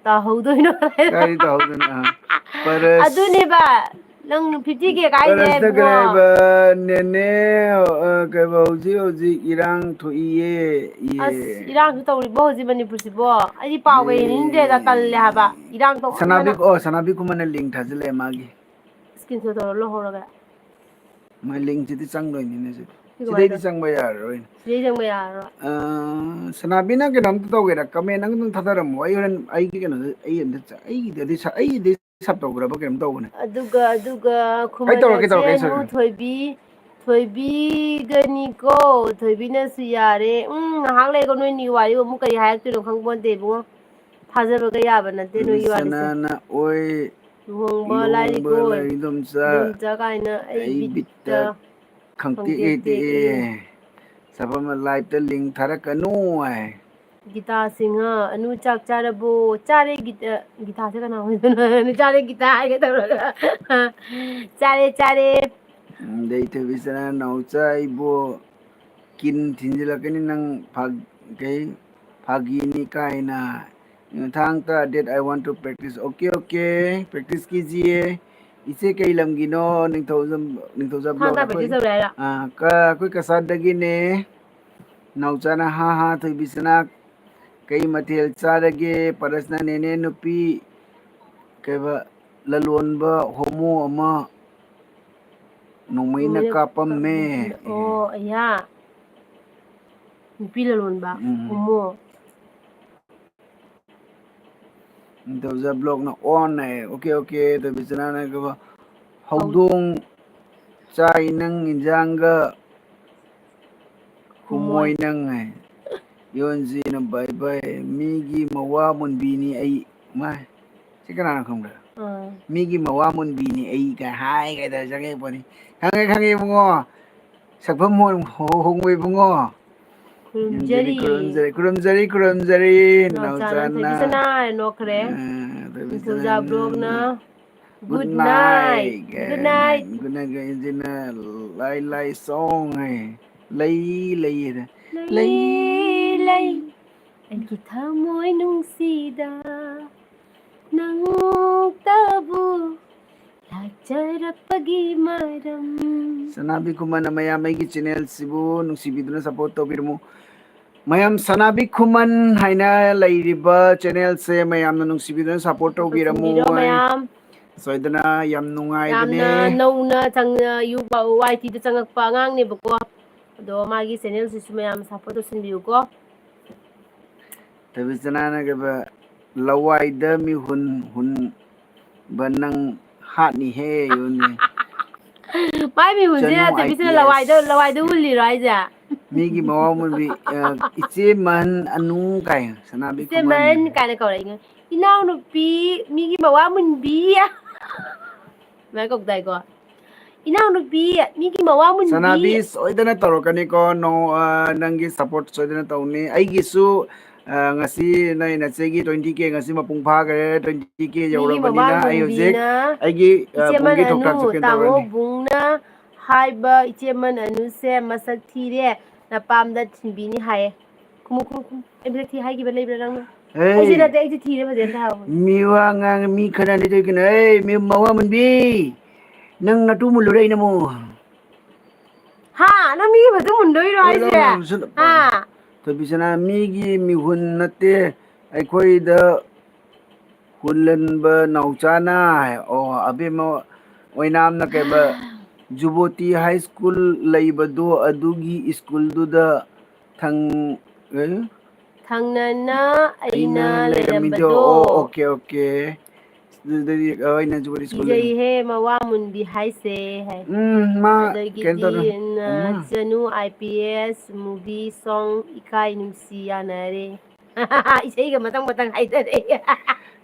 ꯇꯥꯍꯧꯗꯣꯏꯅꯣ? ꯀꯥꯏ ꯇꯥꯍꯧꯗꯣꯏꯅꯣ? ꯑ, ꯄꯔꯁ-, ꯑꯗꯨꯅꯦꯕ, ꯅꯪ fifty K ꯀꯥꯏꯁꯦ ꯄꯔꯁꯇ ꯏꯕꯨꯡꯉꯣ꯫ ꯀꯔꯤ ꯍꯥꯏꯕ? ꯅꯦꯅꯦ, ꯑ, ꯀꯩꯕ, ꯍꯧꯖꯤꯛ, ꯍꯧꯖꯤꯛ ꯏꯔꯥꯡ ꯊꯣꯛꯏꯌꯦ, ꯏꯌꯦ꯫ ꯑꯁ, ꯏꯔꯥꯡꯁꯨ ꯇꯧꯔꯤꯕꯣ ꯍꯧꯖꯤꯛ ꯃꯅꯤꯄꯨꯔꯁꯤꯕꯣ? ꯑꯩꯗꯤ ꯄꯥꯎꯒ ꯌꯦꯡꯅꯤꯡꯗ꯭ꯔꯦꯗ, ꯇꯜꯂꯦ ꯍꯥꯏꯕ꯫ ꯏꯔꯥꯡ ꯁꯅꯥꯕꯤ, ꯇꯧꯃꯟꯗꯅ꯫ ꯑꯣ, ꯁꯅꯥꯕꯤ ꯈꯨꯃꯟꯅ link ꯊꯥꯖꯤꯜꯂꯛꯑꯦ ꯃꯥꯒꯤ꯫ Screenshot ꯇꯧꯔ ꯂꯧꯍꯧꯔꯒ꯫ ꯃꯥꯏ linkꯁꯤꯗꯤ ꯆꯪꯗꯣꯏꯅꯤꯅꯦ ꯁꯤꯗꯤ꯫ ꯁꯤ ꯀꯃꯥꯏꯅ ꯁꯤꯗꯩꯗꯤ ꯇꯧ-, ꯆꯪꯕ ꯌꯥꯔꯔꯣꯏ꯫ ꯁꯤꯗꯩ ꯆꯪꯕ ꯌꯥꯔꯔꯣꯏ꯫ ꯑ, ꯁꯅꯥꯕꯤ, ꯅꯪ ꯀꯩꯅꯣꯝꯇ ꯇꯧꯒꯦꯔꯥ? Comment ꯑꯃꯇꯪ ꯊꯥꯗꯔꯝꯃꯣ꯫ ꯑꯩ ꯍꯣꯔꯦꯟ ꯑꯩꯒꯤ ꯀꯩꯅꯣꯗ, ꯑꯩ ꯑꯝꯇ ꯆ-, ꯑꯩꯒꯤꯗꯗꯤ ꯁ-, ꯑꯩꯒꯤꯗꯤ sub ꯇꯧꯈ꯭ꯔꯕ ꯀꯩꯅꯣꯝ ꯇꯧꯕꯅꯦ꯫ ꯑꯗꯨꯒ, ꯑꯗꯨꯒ ꯑꯩ ꯇꯧꯔꯛꯀꯦ, ꯈꯨꯃꯟꯅꯁꯦ ꯇꯧꯔꯛꯀꯦ, ꯑꯩ ꯑꯃꯨꯛ ꯁꯣꯏꯔꯦ꯫ ꯊꯣꯏꯕꯤ, ꯊꯣꯏꯕꯤꯒꯅꯤꯀꯣ, ꯊꯣꯏꯕꯤꯅꯁꯨ ꯌꯥꯔꯦ꯫ ꯎꯝ, ꯉꯥꯏꯍꯥꯛ ꯂꯩꯔꯒ ꯅꯣꯏꯅꯤ ꯋꯥꯔꯤ ꯑꯃꯨꯛ ꯀꯔꯤ ꯍꯥꯏꯔꯛꯇꯣꯏꯅꯣ ꯈꯪꯄꯣꯟꯇꯦ ꯏꯕꯨꯡꯉꯣ꯫ ꯊꯥꯖꯕꯒ ꯌꯥꯕ ꯅꯠꯇꯦ ꯅꯣꯏꯒꯤ ꯋꯥꯔꯤꯁꯦ꯫ ꯁꯅꯥꯅ ꯑꯣꯏ ꯂꯨꯍꯣꯡꯕ ꯂꯨꯍꯣꯡꯕ ꯂꯥꯏꯔꯤꯛ ꯑꯣꯏ꯫ ꯂꯥꯏꯔꯤꯛ ꯏꯗꯣꯝꯆꯥ, ꯏꯗꯣꯝꯆꯥ ꯀꯥꯏꯅ ꯑꯩ ꯑꯩ ꯕꯤꯠꯇ꯫ ꯕꯤꯠꯇ꯫ ꯈꯪꯇꯦꯛ ꯈꯪꯇꯦꯛ ꯍꯦꯛ ꯇꯦꯛꯑꯦ꯫ ꯇꯦꯛꯑꯦ꯫ ꯁꯥꯐꯝꯅ live ꯇ link ꯊꯥꯔꯛꯀꯅꯨ ꯍꯥꯏ꯫ ꯒꯤꯇꯥ ꯁꯤꯡꯍ, "ꯑꯅꯨ ꯆꯥꯛ ꯆꯥꯔꯕꯣ?" "ꯆꯥꯔꯦ ꯒꯤꯇꯥ"꯫ ꯒꯤꯇꯥꯁꯦ ꯀꯅꯥ ꯑꯣꯏꯗꯣꯏꯅꯣ? "ꯆꯥꯔꯦ ꯒꯤꯇꯥ" ꯍꯥꯏꯒꯦ ꯇꯧꯔꯒ꯫ "ꯆꯥꯔꯦ, ꯆꯥꯔꯦ"꯫ ꯎꯝ, ꯑꯗꯩ ꯊꯣꯏꯕꯤꯆꯅ, "ꯅꯥꯎꯆꯥ, ꯑꯩꯕꯨ ꯀꯤꯟ ꯊꯤꯟꯖꯤꯜꯂꯛꯀꯅꯤ ꯅꯪ ꯐꯥ-, ꯀꯩ, ꯐꯥꯒꯤꯅꯤ ꯀꯥꯏꯅ꯫ ꯊꯥꯡ ꯇꯥ date I want to practice"꯫ Okay, okay, practice कीजिए꯫ ꯏꯆꯦ ꯀꯩ ꯂꯝꯒꯤꯅꯣ? ꯅꯤꯡꯊꯧꯖꯝ-, ꯅꯤꯡꯊꯧꯖꯝ ꯊꯥꯡ ꯇꯥ block ꯑꯩꯈꯣꯏ, practice ꯇꯧꯔꯦ ꯍꯥꯏꯔꯣ? ꯑꯥ, ꯀ-, ꯑꯩꯈꯣꯏ ꯀꯁꯥꯔꯗꯒꯤꯅꯦ꯫ ꯅꯥꯎꯆꯥꯅ, "ꯍꯥ ꯍꯥ, ꯊꯣꯏꯕꯤꯆꯅ ꯀꯩ ꯃꯊꯦꯜ ꯆꯥꯔꯒꯦ?" ꯄꯔꯁꯅ, "ꯅꯦꯅꯦ ꯅꯨꯄꯤ ꯀꯩꯕ ꯂꯂꯣꯟꯕ ꯍꯣꯃꯣ ꯑꯃ ꯅꯣꯡꯃꯩꯅ ꯅꯣꯡꯃꯩꯅ ꯀꯥꯞꯄꯝꯃꯦ"꯫ ꯀꯥꯞꯄꯝꯃꯦ꯫ ꯑꯣ, ꯑꯌꯥ꯫ ꯅꯨꯄꯤ ꯂꯂꯣꯟꯕ ꯎꯝ꯫ ꯍꯣꯃꯣ꯫ ꯅꯤꯡꯊꯧꯖꯝ block ꯅ on ꯍꯥꯏ꯫ Okay, okay, ꯊꯣꯏꯕꯤꯆꯅ ꯀꯩꯕ ꯍꯧꯗꯣꯡ ꯆꯥꯏ ꯅꯪ ꯏꯟꯖꯥꯡꯒ꯫ ꯈꯨꯃꯣꯏ ꯈꯨꯃꯣꯏ꯫ ꯅꯪ ꯍꯥꯏ꯫ ꯌꯣꯟꯁꯤꯅ ꯕꯥꯏ ꯕꯥꯏ꯫ ꯃꯤꯒꯤ ꯃꯋꯥ ꯃꯨꯟꯕꯤꯅꯤ ꯑꯩ꯫ ꯃꯥꯏ꯫ ꯁꯤ ꯀꯅꯥꯅꯣ ꯈꯪꯕ꯭ꯔꯥ? ꯑꯥ꯫ "ꯃꯤꯒꯤ ꯃꯋꯥ ꯃꯨꯟꯕꯤꯅꯤ ꯑꯩ" ꯀꯥꯏ ꯍꯥꯏ ꯀꯥꯏ ꯇꯧꯔ ꯆꯪꯉꯛꯏ ꯄꯣꯠꯅꯤ꯫ ꯈꯪꯉꯦ, ꯈꯪꯉꯦ ꯏꯕꯨꯡꯉꯣ꯫ ꯁꯛꯐꯝ ꯍꯣꯡ-, ꯍꯣꯡꯉꯣ ꯏꯕꯨꯡꯉꯣ꯫ ꯈꯨꯔꯨꯝꯖꯔꯤ꯫ ꯈꯨꯔꯨꯝꯖꯔꯤ, ꯈꯨꯔꯨꯝꯖꯔꯤ, ꯈꯨꯔꯨꯝꯖꯔꯤ꯫ ꯅꯥꯎꯆꯥꯅ ꯅꯥꯎꯆꯥꯅ꯫ ꯊꯣꯏꯕꯤꯆꯅ ꯍꯥꯏꯔ ꯅꯣꯛꯈ꯭ꯔꯦ꯫ ꯑꯥ, ꯊꯣꯏꯕꯤꯆꯅ꯫ ꯅꯤꯡꯊꯧꯖꯥ block ꯅ꯫ Good night꯫ Good night꯫ Good night꯫ Good night, ꯒꯥꯏꯅ ꯁꯤꯅ ꯂꯥꯏ ꯂꯥꯏ song ꯍꯥꯏ꯫ ꯂꯩ, ꯂꯩ ꯍꯥꯏꯅ꯫ ꯂꯩ, ꯂꯩ꯫ ꯂꯩ꯫ ꯑꯩꯒꯤ ꯊꯃꯣꯏ ꯅꯨꯡꯁꯤꯗ ꯅꯪꯇꯕꯨ ꯂꯥꯛꯆꯔꯛꯄꯒꯤ ꯃꯔꯝ꯫ ꯁꯅꯥꯕꯤ ꯈꯨꯃꯟ ꯃꯌꯥꯝ ꯑꯩꯒꯤ channel ꯁꯤꯕꯨ ꯅꯨꯡꯁꯤꯕꯤꯗꯨꯅ support ꯇꯧꯕꯤꯔꯝꯃꯨ꯫ ꯃꯌꯥꯝ ꯁꯅꯥꯕꯤ ꯈꯨꯃꯟ ꯍꯥꯏꯅ ꯂꯩꯔꯤꯕ channel ꯁꯦ ꯃꯌꯥꯝꯅ ꯅꯨꯡꯁꯤꯕꯤꯗꯨꯅ support ꯇꯧꯕꯤꯔꯝꯃꯨ꯫ ꯇꯧꯁꯤꯟꯕꯤꯔꯣ ꯃꯌꯥꯝ꯫ ꯁꯣꯏꯗꯅ ꯌꯥꯝ ꯅꯨꯡꯉꯥꯏꯕꯅꯦ꯫ ꯌꯥꯝꯅ ꯅꯧꯅ ꯆꯪ-, ꯌꯨ-, ꯋꯥꯏ ꯇꯤꯗ ꯆꯪꯉꯛꯄ ꯑꯉꯥꯡꯅꯦꯕꯀꯣ꯫ ꯑꯗꯣ ꯃꯥꯒꯤ channel ꯁꯤꯁꯨ ꯃꯌꯥꯝ support ꯇꯧꯁꯤꯟꯕꯤꯌꯨꯀꯣ꯫ ꯊꯣꯏꯕꯤꯆꯅꯥꯅ ꯀꯩꯕ, "ꯂꯋꯥꯏꯗ ꯃꯤꯍꯨꯟ ꯍꯨꯟꯕ ꯅꯪ ꯍꯥꯠꯅꯤꯍꯦ" ꯌꯣꯟꯅꯤ꯫ ꯃꯥꯏ ꯃꯤꯍꯨꯟꯁꯦ ꯆꯅꯨ ꯊꯣꯏꯕꯤꯆꯅ I P S꯫ ꯂꯋꯥꯏꯗ, ꯂꯋꯥꯏꯗ ꯍꯨꯜꯂꯤꯔꯣ ꯍꯥꯏꯁꯦ? ꯃꯤꯒꯤ ꯃꯋꯥ ꯃꯨꯟꯕꯤ, ꯑ, ꯏꯆꯦ ꯃꯍꯟ ꯑꯅꯨ ꯀꯥꯏ, ꯁꯅꯥꯕꯤ ꯏꯆꯦ ꯈꯨꯃꯟ꯫ ꯃꯍꯟ ꯀꯥꯏꯅ ꯀꯧꯔꯛꯏꯅꯦ꯫ ꯏꯅꯥꯎꯅꯨꯄꯤ, ꯃꯤꯒꯤ ꯃꯋꯥ ꯃꯨꯟꯕꯤ꯫ ꯑꯗꯨꯃꯥꯏꯅ ꯀꯧꯗꯥꯏꯀꯣ? ꯏꯅꯥꯎꯅꯨꯄꯤ, ꯃꯤꯒꯤ ꯃꯋꯥ ꯃꯨꯟꯕꯤ꯫ ꯁꯅꯥꯕꯤ ꯁꯣꯏꯗꯅ ꯇꯧꯔꯛꯀꯅꯤꯀꯣ꯫ ꯅꯣ-, ꯑ, ꯅꯪꯒꯤ support ꯁꯣꯏꯗꯅ ꯇꯧꯅꯤ꯫ ꯑꯩꯒꯤꯁꯨ, ꯑ, ꯉꯁꯤ ꯅꯣꯏ ꯅꯆꯦꯒꯤ twenty K ꯉꯁꯤ ꯃꯄꯨꯡ ꯐꯥꯈ꯭ꯔꯦ꯫ Twenty K ꯃꯤꯒꯤ ꯌꯧꯔꯕꯅꯤꯅ ꯃꯋꯥ ꯑꯩ ꯍꯧꯖꯤꯛ ꯃꯨꯟꯕꯤꯅ ꯑꯩꯒꯤ, ꯑ, ꯏꯆꯦ ꯃꯟ ꯕꯨꯡꯒꯤ ꯊꯣꯛ ꯑꯅꯨ, ꯊꯥꯛꯁꯨ ꯀꯩꯅꯣ ꯇꯥꯃꯣ ꯇꯧꯔꯅꯤ꯫ ꯕꯨꯡꯅ ꯍꯥꯏꯕ ꯏꯆꯦ ꯃꯟ ꯑꯅꯨꯁꯦ ꯃꯁꯛ ꯊꯤꯔꯦ, ꯅꯄꯥꯝꯗ ꯊꯤꯟꯕꯤꯅꯤ ꯍꯥꯏꯌꯦ꯫ ꯈꯨꯝꯃꯨ, ꯈꯨꯝꯃꯨ, ꯈꯨꯝꯃꯨ꯫ ꯑꯩ ꯃꯁꯛ ꯊꯤ ꯍꯥꯏꯈꯤꯕ ꯂꯩꯕ꯭ꯔꯥ ꯅꯪꯅ? ꯑꯩꯁꯦ ꯍꯦ, ꯅꯠꯇꯦ, ꯑꯩꯁꯦ ꯊꯤꯔꯦ ꯐꯖꯅ ꯊꯥꯍꯧꯕꯅꯤ꯫ ꯃꯤ ꯋꯥ ꯉꯥꯡ, ꯃꯤ ꯈꯠꯅꯅꯤ ꯇꯧꯏ ꯀꯩꯅꯣ? ꯑꯦ, ꯃꯤ ꯃꯋꯥ ꯃꯨꯟꯕꯤ, ꯅꯪ ꯅꯇꯨ ꯃꯨꯜꯂꯨꯔꯦ ꯑꯩꯅ ꯑꯃꯨꯛ꯫ ꯍꯥ? ꯅꯪ ꯃꯤꯒꯤ ꯃꯇꯨ ꯃꯨꯟꯗꯣꯏꯔꯣ ꯑꯣ, ꯍꯥꯏꯁꯦ? ꯂꯧ, ꯂꯧ, ꯁꯤꯜꯂꯨ꯫ ꯍꯥ? ꯊꯣꯏꯕꯤꯁꯅꯥ, ꯃꯤꯒꯤ ꯃꯤꯍꯨꯟ ꯅꯠꯇꯦ, ꯑꯩꯈꯣꯏꯗ ꯍꯨꯜꯍꯟꯕ ꯅꯥꯎꯆꯥꯅ ꯍꯥꯏ꯫ ꯑꯣ, ꯑꯕꯦꯝꯃ ꯑꯣꯏꯅꯥꯝꯅ ꯀꯩꯕ, ꯖꯨꯕꯣꯇꯤ ꯍꯥꯏ ꯁ꯭ꯀꯨꯜ ꯂꯩꯕꯗꯣ ꯑꯗꯨꯒꯤ ꯁ꯭ꯀꯨꯜꯗꯨꯗ ꯊꯪ-, ꯑꯦ? ꯊꯪꯅꯅ ꯑꯩꯅ ꯑꯩꯅ ꯂꯩꯔꯝꯃꯤꯗꯣ꯫ ꯂꯩꯔꯝꯕꯗꯣ꯫ ꯑꯣ, ꯑꯣꯀꯦ, ꯑꯣꯀꯦ꯫ ꯑꯗꯨꯗꯤ, ꯑ, ꯑꯩꯅ ꯖꯨꯕꯣꯇꯤ ꯁ꯭ꯀꯨꯜ ꯂꯩ꯫ ꯀꯤꯖꯩꯍꯦ ꯃꯋꯥ ꯃꯨꯟꯕꯤ ꯍꯥꯏꯁꯦ ꯍꯥꯏ꯫ ꯎꯝ, ꯃꯥ ꯀꯩꯅꯣ ꯑꯗꯒꯤꯗꯤ ꯇꯧꯔꯦ꯫ ꯅ-, ꯎꯝ, ꯃꯥ꯫ ꯆꯅꯨ I P S movie song ꯏꯀꯥꯏ ꯅꯨꯡꯁꯤ ꯌꯥꯅꯔꯦ꯫ ꯏꯁꯩꯒ ꯃꯊꯪ ꯃꯊꯪ ꯍꯥꯏꯗꯔꯦ꯫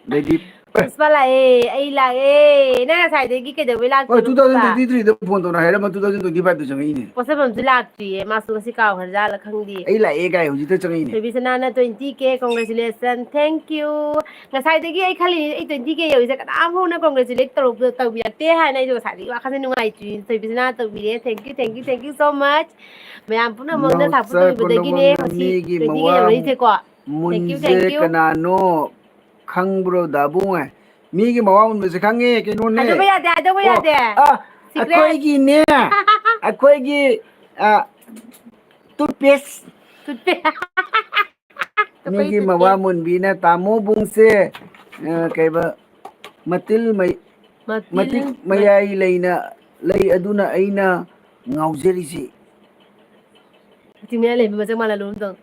ꯑꯗꯩꯗꯤ, ꯄꯨꯁꯄꯥ ꯂꯥꯛꯑꯦ, ꯑꯩ ꯂꯥꯛꯑꯦ꯫ ꯅꯪ ꯉꯁꯥꯏꯗꯒꯤ ꯀꯩꯗꯧꯕꯩ ꯍꯣꯏ, ꯂꯥꯛꯇ꯭ꯔꯤꯅꯣ, two thousand ꯄꯨꯁꯄꯥ? twenty three ꯗ ꯐꯣꯟ ꯇꯧꯔ ꯍꯥꯏꯔꯝꯃ two thousand twenty five ꯗ ꯆꯪꯉꯛꯏꯅꯦ꯫ ꯄꯣꯠꯁꯝꯕꯝꯁꯨ ꯂꯥꯛꯇ꯭ꯔꯤꯌꯦ, ꯃꯥꯁꯨ ꯉꯁꯤ ꯀꯥꯎꯈ꯭ꯔꯖꯥꯠꯂ ꯈꯪꯗꯦ꯫ ꯑꯩ ꯂꯥꯛꯑꯦ ꯀꯥꯏ ꯍꯧꯖꯤꯛꯇ ꯆꯪꯉꯛꯏꯅꯦ꯫ ꯊꯣꯏꯕꯤꯁꯅꯥꯅ twenty K, congratulation, thank you꯫ ꯉꯁꯥꯏꯗꯒꯤ ꯑꯩ ꯈꯜꯂꯤꯅꯦ, ꯑꯩ twenty K ꯌꯧꯔꯤꯁꯦ ꯀꯅꯥꯝ ꯐꯥꯎꯅ congratulate ꯇꯧꯔꯛ-, ꯇꯧꯕꯤꯔꯛꯇꯦ ꯍꯥꯏꯅ ꯑꯩꯁꯨ ꯉꯁꯥꯏꯗꯒꯤ ꯋꯥꯈꯜꯁꯦ ꯅꯨꯡꯉꯥꯏꯇ꯭ꯔꯤꯅꯦ꯫ ꯊꯣꯏꯕꯤꯁꯅꯥ ꯇꯧꯕꯤꯔꯦ, thank you, thank you, thank you so much꯫ ꯃꯌꯥꯝ ꯄꯨꯝꯅꯃꯛꯅ ꯅꯥꯎꯆꯥ ꯁꯥꯐꯨ ꯇꯧꯕꯤꯕꯗꯒꯤꯅꯦ ꯀꯣꯟꯗꯣꯡꯕꯝꯅ ꯉꯁꯤ ꯃꯤꯒꯤ twenty K ꯃꯋꯥ ꯌꯧꯔꯛꯏꯁꯦꯀꯣ꯫ Thank you, ꯃꯨꯟꯁꯦ thank you꯫ ꯀꯅꯥꯅꯣ ꯈꯪꯕ꯭ꯔꯣ ꯗꯥꯕꯨꯡ? ꯃꯤꯒꯤ ꯃꯋꯥ ꯃꯨꯟꯕꯁꯦ ꯈꯪꯉꯦ, ꯀꯩꯅꯣꯅꯦ꯫ ꯍꯥꯏꯗꯣꯛꯄ ꯌꯥꯗꯦ, ꯍꯥꯏꯗꯣꯛꯄ ꯑꯣ, ꯌꯥꯗꯦ꯫ ꯑ, Secret꯫ ꯑꯩꯈꯣꯏꯒꯤꯅꯦ, ꯑꯩꯈꯣꯏꯒꯤ, ꯑ, toothpaste꯫ Toothpaste꯫ ꯑꯩꯈꯣꯏ ꯃꯤꯒꯤ toothpaste꯫ ꯃꯋꯥ ꯃꯨꯟꯕꯤꯅ ꯇꯥꯃꯣ ꯕꯨꯡꯁꯦ, ꯑ, ꯀꯩꯕ, ꯃꯇꯤꯜ ꯃꯩ-, ꯃꯇꯤꯜ ꯃꯇꯤꯛ ꯃꯩ- ꯃꯌꯥꯏ ꯂꯩꯅ ꯂꯩ, ꯑꯗꯨꯅ ꯑꯩꯅ ꯉꯥꯎꯖꯔꯤꯁꯤ꯫ ꯃꯇꯤꯛ ꯃꯌꯥꯏ ꯂꯩꯕ ꯃꯁꯛ ꯃꯥꯜꯍꯜꯂꯨ ꯑꯝꯇꯪ꯫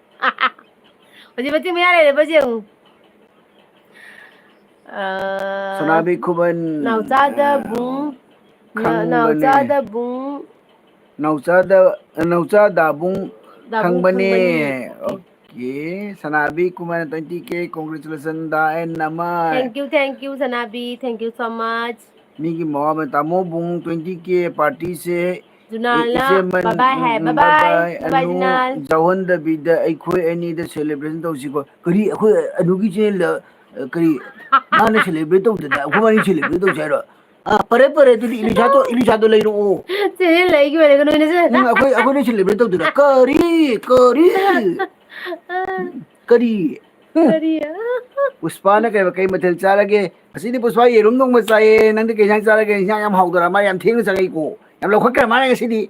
ꯍꯧꯖꯤꯛ ꯃꯇꯤꯛ ꯃꯌꯥꯏ ꯂꯩꯔꯕ ꯌꯦꯡꯉꯨ꯫ ꯑ, ꯁꯅꯥꯕꯤ ꯈꯨꯕꯟ, ꯅꯥꯎꯆꯥꯗ ꯑ, ꯕꯨꯡ, ꯅ-, ꯈꯪꯕꯅꯦ꯫ ꯅꯥꯎꯆꯥꯗ ꯕꯨꯡ꯫ ꯅꯥꯎꯆꯥꯗ, ꯅꯥꯎꯆꯥ ꯗꯥꯕꯨꯡ ꯗꯥꯕꯨꯡ ꯈꯪꯕꯅꯦ꯫ ꯈꯪꯕꯅꯦ꯫ Okay. Sanabi Khuban twenty K, congratulation ꯗꯥ ꯑꯦꯟ ꯑꯃ꯫ Thank you, thank you, Sanabi, thank you so much꯫ ꯃꯤꯒꯤ ꯃꯋꯥ ꯑꯃ, ꯇꯥꯃꯣ ꯕꯨꯡ twenty K party ꯁꯦ, ꯖꯨꯅꯥꯜꯅ ꯏꯆꯦꯃꯟ, bye bye ꯍꯥꯏ꯫ ꯎꯝ, Bye bye, bye bye, bye bye, Anu, ꯖꯨꯅꯥꯜ꯫ ꯌꯥꯎꯍꯟꯗꯕꯤꯗ ꯑꯩꯈꯣꯏ ꯑꯅꯤꯗ celebration ꯇꯧꯁꯤꯀꯣ꯫ ꯀꯔꯤ, ꯑꯩꯈꯣꯏ ꯑꯅꯨꯒꯤ channel ꯗ, ꯑ, ꯀꯔꯤ, ꯃꯥꯅ celebrate ꯇꯧꯗꯅ ꯑꯩꯈꯣꯏ ꯋꯥꯔꯤ celebrate ꯇꯧꯁꯦ ꯍꯥꯏꯔꯣ? ꯑ, ꯐꯔꯦ, ꯐꯔꯦ, ꯑꯗꯨꯗꯤ ꯏꯂꯤꯁꯥꯗꯣ, ꯏꯂꯤꯁꯥꯗꯣ ꯂꯩꯔꯛꯑꯣ꯫ Channel ꯑꯩꯒꯤ ꯑꯣꯏꯔꯒ ꯅꯣꯏꯅ ꯆꯦ-, ꯎꯝ, ꯑꯩꯈꯣꯏ, ꯑꯩꯈꯣꯏꯅ celebrate ꯇꯧꯗꯅ꯫ ꯀꯔꯤ, ꯀꯔꯤ? ꯀꯔꯤ? ꯎꯝ꯫ ꯀꯔꯤ? ꯄꯨꯁꯄꯥꯅ ꯀꯩ, ꯀꯩ ꯃꯊꯦꯜ ꯆꯥꯔꯒꯦ? ꯉꯁꯤꯗꯤ ꯄꯨꯁꯄꯥ ꯌꯦꯔꯨꯝ ꯊꯣꯡꯕ ꯆꯥꯏꯌꯦ꯫ ꯅꯪꯗꯤ ꯀꯩ ꯏꯟꯁꯥꯡ ꯆꯥꯔꯒꯦ? ꯏꯟꯁꯥꯡ ꯌꯥꯝ ꯍꯥꯎꯗꯣꯔ ꯃꯥꯜꯂꯦ, ꯌꯥꯝ ꯊꯦꯡꯅ ꯆꯪꯉꯛꯏꯀꯣ꯫ ꯌꯥꯝ ꯂꯧꯈꯠꯈ꯭ꯔ ꯃꯥꯜꯂꯦ ꯉꯁꯤꯗꯤ꯫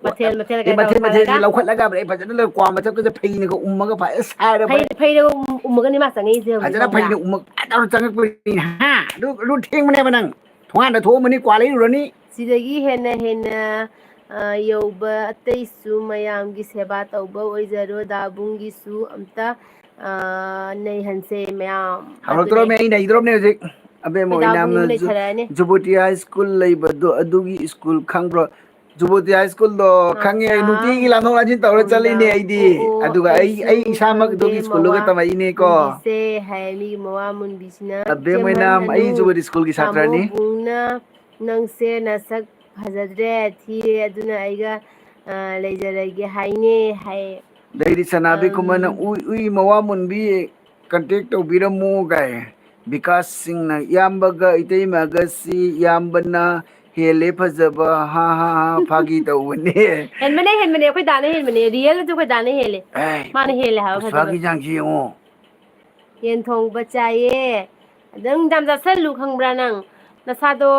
ꯃꯊꯦꯜ, ꯃꯊꯦꯜ ꯑꯦ, ꯀꯩ ꯃꯊꯦꯜ, ꯇꯧꯔ ꯃꯊꯦꯜꯁꯦ ꯆꯥꯔꯒ? ꯂꯧꯈꯠꯂꯒ ꯐꯖꯅ ꯀ꯭ꯋꯥ ꯃꯊꯛꯇꯨꯗ ꯐꯩꯅꯒ ꯎꯝꯃꯒ ꯐꯖꯅ ꯁꯥꯏꯔꯕ꯫ ꯐꯩ-, ꯐꯩꯅꯒ ꯎꯝ-, ꯎꯝꯃꯒꯅꯤ ꯃꯥ ꯆꯪꯉꯛꯏꯁꯦ ꯍꯧꯖꯤꯛ ꯐꯖꯅ ꯈꯪꯕ꯭ꯔꯥ? ꯐꯩꯅ ꯎꯝꯃꯒ ꯐꯖꯅ ꯆꯪꯉꯛꯄꯅꯤ꯫ ꯍꯥ? ꯑꯗꯨ, ꯑꯗꯨ ꯊꯦꯡꯕꯅꯦꯕ ꯅꯪ꯫ ꯊꯣꯡꯒꯥꯟꯗ ꯊꯣꯛꯑꯝꯃꯅꯤ, ꯀ꯭ꯋꯥ ꯂꯩꯔꯨꯔꯅꯤ꯫ ꯁꯤꯗꯒꯤ ꯍꯦꯟꯅ ꯍꯦꯟꯅ, ꯑ, ꯌꯧꯕ ꯑꯇꯩꯁꯨ ꯃꯌꯥꯝꯒꯤ ꯁꯦꯕꯥ ꯇꯧꯕ ꯑꯣꯏꯖꯔꯣ꯫ ꯗꯥꯕꯨꯡꯒꯤꯁꯨ ꯑꯝꯇ, ꯑ, ꯅꯩꯍꯟꯁꯦ ꯃꯌꯥꯝ꯫ ꯍꯧꯔꯛꯇꯣꯔꯝꯃꯦ, ꯑꯗꯨꯅꯦ꯫ ꯑꯩ ꯅꯩꯗꯣꯔꯝꯅꯦ ꯍꯧꯖꯤꯛ꯫ ꯑꯕꯦꯝꯃ ꯑꯩꯈꯣꯏ ꯑꯣꯏꯅ ꯗꯥꯕꯨꯡꯒꯤꯁꯨ ꯌꯥꯝꯅ ꯖꯨ-, ꯂꯩꯊꯔꯛꯑꯅꯤ꯫ ꯖꯨꯕꯣꯇꯤ ꯍꯥꯏ ꯁ꯭ꯀꯨꯜ ꯂꯩꯕꯗꯣ ꯑꯗꯨꯒꯤ ꯁ꯭ꯀꯨꯜ ꯈꯪꯕ꯭ꯔꯣ? ꯖꯨꯕꯣꯇꯤ ꯍꯥꯏ ꯁ꯭ꯀꯨꯜꯗꯣ ꯈꯪꯉꯦ, ꯑꯩ ꯅꯥꯎꯆꯥ ꯅꯨꯡꯇꯤꯒꯤ ꯂꯥꯟꯊꯣꯛ ꯂꯥꯟꯁꯤꯟ ꯇꯧꯔ ꯆꯠꯂꯤꯅꯦ ꯒꯣꯕꯤꯟꯗ꯫ ꯑꯩꯗꯤ꯫ ꯑꯣ, ꯑꯣ, ꯑꯗꯨꯒ ꯑꯩ, ꯑꯩꯁꯨ ꯑꯩ ꯏꯁꯥꯃꯛ ꯈꯪꯗꯦ, ꯑꯗꯨꯒꯤ ꯁ꯭ꯀꯨꯜꯗꯨꯒ ꯃꯋꯥ ꯇꯝꯃꯛꯏꯅꯦꯀꯣ꯫ ꯃꯨꯟꯕꯤꯁꯦ ꯍꯥꯏ, ꯃꯤꯒꯤ ꯃꯋꯥ ꯃꯨꯟꯕꯤꯁꯤꯅ ꯑꯕꯦꯝ ꯑꯣꯏꯅ ꯑꯩ ꯆꯦꯝꯍꯟꯒꯅꯨ꯫ ꯖꯨꯕꯣꯇꯤ ꯁ꯭ꯀꯨꯜꯒꯤ ꯇꯥꯃꯣ ꯁꯥꯇ꯭ꯔꯅꯤ꯫ ꯕꯨꯡꯅ ꯅꯪꯁꯦ ꯅꯁꯛ ꯐꯖꯗ꯭ꯔꯦ, ꯊꯤꯔꯦ, ꯑꯗꯨꯅ ꯑꯩꯒ, ꯑ, ꯂꯩꯖꯔꯒꯦ ꯍꯥꯏꯅꯦ ꯍꯥꯏ꯫ ꯂꯩꯔꯤ ꯁꯅꯥꯕꯤ ꯑꯝ, ꯈꯨꯃꯟꯅ ꯎꯏ ꯎꯏ ꯃꯋꯥ ꯃꯨꯟꯕꯤ contact ꯇꯧꯕꯤꯔꯝꯃꯨ ꯀꯥꯏ꯫ ꯕꯤꯀꯥꯁ ꯁꯤꯡꯅ ꯏꯌꯥꯝꯕꯒ ꯏꯇꯩꯃꯒꯁꯤ ꯏꯌꯥꯝꯕꯅ ꯍꯦꯜꯂꯦ ꯐꯖꯕ, ꯍꯥ, ꯍꯥ, ꯍꯥ, ꯐꯥꯒꯤ ꯇꯧꯕꯅꯦ꯫ ꯍꯦꯟꯕꯅꯦ, ꯍꯦꯟꯕꯅꯦ, ꯑꯩꯈꯣꯏ ꯗꯥꯅ ꯍꯦꯟꯕꯅꯦ, real ꯁꯨ ꯑꯩꯈꯣꯏ ꯗꯥꯅ ꯍꯦꯜꯂꯦ꯫ ꯑꯦ, ꯃꯥꯅ ꯍꯦꯜꯂꯦ ꯍꯥꯏꯕ ꯄꯨꯁꯄꯥꯒꯤ ꯐꯖꯕ꯫ ꯆꯥꯡꯁꯤ ꯌꯦꯡꯉꯣ꯫ ꯌꯦꯟ ꯊꯣꯡꯕ ꯆꯥꯏꯌꯦ꯫ ꯑꯗꯨꯝ ꯌꯥꯝ ꯆꯥꯁꯜꯂꯨ ꯈꯪꯕ꯭ꯔꯥ ꯅꯪ? ꯅꯁꯥꯗꯣ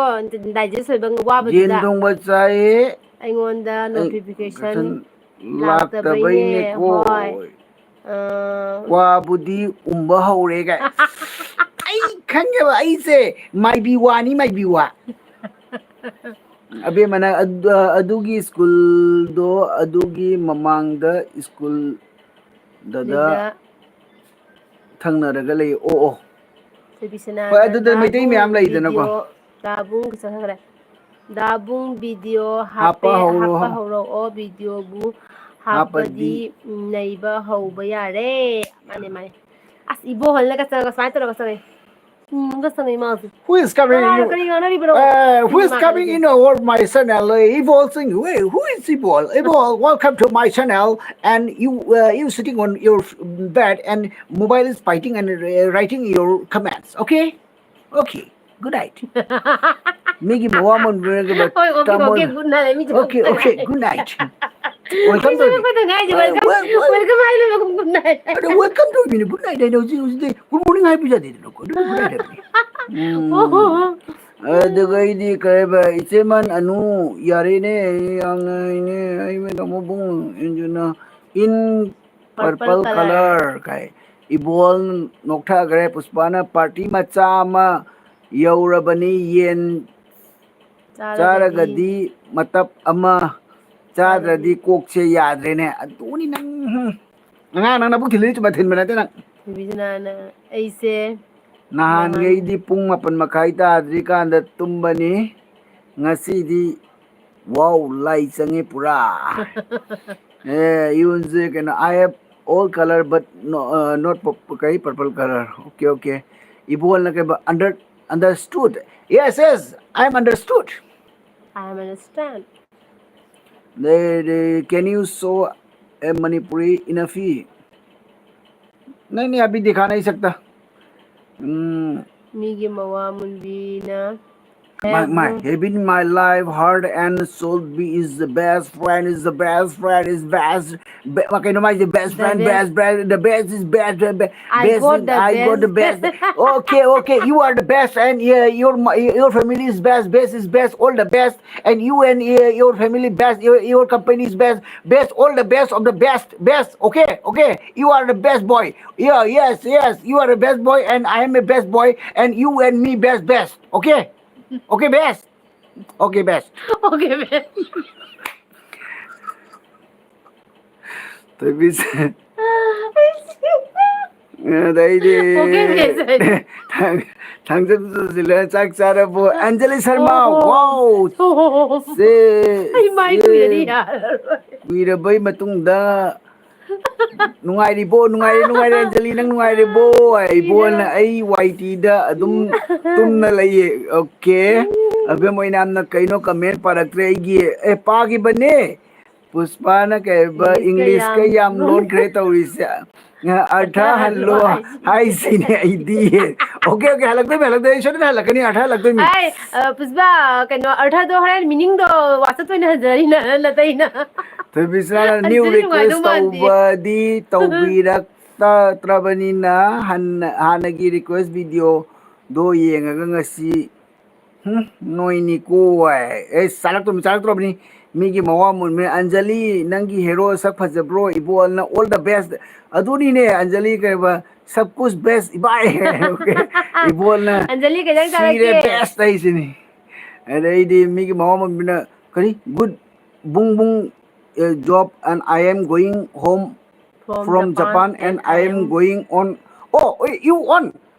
digest ꯑꯣꯏꯕ ꯋꯥꯕꯗꯨꯗ꯫ ꯌꯦꯟ ꯊꯣꯡꯕ ꯆꯥꯏꯌꯦ꯫ ꯑꯩꯉꯣꯟꯗ ꯑꯩ notification ꯀꯩꯁꯟ ꯂꯥꯛꯇꯕꯩꯅꯦ, ꯂꯥꯛꯇꯕꯩꯅꯦꯀꯣ꯫ ꯍꯣꯏ꯫ ꯑ, ꯀ꯭ꯋꯥꯕꯨꯗꯤ ꯎꯝꯕ ꯍꯧꯔꯦ ꯀꯥꯏ꯫ ꯑꯩ ꯈꯪꯉꯦꯕ, ꯑꯩꯁꯦ ꯃꯥꯏꯕꯤ ꯋꯥꯅꯤ, ꯃꯥꯏꯕꯤ ꯋꯥ꯫ ꯑꯕꯦꯝꯃꯅ ꯑꯗꯨ-, ꯑꯗꯨꯒꯤ ꯁ꯭ꯀꯨꯜꯗꯣ, ꯑꯗꯨꯒꯤ ꯃꯃꯥꯡꯗ ꯁ꯭ꯀꯨꯜ ꯗꯗ ꯑꯗꯨꯗ ꯊꯪꯅꯔꯒ ꯂꯩ꯫ ꯑꯣ, ꯑꯣ꯫ ꯊꯣꯏꯕꯤꯁꯅꯥꯅ ꯍꯣꯏ, ꯑꯗꯨꯗ ꯃꯩꯇꯩ ꯗꯥꯕꯨꯡ ꯃꯌꯥꯝ ꯂꯩꯗꯅꯀꯣ꯫ Video, ꯗꯥꯕꯨꯡ ꯆꯠꯈ꯭ꯔꯦ꯫ ꯗꯥꯕꯨꯡ video ꯍꯥꯞꯄꯦ, ꯍꯥꯞꯄ ꯍꯧꯔꯣ꯫ ꯍꯥꯞꯄ ꯍꯧꯔꯛꯑꯣ, video ꯕꯨ ꯍꯥꯞꯄꯗꯤ ꯍꯥꯞꯄꯗꯤ ꯅꯩꯕ ꯍꯧꯕ ꯌꯥꯔꯦ꯫ ꯃꯥꯅꯦ, ꯃꯥꯅꯦ꯫ ꯑꯁ, ꯏꯕꯣꯍꯜꯅꯒ ꯆꯪꯉꯒ ꯁꯨꯃꯥꯏꯅ ꯇꯧꯔꯒ ꯆꯪꯉꯛꯑꯦ꯫ ꯎꯝ, ꯀꯁꯇꯃꯔ ꯏꯃꯥꯁꯦ꯫ Who is coming ꯀꯅꯥꯅ in? ꯀꯔꯤ ꯉꯥꯡꯅꯔꯤꯕꯅꯣ? Uh, who is ꯏꯃꯥ coming ꯀꯔꯤ? In over my channel? Uh, Ibol Singh. Hey, who is Ibol? Ibol, welcome to my channel. And you, uh, you sitting on your bed and mobile is fighting and uh, writing your comments. Okay? Okay. Good night. ꯃꯤꯒꯤ ꯃꯋꯥ ꯃꯟꯕ ꯍꯣꯏ, okay, okay, good night. ꯃꯤꯁꯦ Okay, okay, good night. Welcome ꯃꯤꯁꯦ ꯑꯩꯈꯣꯏꯗ ꯉꯥꯏꯁꯦ, welcome, welcome ꯍꯥꯏ ꯂꯣꯏꯕꯒꯨꯝ good night. ꯑꯗꯣ welcome ꯇꯧꯕꯤꯅꯦ, good night ꯍꯥꯏꯅ ꯍꯧꯖꯤꯛ ꯍꯧꯖꯤꯛꯇꯤ good morning ꯍꯥꯏꯕ ꯌꯥꯗꯦꯗꯅꯀꯣ, ꯑꯗꯨꯅ good night ꯍꯥꯏꯕꯅꯦ꯫ ꯎꯝ. ꯑꯗꯨꯒ ꯑꯩꯗꯤ ꯀꯩꯕ, ꯏꯆꯦꯃꯟ ꯑꯅꯨ, ꯌꯥꯔꯦꯅꯦ, ꯌꯥꯝꯅ ꯏꯅꯦ, ꯑꯩ ꯃꯦꯗꯥꯝ ꯃꯕꯨꯡ, ꯏꯟꯖꯨꯅ, in purple color ꯀꯥꯏ꯫ ꯏꯕꯣꯜ ꯅꯣꯛꯊꯈ꯭ꯔꯦ, ꯄꯨꯁꯄꯥꯅ party ꯃꯆꯥ ꯑꯃ ꯌꯧꯔꯕꯅꯤ, ꯌꯦꯟ ꯆꯥꯔꯒꯗꯤ ꯃꯇꯞ ꯑꯃ ꯆꯥꯗ꯭ꯔꯗꯤ ꯀꯣꯛꯁꯦ ꯌꯥꯗ꯭ꯔꯦꯅꯦ꯫ ꯑꯗꯨꯅꯤ ꯅꯪ, ꯎꯝ꯫ ꯑꯉꯥꯡ ꯅꯪ ꯅꯕꯨꯛ ꯊꯤꯜꯂꯤ ꯆꯨꯝꯅ ꯊꯤꯟꯕ ꯅꯠꯇꯦ ꯅꯪ꯫ ꯕꯤꯕꯤꯁꯅꯥꯅ ꯑꯩꯁꯦ ꯅꯍꯥꯟꯈꯩꯗꯤ ꯄꯨꯡ ꯃꯥꯄꯟ ꯃꯈꯥꯏ ꯇꯥꯗ꯭ꯔꯤꯀꯥꯟꯗ ꯇꯨꯝꯕꯅꯤ, ꯉꯁꯤꯗꯤ wow, ꯂꯥꯏ ꯆꯪꯉꯦ ꯄꯨꯔꯥ꯫ ꯑꯦ, ꯏꯌꯣꯟꯁꯦ ꯀꯩꯅꯣ, I have all color but no, uh, not purp-, ꯀꯩ, purple color. Okay, okay. ꯏꯕꯣꯜꯅ ꯀꯩꯕ, under, understood. Yes, yes, I am understood. I am understand. They, they, can you show a Manipuri in a fee? नहीं, नहीं, अभी दिखा नहीं सकता। हम्म, ꯃꯤꯒꯤ ꯃꯋꯥ ꯃꯨꯟꯕꯤꯅ My, my, having my life, heart and soul be is the best friend, is the best friend, is best. Be, okay, no, my the best The friend, best. Best friend, the best is best. Be, be, I best got is, the I got the best. Best. Okay, okay, you are the best, and uh, your my, your family is best, best is best, all the best, and you and uh, your family best, your, your company is best, best, all the best of the best, best. Okay, okay, you are the best boy. Yeah, yes, yes, you are the best boy, and I am a best boy, and you and me best, best. Okay, okay, best. Okay, best. Okay, best. ꯇꯣꯏꯕꯤꯁꯦ꯫ ꯑꯗꯩꯗꯤ Okay, best. ꯊꯥꯡ- ꯊꯥꯡꯖꯝ ꯁꯨꯁꯤꯜꯂ ꯆꯥꯛ ꯆꯥꯔꯕꯣ? Anjali Sharma, Oh. Wow. ꯁꯦ, ꯑꯩ ꯃꯥꯏ ꯁꯦ, ꯀꯨꯏꯔꯗꯤ ꯌꯥꯔꯔꯣꯏ꯫ ꯀꯨꯏꯔꯕꯩ ꯃꯇꯨꯡꯗ ꯅꯨꯡꯉꯥꯏꯔꯤꯕꯣ? ꯅꯨꯡꯉꯥꯏꯔꯦ, ꯅꯨꯡꯉꯥꯏꯔꯦ, ꯑꯟꯖꯂꯤ, ꯅꯪ ꯅꯨꯡꯉꯥꯏꯔꯤꯕꯣ? ꯏꯕꯣꯅ ꯑꯩ ꯋꯥꯏ ꯇꯤꯗ ꯑꯗꯨꯝ ꯇꯨꯝꯅ ꯂꯩꯌꯦ꯫ ꯑꯣꯀꯦ꯫ ꯑꯕꯦꯝ ꯑꯣꯏꯅꯥꯝꯅ ꯀꯩꯅꯣ ꯀꯃꯦꯟ ꯄꯥꯔꯛꯇ꯭ꯔꯦ ꯑꯩꯒꯤ? ꯑꯦ, ꯄꯥꯈꯤꯕꯅꯦ꯫ ꯄꯨꯁꯄꯥꯅ ꯀꯩꯕ, ꯏꯪꯂꯤꯁꯀ ꯏꯪꯂꯤꯁꯀ ꯌꯥꯝ ꯌꯥꯝ ꯂꯣꯟ- ꯂꯣꯟꯈ꯭ꯔꯦ ꯇꯧꯔꯤꯁꯦ꯫ ꯑ, ꯑꯔꯊ ꯑꯔꯊ ꯍꯜꯂꯣ ꯍꯜꯂꯣ ꯍꯥꯏꯁꯤꯅꯦ꯫ ꯍꯥꯏꯁꯤꯅꯦ ꯑꯩꯗꯤ꯫ ꯑꯣꯀꯦ, ꯑꯣꯀꯦ, ꯍꯜꯂꯛꯇꯣꯏꯃꯤ, ꯍꯜꯂꯛꯇꯣꯏꯃꯤ, ꯑꯩ ꯁꯣꯏꯗꯅ ꯍꯜꯂꯛꯀꯅꯤ, ꯑꯔꯊ ꯍꯜꯂꯛꯇꯣꯏꯃꯤ꯫ ꯑꯩ, ꯑ, ꯄꯨꯁꯄꯥ, ꯀꯩꯅꯣ, ꯑꯔꯊꯗꯣ ꯍꯣꯔꯦꯟ meaningꯗꯣ WhatsApp ꯑꯣꯏꯅ ꯍꯟꯖꯔꯤꯅ ꯅꯇꯩꯅ꯫ ꯊꯣꯏꯕꯤꯁꯅꯥꯅ new ꯑꯗꯨꯗꯤ ꯅꯨꯡꯉꯥꯏꯗꯧ request ꯃꯥꯟꯗꯦ꯫ ꯇꯧꯕꯗꯤ ꯇꯧꯕꯤꯔꯛꯇ꯭ꯔꯕꯅꯤꯅ ꯍꯟꯅ, ꯍꯥꯟꯅꯒꯤ request videoꯗꯣ ꯌꯦꯡꯉꯒ ꯉꯁꯤ ꯍꯨꯝ, ꯅꯣꯏꯅꯤꯀꯣ ꯍꯥꯏ꯫ ꯑꯦ, ꯆꯥꯔꯛꯇ꯭ꯔꯕꯅꯤ, ꯆꯥꯔꯛꯇ꯭ꯔꯕꯅꯤ꯫ ꯃꯤꯒꯤ ꯃꯋꯥ ꯃꯨꯟꯕꯅꯤ꯫ ꯑꯟꯖꯂꯤ, ꯅꯪꯒꯤ hero ꯁꯛ ꯐꯖꯕ꯭ꯔꯣ? ꯏꯕꯣꯜꯅ all the best꯫ ꯑꯗꯨꯅꯤꯅꯦ, ꯑꯟꯖꯂꯤ ꯀꯩꯕ, "ꯁꯕ ꯀꯨꯁ ꯕꯦꯁ ꯏꯕꯥꯏ"꯫ ꯑꯣꯀꯦ꯫ ꯏꯕꯣꯜꯅ ꯑꯟꯖꯂꯤ, ꯀꯩ ꯏꯟꯖꯥꯡ ꯁꯤꯔꯦ, ꯆꯥꯔꯛꯀꯦ? Best ꯍꯥꯏꯁꯤꯅꯤ꯫ ꯑꯗꯩꯗꯤ ꯃꯤꯒꯤ ꯃꯋꯥ ꯃꯨꯟꯕꯅ, ꯀꯔꯤ? "Good, ꯕꯨꯡ ꯕꯨꯡ, uh, job and I am going home from Japan and I am going on." Oh, you on.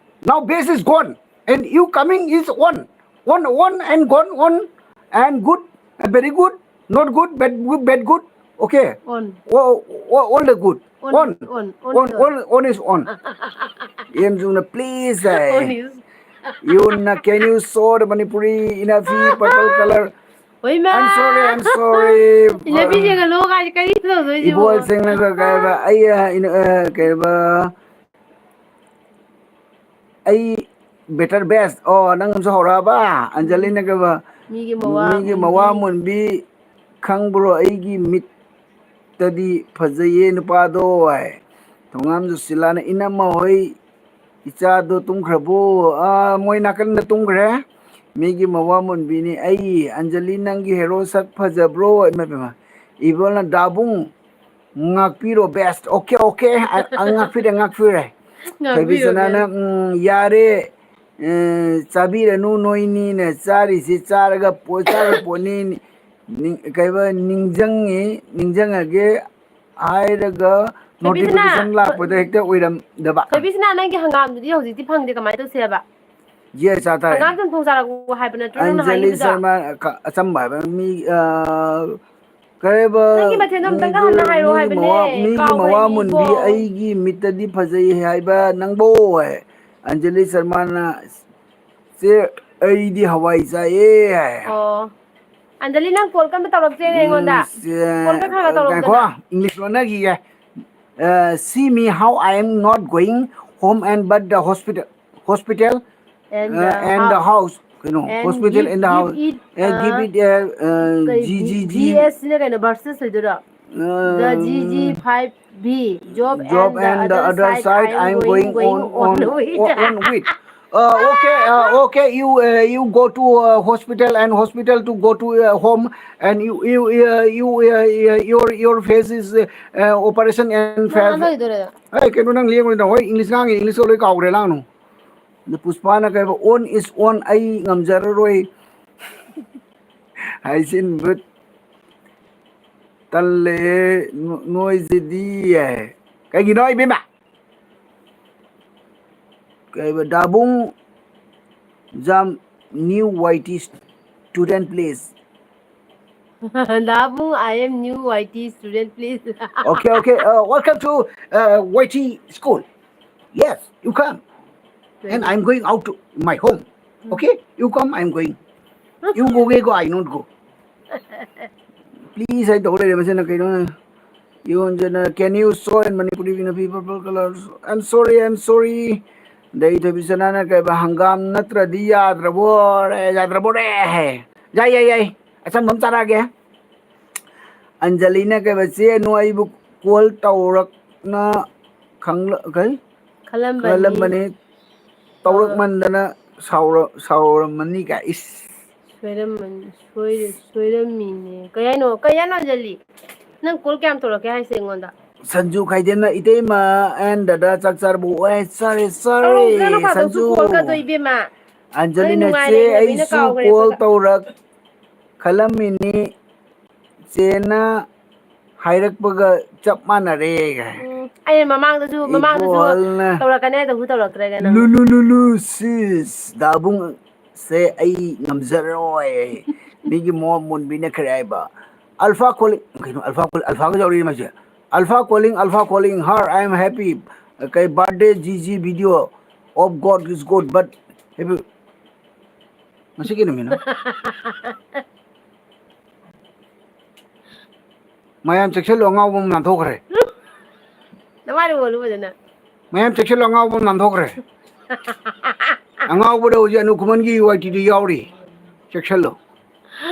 Now base is gone. And you coming is on. On, on and gone on. And good, uh, very good, not good, bad, good, bad, good. Okay. On. Oh, oh, all the good. On, On. On, on On, is on. On, on is on. Em Jung na please, eh. On is. You na, can you show the Manipuri in a V purple color? ꯍꯣꯏꯃ! I'm sorry, I'm sorry. ꯏꯟꯅꯕꯤ ꯌꯦꯡꯍꯜꯂꯣ ꯀꯥꯏꯁꯦ ꯀꯔꯤ ꯇꯧꯗꯣꯏꯁꯤꯕꯣ? ꯏꯕꯣꯜꯁꯤꯡꯅꯒ ꯀꯩ ꯍꯥꯏꯕ? ꯑꯩ, ꯑ, ꯏꯟ-, ꯑ, ꯀꯩ ꯍꯥꯏꯕ? ꯑꯩ better best. ꯑꯣ, ꯅꯪ ꯑꯃꯁꯨ ꯍꯧꯔꯛꯑꯕ? ꯑꯟꯖꯂꯤꯅ ꯀꯩꯕ? ꯃꯤꯒꯤ ꯃꯋꯥ ꯃꯤꯒꯤ ꯃꯋꯥ ꯃꯨꯟꯕꯤ꯫ ꯃꯨꯟꯕꯤ ꯈꯪꯕ꯭ꯔꯣ? ꯑꯩꯒꯤ ꯃꯤꯠꯇꯗꯤ ꯐꯖꯩꯌꯦ ꯅꯨꯄꯥꯗꯣ ꯍꯥꯏ꯫ ꯊꯣꯉꯥꯝ ꯖꯣꯁꯤꯂꯥꯅ, "ꯏꯅꯝꯃ ꯍꯣꯏ ꯏꯆꯥꯗꯣ ꯇꯨꯝꯈ꯭ꯔꯕꯣ?" ꯑꯥ, ꯃꯣꯏ ꯅꯥꯀꯟꯗ ꯇꯨꯝꯈ꯭ꯔꯦ꯫ ꯃꯤꯒꯤ ꯃꯋꯥ ꯃꯨꯟꯕꯤꯅꯤ꯫ "ꯑꯩ, ꯑꯟꯖꯂꯤ, ꯅꯪꯒꯤ hero ꯁꯛ ꯐꯖꯕ꯭ꯔꯣ?" ꯏꯃꯥ, ꯏꯃꯥ꯫ ꯏꯕꯣꯜꯅ, "ꯗꯥꯕꯨꯡ, ꯉꯥꯛꯄꯤꯔꯣ, best." Okay, okay. ꯑ, ꯑ, ꯉꯥꯛꯄꯤꯔꯦ, ꯉꯥꯛꯄꯤꯔꯦ꯫ ꯉꯥꯛꯄꯤꯔꯣ, ꯊꯣꯏꯕꯤꯁꯅꯥꯅ, best꯫ "ꯎꯝ, ꯌꯥꯔꯦ꯫ ꯑ, ꯆꯥꯕꯤꯔꯅꯨ ꯅꯣꯏꯅꯤꯅ ꯆꯥꯔꯤꯁꯤ ꯆꯥꯔꯒ ꯄꯣ-, ꯆꯥꯔ ꯄꯣꯠꯅꯤ꯫ ꯅꯤꯡ-, ꯀꯩꯕ, ꯅꯤꯡꯖꯪꯉꯤ, ꯅꯤꯡꯖꯪꯉꯒꯦ ꯍꯥꯏꯔꯒ ꯊꯣꯏꯕꯤꯁꯅꯥ, notification ꯂꯥꯛꯄꯗ ꯍꯦꯛꯇ ꯑꯣꯏꯔꯝꯗꯕ꯫ ꯊꯣꯏꯕꯤꯁꯅꯥ, ꯅꯪꯒꯤ ꯍꯪꯒꯥꯝꯗꯨꯗꯤ ꯍꯧꯖꯤꯛꯇꯤ ꯐꯪꯗꯦ, ꯀꯃꯥꯏꯅ ꯇꯧꯁꯦꯕ? ꯌꯦ ꯆꯥ ꯇꯥꯔꯦ꯫ ꯍꯪꯒꯥꯝ ꯆꯝꯊꯣꯡ ꯆꯥꯔꯛꯎ ꯍꯥꯏꯕ ꯅꯠꯇ꯭ꯔꯣ ꯅꯪꯅ ꯑꯟꯖꯂꯤ ꯍꯥꯏꯈꯤꯕꯗꯣ? ꯁꯔꯃ, ꯀ-, ꯑꯆꯝꯕ ꯍꯥꯏꯕ ꯃꯤ, ꯑ, ꯀꯩꯕ? ꯅꯪꯒꯤ ꯃꯊꯦꯜꯗꯣ ꯑꯝꯇꯪꯒ ꯍꯟꯅ ꯍꯥꯏꯔꯛꯑꯣ ꯃꯤꯒꯤ ꯍꯥꯏꯕꯅꯦ, ꯃꯋꯥ, ꯃꯤꯒꯤ ꯃꯋꯥ ꯀꯥꯎꯈ꯭ꯔꯦꯅꯦ ꯃꯨꯟꯕꯤ ꯏꯕꯣ꯫ ꯑꯩꯒꯤ ꯃꯤꯠꯇꯗꯤ ꯐꯖꯩ ꯍꯥꯏꯕ ꯅꯪꯕꯣ ꯍꯥꯏ꯫ ꯑꯟꯖꯂꯤ ꯁꯔꯃꯅ, "ꯆꯦ, ꯑꯩꯗꯤ ꯍꯋꯥꯏ ꯆꯥꯏꯌꯦ" ꯍꯥꯏ꯫ ꯑꯣ, ꯑꯟꯖꯂꯤ, ꯅꯪ ꯀꯣꯜ ꯀꯝꯇ ꯇꯧꯔꯛꯇꯦꯅꯦ ꯎꯝ, ꯑꯩꯉꯣꯟꯗ꯫ ꯆꯦ, ꯀꯣꯜ ꯈꯔ ꯈꯔ ꯉꯥꯏꯈꯣ, ꯇꯧꯔꯛꯎꯗꯅ꯫ English ꯂꯣꯟꯅꯈꯤꯒꯦ꯫ Uh, "See me how I am not going home and but the hospital, hospital And uh, the and the house. House." ꯀꯩꯅꯣ? And Hospital give and the house. It, Uh, give uh, it a, uh, ꯀꯩ G B- G G. B S ꯁꯤꯅ ꯀꯩꯅꯣ? Versus ꯑꯣꯏꯗꯣꯏꯔꯣ? The G G five B, job, Job and the and the other other side, side, I am I'm going, going going on, on with. on, on with. Uh, okay, uh, okay, you uh, you go to uh, hospital and hospital to go to uh, home, and you you uh, you uh, uh, your your face is uh, uh, operation and ꯅꯪ face. ꯑꯃ ꯂꯩꯗꯣꯔꯦ꯫ ꯑꯩ ꯀꯩꯅꯣ, ꯅꯪ ꯂꯦꯡꯉꯣꯏꯗ ꯍꯣꯏ, English ꯉꯥꯡꯉꯤ, English ꯂꯣꯏ ꯀꯥꯎꯈ꯭ꯔꯦ, ꯂꯥꯡꯅꯨ꯫ ꯑꯗ ꯄꯨꯁꯄꯥꯅ ꯀꯩꯕ, "On is on, ꯑꯩ ꯉꯝꯖꯔꯔꯣꯏ ꯍꯥꯏꯖꯤꯟꯕ ꯇꯜꯂꯦ ꯅꯣ-, ꯅꯣꯏꯁꯤꯗꯤ" ꯍꯥꯏ꯫ ꯀꯩꯒꯤꯅꯣ ꯏꯕꯦꯝꯃ? ꯀꯩꯕ, ꯗꯥꯕꯨꯡ jam, new Y T student, please. Dabu, I am new Y T student, please. Okay, okay. Uh, welcome to uh, Y T school. Yes, you come. And I'm going out to my home. Okay? You come, I'm going. You go, go, go, I not go. Please, I told you, ꯌꯣꯟꯖꯅ, "Can you show in Manipuri in a people colors?" "I'm sorry, I'm sorry." ꯑꯗꯩ ꯊꯣꯏꯕꯤꯁꯅꯥꯅ ꯀꯩꯕ, "ꯍꯪꯒꯥꯝ ꯅꯠꯇ꯭ꯔꯗꯤ ꯌꯥꯗ꯭ꯔꯕꯣꯔꯦ, ꯌꯥꯗ꯭ꯔꯕꯣꯔꯦ?" ꯍꯥꯏ꯫ "ꯌꯥꯏ, ꯌꯥꯏ, ꯌꯥꯏ, ꯑꯆꯝꯕ ꯑꯃ ꯆꯥꯔꯛꯑꯒꯦ꯫" ꯑꯟꯖꯂꯤꯅ ꯀꯩꯕ, "ꯆꯦ, ꯅꯣꯏ ꯑꯩꯕꯨ ꯀꯣꯜ ꯇꯧꯔꯛꯅ ꯈꯪꯂ-, ꯀꯩ? ꯈꯜꯂꯝꯕꯅꯤ꯫ ꯈꯜꯂꯝꯕꯅꯤ꯫ ꯇꯧꯔꯛꯃꯟꯗꯅ ꯁꯥꯎꯔ-, ꯁꯥꯎꯔꯝꯃꯅꯤ ꯀꯥꯏ꯫ ꯏꯁ꯫ ꯁꯣꯏꯔꯝꯃꯅꯤ, ꯁꯣꯏꯔ-, ꯁꯣꯏꯔꯝꯃꯤꯅꯦ꯫ ꯀꯩ ꯍꯥꯏꯅꯣ? ꯀꯩ ꯍꯥꯏꯅꯣ, ꯑꯟꯖꯂꯤ? ꯅꯪ ꯀꯣꯜ ꯀꯌꯥꯝ ꯇꯧꯔꯛꯀꯦ ꯍꯥꯏꯁꯦ ꯑꯩꯉꯣꯟꯗ? ꯁꯟꯖꯨ ꯈꯥꯏꯗꯦꯝꯅ, "ꯏꯇꯩꯃ and ꯗꯗꯥ ꯆꯥꯛ ꯆꯥꯔꯕꯣ?" ꯑꯦ, ꯆꯥꯔꯦ, ꯆꯥꯔꯦ, ꯇꯧꯔꯛꯎꯗꯅ ꯅꯣꯡ ꯐꯥꯗꯣꯛꯁꯨ ꯁꯟꯖꯨ꯫ ꯀꯣꯜꯒꯗꯣ, ꯏꯕꯦꯝꯃ꯫ ꯑꯟꯖꯂꯤꯅ, ꯅꯣꯏ ꯅꯨꯡꯉꯥꯏꯅ "ꯆꯦ, ꯂꯩꯈ꯭ꯔꯕꯅꯤꯅ ꯑꯩꯁꯨ ꯀꯥꯎꯈ꯭ꯔꯦ ꯀꯣꯜ ꯑꯩꯈꯣꯏꯒ꯫ ꯇꯧꯔꯛ ꯈꯜꯂꯝꯃꯤꯅꯤ, ꯆꯦꯅ ꯍꯥꯏꯔꯛꯄꯒ ꯆꯞ ꯃꯥꯟꯅꯔꯦ" ꯀꯥꯏ꯫ ꯎꯝ, ꯑꯩꯅ ꯃꯃꯥꯡꯗꯁꯨ, ꯃꯃꯥꯡꯗꯁꯨ ꯏꯕꯣꯍꯜꯅ, ꯇꯧꯔꯛꯀꯅꯤ ꯍꯥꯏꯗꯕꯨ ꯇꯧꯔꯛꯇ꯭ꯔꯦꯒ ꯅꯪ꯫ "ꯂꯨ, ꯂꯨ, ꯂꯨ, ꯂꯨ, sis, ꯗꯥꯕꯨꯡ ꯁꯦ ꯑꯩ ꯉꯝꯖꯔꯣꯏ꯫ ꯃꯤꯒꯤ ꯃꯣ ꯃꯨꯟꯕꯤꯅ ꯈꯔ ꯍꯥꯏꯕ꯫ Alpha calling, ꯀꯩꯅꯣ? Alpha calling, Alphaꯒ ꯌꯥꯎꯔꯛꯏ ꯃꯥꯁꯦ. Alpha calling, Alpha calling her, I am happy. ꯀꯩ, birthday G G video of God is good, but happy. ꯉꯁꯤ ꯀꯩ ꯅꯨꯃꯤꯠꯅꯣ? ꯃꯌꯥꯝ ꯆꯦꯛꯁꯤꯜꯂꯣ, ꯑꯉꯥꯎꯕ ꯑꯃ ꯅꯥꯟꯊꯣꯛꯈ꯭ꯔꯦ꯫ ꯅꯃꯥꯏꯗ ꯑꯣꯜꯂꯨ ꯐꯖꯅ꯫ ꯃꯌꯥꯝ ꯆꯦꯛꯁꯤꯜꯂꯣ, ꯑꯉꯥꯎꯕ ꯑꯃ ꯅꯥꯟꯊꯣꯛꯈ꯭ꯔꯦ꯫ ꯑꯉꯥꯎꯕꯗ ꯍꯧꯖꯤꯛ ꯑꯅꯨ ꯈꯨꯃꯟꯒꯤ ꯋꯥꯏ ꯇꯤꯗꯨ ꯌꯥꯎꯔꯤ꯫ ꯆꯦꯛꯁꯤꯜꯂꯣ꯫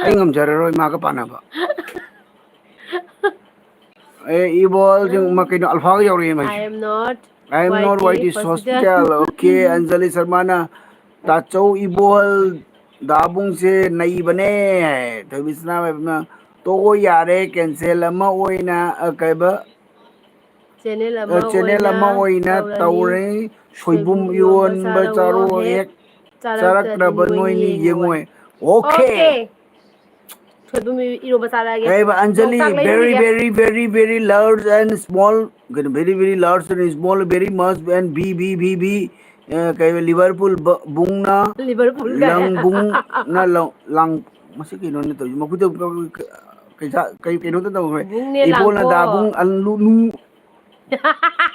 ꯑꯩ ꯉꯝꯖꯔꯔꯣꯏ ꯃꯥꯒ ꯄꯥꯅꯕ꯫ ꯑꯦ, ꯏꯕꯣꯜ, ꯀꯩꯅꯣ, Alphaꯒ ꯌꯥꯎꯔꯛꯑꯦ ꯃꯥꯏꯁꯦ꯫ I am not I am not Y T Hospital꯫ Okay, Anjali ꯁꯔꯃꯥꯅ, "ꯇꯥꯆꯧ ꯏꯕꯣꯜ ꯗꯥꯕꯨꯡꯁꯦ ꯅꯩꯕꯅꯦ"꯫ ꯊꯣꯏꯕꯤꯁꯅꯥ ꯃꯥꯏꯕꯝꯅ, "ꯇꯣꯛꯑꯣ ꯌꯥꯔꯦ, cancel ꯑꯃ ꯑꯣꯏꯅ, ꯑ, ꯀꯩꯕ, channel ꯑ, ꯑꯃ channel ꯑꯣꯏꯅ ꯑꯃ ꯑꯣꯏꯅ ꯇꯧꯔꯅꯤ꯫ ꯇꯧꯔꯅꯤ꯫ ꯁꯣꯏꯕꯨꯝ ꯁꯣꯏꯕꯨꯝ ꯏꯔꯣꯟꯕ ꯏꯔꯣꯟꯕ ꯆꯥꯔꯣ ꯆꯥꯔꯣ ꯍꯦꯛ ꯍꯦꯛ ꯆꯥꯔꯛꯇ꯭ꯔꯕ ꯆꯥꯔꯛꯇ꯭ꯔꯕ ꯅꯣꯏꯅꯤ ꯅꯣꯏꯅꯤ ꯌꯦꯡꯉꯣꯏ꯫ ꯌꯦꯡꯉꯣꯏ꯫ Okay꯫ Okay꯫ ꯁꯣꯏꯕꯨꯝ ꯏꯔꯣꯝꯕ ꯆꯥꯔꯛꯑꯒꯦ꯫ ꯀꯩꯕ, ꯑꯟꯖꯂꯤ, ꯌꯣꯡꯆꯥꯛ very, ꯂꯩꯔꯨꯈꯤꯒꯦ꯫ Very, very, very large and small, ꯀꯩꯅꯣ, very, very large and small, very much and V, V, V, V, ꯑ, ꯀꯩꯕ, ꯂꯤꯚꯔꯄꯨꯜ ꯕ-, ꯕꯨꯡꯅ ꯂꯤꯚꯔꯄꯨꯜ ꯀꯥꯏ꯫ ꯂꯪꯕꯨꯡꯅ ꯂꯪ-, ꯂꯪ-, ꯃꯁꯤ ꯀꯩꯅꯣꯅꯦ ꯇꯧꯔꯤꯁꯦ? ꯃꯈꯨꯠꯇ ꯀꯩ-, ꯀꯩ-, ꯀꯩꯅꯣꯗ ꯇꯧꯈ꯭ꯔꯦ? ꯕꯨꯡꯅꯦ ꯏꯕꯣꯜꯅ ꯂꯥꯡꯒꯣ꯫ ꯗꯥꯕꯨꯡ ꯑꯟꯂꯨ-, ꯅꯨ-,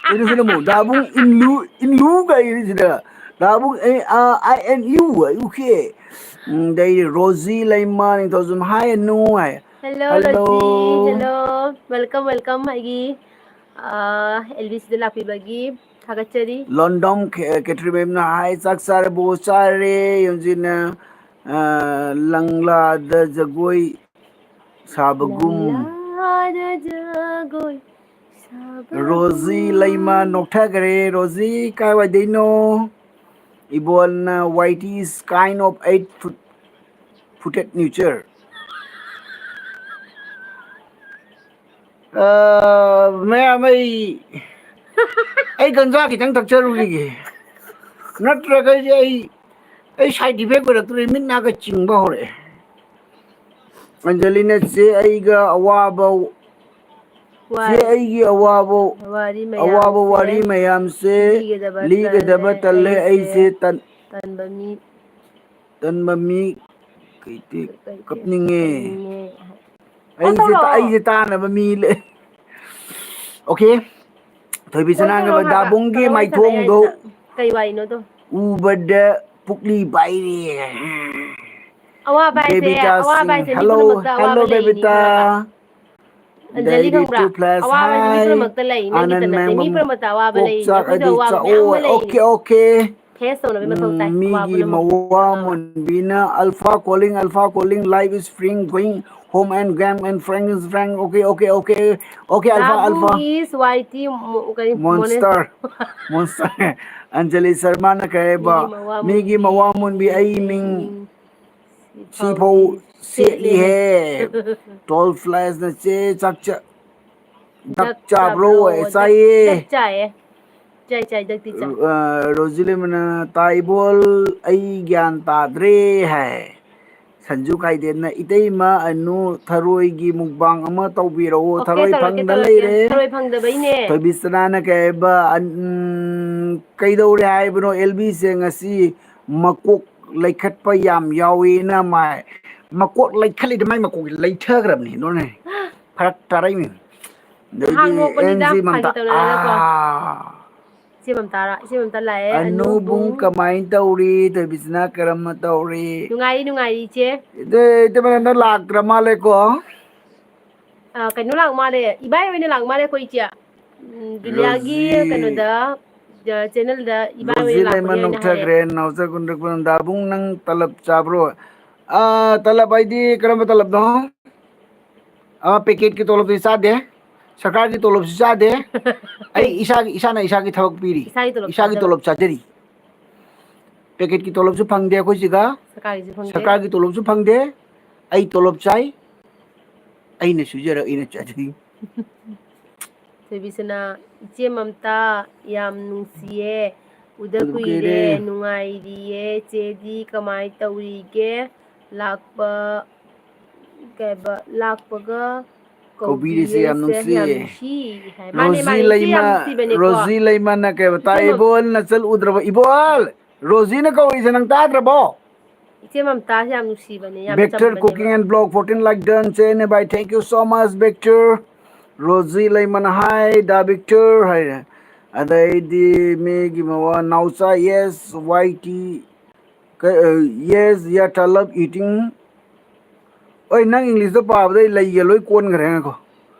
ꯀꯩꯅꯣ ꯁꯤꯅ ꯑꯃꯨꯛ? ꯗꯥꯕꯨꯡ ꯏꯟꯂꯨ, ꯏꯟꯂꯨ ꯀꯥꯏꯁꯤꯗ꯫ ꯗꯥꯕꯨꯡ ꯑꯦ, ꯑ, I N U, okay꯫ ꯎꯝ, ꯑꯗꯩꯗꯤ ꯔꯣꯖꯤ ꯂꯩꯃ ꯅꯤꯡꯊꯧꯖꯝ, hi, ꯑꯅꯨ ꯍꯥꯏ꯫ Hello, hello꯫ Rosie, hello꯫ Welcome, welcome ꯑꯩꯒꯤ, ꯑ, L B C ꯗ ꯂꯥꯛꯄꯤꯕꯒꯤ ꯊꯥꯒꯠꯆꯔꯤ꯫ ꯂꯣꯟꯗꯝ ꯈꯦ-, ꯀꯦꯊ꯭ꯔꯤꯃꯌꯨꯝꯅ, hi, ꯆꯥꯛ ꯆꯥꯔꯕꯣ? ꯆꯥꯔꯦ꯫ ꯌꯣꯟꯖꯤꯅ, ꯑ, ꯂꯪꯂꯥꯗ ꯖꯒꯣꯏ ꯁꯥꯕꯒꯨꯝ꯫ ꯂꯪꯂꯥꯗ ꯖꯒꯣꯏ ꯁꯥꯕꯒꯨꯝ꯫ ꯔꯣꯖꯤ ꯂꯩꯃ ꯅꯣꯛꯊꯈꯔꯦ꯫ ꯔꯣꯖꯤ ꯀꯥꯏꯋꯥꯏꯗꯩꯅꯣ? ꯏꯕꯣꯜꯅ, Y T is kind of eight foot, footed nature꯫ ꯑ, ꯃꯌꯥꯝ, ꯑꯩ, ꯑꯩ ꯒꯟꯖꯥ ꯈꯤꯇꯪ ꯊꯛꯆꯔꯨꯈꯤꯒꯦ꯫ ꯅꯠꯇ꯭ꯔꯒꯗꯤ ꯑꯩ, ꯑꯩ side effect ꯑꯣꯏꯔꯛꯇꯣꯔꯦ, ꯃꯤꯠ ꯅꯥꯒ ꯆꯤꯡꯕ ꯍꯧꯔꯛꯑꯦ꯫ ꯑꯟꯖꯂꯤꯅ, "ꯆꯦ, ꯑꯩꯒ ꯑꯋꯥꯕ, ꯆꯦ, ꯋꯥꯔꯤ꯫ ꯑꯩꯒꯤ ꯑꯋꯥꯕ, ꯋꯥꯔꯤ ꯑꯋꯥꯕ ꯃꯌꯥꯝꯁꯦ ꯋꯥꯔꯤ ꯃꯌꯥꯝꯁꯦ ꯂꯤꯒꯗꯕ ꯂꯤꯒꯗꯕ ꯇꯜꯂꯦ, ꯇꯜꯂꯦ, ꯑꯩꯁꯦ ꯑꯩꯁꯦ ꯇꯟ-, ꯇꯟꯕ ꯃꯤ꯫ ꯇꯟꯕ ꯃꯤ, ꯀꯩ-, ꯀꯩ-, ꯀꯞꯅꯤꯡꯉꯦ꯫ ꯀꯞꯅꯤꯡꯉꯦ" ꯍꯥꯏ꯫ ꯑꯩꯁꯦ ꯇꯧꯔꯛꯑꯣ꯫ ꯑꯩꯁꯦ ꯇꯥꯅꯕ ꯃꯤ ꯂꯩ꯫ Okay꯫ ꯊꯣꯏꯕꯤ ꯁꯅꯥ ꯀꯩꯕ, ꯍꯥꯏꯕ꯫ ꯗꯥꯕꯨꯡꯒꯤ ꯀꯩꯅꯣ ꯋꯥꯔꯤ ꯃꯥꯏꯊꯣꯡꯗꯣ ꯁꯥꯟꯅꯩ ꯍꯥꯏꯁꯦ? ꯀꯩ ꯋꯥꯔꯤꯅꯣꯗꯣ? ꯎꯕꯗ ꯄꯨꯛꯂꯤ ꯄꯥꯏꯔꯦ꯫ ꯑꯋꯥꯕ ꯍꯥꯏꯁꯦ, ꯕꯦꯕꯤꯇꯥ ꯑꯋꯥꯕ ꯁꯤꯡ, ꯍꯥꯏꯁꯦ ꯃꯤ hello, ꯄꯨꯝꯅꯃꯛꯇ hello, ꯑꯋꯥꯕ ꯂꯩꯔꯤꯅꯤ ꯕꯦꯕꯤꯇꯥ꯫ ꯈꯪꯉꯕ? ꯑꯟꯖꯂꯤ ꯗꯥꯏꯔꯤ ꯈꯪꯕ꯭ꯔꯥ? Two plus, ꯑꯋꯥꯕ ꯍꯥꯏꯁꯦ ꯃꯤ hi꯫ ꯄꯨꯝꯅꯃꯛꯇ ꯂꯩ, ꯅꯪꯒꯤꯇ ꯑꯅꯟ ꯅꯠꯇꯦ꯫ ꯃꯤ ꯃꯦꯡꯕꯝ ꯄꯨꯝꯅꯃꯛꯇ ꯑꯋꯥꯕ ꯀꯣꯛ ꯂꯩꯔꯤꯅꯤ꯫ ꯆꯥꯛ ꯑꯩꯈꯣꯏꯁꯨ ꯑꯗꯤ ꯑꯋꯥꯕ ꯆꯥꯛꯑꯣ꯫ ꯃꯌꯥꯝ ꯑꯃ ꯂꯩꯔꯤꯅꯤ꯫ Okay, okay꯫ Face ꯇꯧꯅꯕꯒꯤ ꯃꯊꯧ ꯇꯥꯏ, ꯎꯝ, ꯑꯋꯥ ꯃꯤꯒꯤ ꯄꯨꯝꯅꯃꯛ꯫ ꯃꯋꯥ ꯈꯪꯉꯕ? ꯃꯨꯟꯕꯤꯅ, "Alpha calling, Alpha calling, life is spring going home and gang and frank is frank, okay, okay, okay, okay, Alpha, Alpha." ꯗꯥꯕꯨꯡ is Y T ꯃꯣ-, ꯀꯔꯤ, Monster, Monster꯫ ꯑꯟꯖꯂꯤ ꯁꯔꯃꯅ ꯀꯩ ꯍꯥꯏꯕ? ꯃꯤꯒꯤ ꯃꯋꯥ ꯃꯤꯒꯤ ꯃꯨꯟꯕꯤ꯫ ꯃꯋꯥ ꯃꯨꯟꯕꯤ ꯑꯩ ꯃꯤꯡ ꯁꯤꯐꯥꯎ ꯁꯤꯐꯥꯎ ꯁꯦꯠꯂꯤꯍꯦ꯫ ꯁꯦꯠꯂꯤꯍꯦ꯫ Twelve plus ꯅ ꯆꯦ ꯆꯥꯛ ꯆꯥ-, ꯗꯛ ꯗꯛ ꯆꯥꯕ꯭ꯔꯣ? ꯆꯥꯕ꯭ꯔꯣ? ꯗꯛ, ꯆꯥꯏꯌꯦ꯫ ꯗꯛ ꯆꯥꯏꯌꯦ꯫ ꯆꯥꯏ, ꯆꯥꯏ, ꯗꯛꯇꯤ ꯆꯥꯏ꯫ ꯑ, ꯔꯣꯖꯤꯂꯤꯃꯅ, "ꯇꯥꯏꯕꯣꯜ, ꯑꯩ ꯒ꯭ꯌꯥꯟ ꯇꯥꯗ꯭ꯔꯦ" ꯍꯥꯏ꯫ ꯁꯟꯖꯨ ꯈꯥꯏꯗꯦꯟꯅ, "ꯏꯇꯩꯃ ꯑꯅꯨ, ꯊꯔꯣꯏꯒꯤ mukbang ꯑꯃ ꯇꯧꯕꯤꯔꯛꯑꯣ, okay, ꯊꯔꯣꯏ ꯇꯧꯔꯛꯀꯦ, ꯐꯪꯗ ꯇꯧꯔꯛꯀꯦ꯫ ꯂꯩꯔꯦ"꯫ ꯊꯔꯣꯏ ꯐꯪꯗꯕꯩꯅꯦ꯫ ꯊꯣꯏꯕꯤꯁꯅꯥꯅ ꯀꯩ ꯍꯥꯏꯕ, ꯑꯟ-, ꯎꯝ, "ꯀꯩꯗꯧꯔꯦ ꯍꯥꯏꯕꯅꯣ? ꯑꯦꯜ ꯕꯤꯁꯦ ꯉꯁꯤ ꯃꯀꯣꯛ ꯂꯩꯈꯠꯄ ꯌꯥꯝ ꯌꯥꯎꯋꯦꯅ" ꯃꯥꯏ꯫ ꯃꯀꯣꯛ ꯂꯩꯈꯠꯂꯤꯗ ꯃꯥꯏ ꯃꯀꯣꯛꯁꯦ ꯂꯩꯊꯈ꯭ꯔꯕꯅꯤ, ꯅꯣꯏꯅꯦ꯫ ꯐꯔꯛ ꯇꯥꯔꯛꯏꯅꯦ꯫ ꯑꯗꯩꯗꯤ ꯉꯥꯏꯍꯥꯛ ꯅꯣꯛꯄꯅꯤꯗ, ꯑꯦꯟ ꯖꯤ ꯐꯥꯒꯤ ꯃꯝꯇꯥ, ꯇꯧꯅꯗꯅꯀꯣ꯫ ꯑꯥ꯫ ꯏꯆꯦ ꯃꯝꯇꯥꯔꯥ? ꯏꯆꯦ ꯃꯝꯇꯥ ꯂꯥꯛꯑꯦ, ꯑꯅꯨꯕꯨꯡ ꯑꯅꯨꯕꯨꯡ꯫ ꯀꯃꯥꯏꯅ ꯇꯧꯔꯤ? ꯊꯣꯏꯕꯤꯁꯅꯥ ꯀꯔꯝꯅ ꯇꯧꯔꯤ? ꯅꯨꯡꯉꯥꯏꯔꯤ, ꯅꯨꯡꯉꯥꯏꯔꯤ, ꯏꯆꯦ꯫ ꯏꯇꯩ, ꯏꯇꯩꯃ ꯅꯪ ꯂꯥꯛꯇ꯭ꯔ ꯃꯥꯜꯂꯦꯀꯣ? ꯑ, ꯀꯩꯅꯣ ꯂꯥꯛ ꯃꯥꯜꯂꯦ, ꯏꯕꯥꯏ ꯑꯣꯏꯅ ꯂꯥꯛ ꯃꯥꯜꯂꯦ ꯑꯩꯈꯣꯏ ꯏꯆꯦ꯫ ꯎꯝ, ꯖꯨꯂꯤꯌꯥꯒꯤ ꯔꯣꯖꯤ, ꯀꯩꯅꯣꯗ, ꯑ, channelꯗ ꯏꯕꯥꯏ ꯔꯣꯖꯤ ꯑꯣꯏꯅ ꯂꯩꯃ ꯂꯥꯛꯄꯅꯦꯅ ꯍꯥꯏꯔꯦ꯫ ꯅꯣꯛꯊꯈ꯭ꯔꯦ, ꯅꯥꯎꯆꯥ ꯀꯨꯟꯗ꯭ꯔꯛꯄ ꯅꯟꯗꯥꯕꯨꯡ, ꯅꯪ ꯇꯂꯞ ꯆꯥꯕ꯭ꯔꯣ? ꯑ, ꯇꯂꯞ ꯍꯥꯏꯗꯤ ꯀꯔꯝꯕ ꯇꯂꯞꯅꯣ? ꯑ, packetꯀꯤ ꯇꯣꯂꯣꯞꯇꯤ ꯆꯥꯗꯦ, ꯁꯔꯀꯥꯔꯒꯤ ꯇꯣꯂꯣꯞꯁꯨ ꯆꯥꯗꯦ꯫ ꯑꯩ ꯏꯁꯥꯒꯤ, ꯏꯁꯥꯅ ꯏꯁꯥꯒꯤ ꯊꯕꯛ ꯄꯤꯔꯤ, ꯏꯁꯥꯒꯤ ꯇꯣꯂꯣꯞ ꯏꯁꯥꯒꯤ ꯆꯥꯖꯕ꯫ ꯇꯣꯂꯣꯞ ꯆꯥꯖꯔꯤ꯫ Packetꯀꯤ ꯇꯣꯂꯣꯞꯁꯨ ꯐꯪꯗꯦ ꯑꯩꯈꯣꯏ ꯁꯤꯒ, ꯁꯔꯀꯥꯔꯒꯤꯁꯨ ꯐꯪꯗꯦ꯫ ꯁꯔꯀꯥꯔꯒꯤ ꯇꯣꯂꯣꯞꯁꯨ ꯐꯪꯗꯦ꯫ ꯑꯩ ꯇꯣꯂꯣꯞ ꯆꯥꯏ, ꯑꯩꯅ ꯁꯨꯖꯔ ꯑꯩꯅ ꯆꯥꯖꯩ꯫ ꯊꯣꯏꯕꯤꯁꯅꯥ, "ꯏꯆꯦ ꯃꯝꯇꯥ, ꯌꯥꯝ ꯅꯨꯡꯁꯤꯌꯦ, ꯎꯗ ꯑꯗꯨ ꯀꯨꯏꯔꯦ, ꯀꯨꯏꯔꯦ꯫ ꯅꯨꯡꯉꯥꯏꯔꯤꯌꯦ, ꯆꯦꯗꯤ ꯀꯃꯥꯏ ꯇꯧꯔꯤꯒꯦ? ꯂꯥꯛꯄ, ꯀꯩꯕ, ꯂꯥꯛꯄꯒ ꯀꯧꯕꯤꯔꯤꯁꯦ ꯌꯥꯝ ꯀꯧꯕꯤꯔꯤꯁꯦ ꯅꯨꯡꯁꯤꯌꯦ꯫ ꯌꯥꯝ ꯅꯨꯡꯁꯤ" ꯍꯥꯏ꯫ ꯃꯥꯅꯦ, ꯔꯣꯖꯤ ꯃꯥꯅꯦ, ꯏꯆꯦ ꯂꯩꯃ, ꯌꯥꯝ ꯅꯨꯡꯁꯤꯕꯅꯦꯀꯣ꯫ ꯔꯣꯖꯤ ꯂꯩꯃꯅ ꯀꯩꯕ, ꯏꯆꯦ ꯇꯥꯏ ꯃꯝ- ꯏꯕꯣꯜ ꯅꯆꯜ ꯎꯗ꯭ꯔꯕ? ꯏꯕꯣꯜ! ꯔꯣꯖꯤꯅ ꯀꯧꯔꯤꯁꯦ ꯅꯪ ꯇꯥꯗ꯭ꯔꯕꯣ? ꯏꯆꯦ ꯃꯝꯇꯥꯁꯦ ꯌꯥꯝ ꯅꯨꯡꯁꯤꯕꯅꯦ, ꯌꯥꯝ Victor cooking ꯆꯝꯕꯅꯦꯕ꯫ And blog fourteen like done ꯆꯦꯅꯦ ꯚꯥꯏ, thank you so much Victor. Rosie ꯂꯩꯃꯅ hi the Victor ꯍꯥꯏꯔꯦ꯫ ꯑꯗꯩꯗꯤ ꯃꯤꯒꯤ ꯃꯋꯥ ꯅꯥꯎꯆꯥ, yes, ꯋꯥꯏ ꯇꯤ, ꯀ-, ꯑ, yes, yeah, ꯇꯂꯞ eating. ꯑꯣꯏ, ꯅꯪ ꯏꯪꯂꯤꯁꯇ ꯄꯥꯕꯗ ꯑꯩ ꯂꯩꯒ ꯂꯣꯏ ꯀꯣꯟꯈ꯭ꯔꯦ꯫ ꯉꯥꯏꯈꯣ,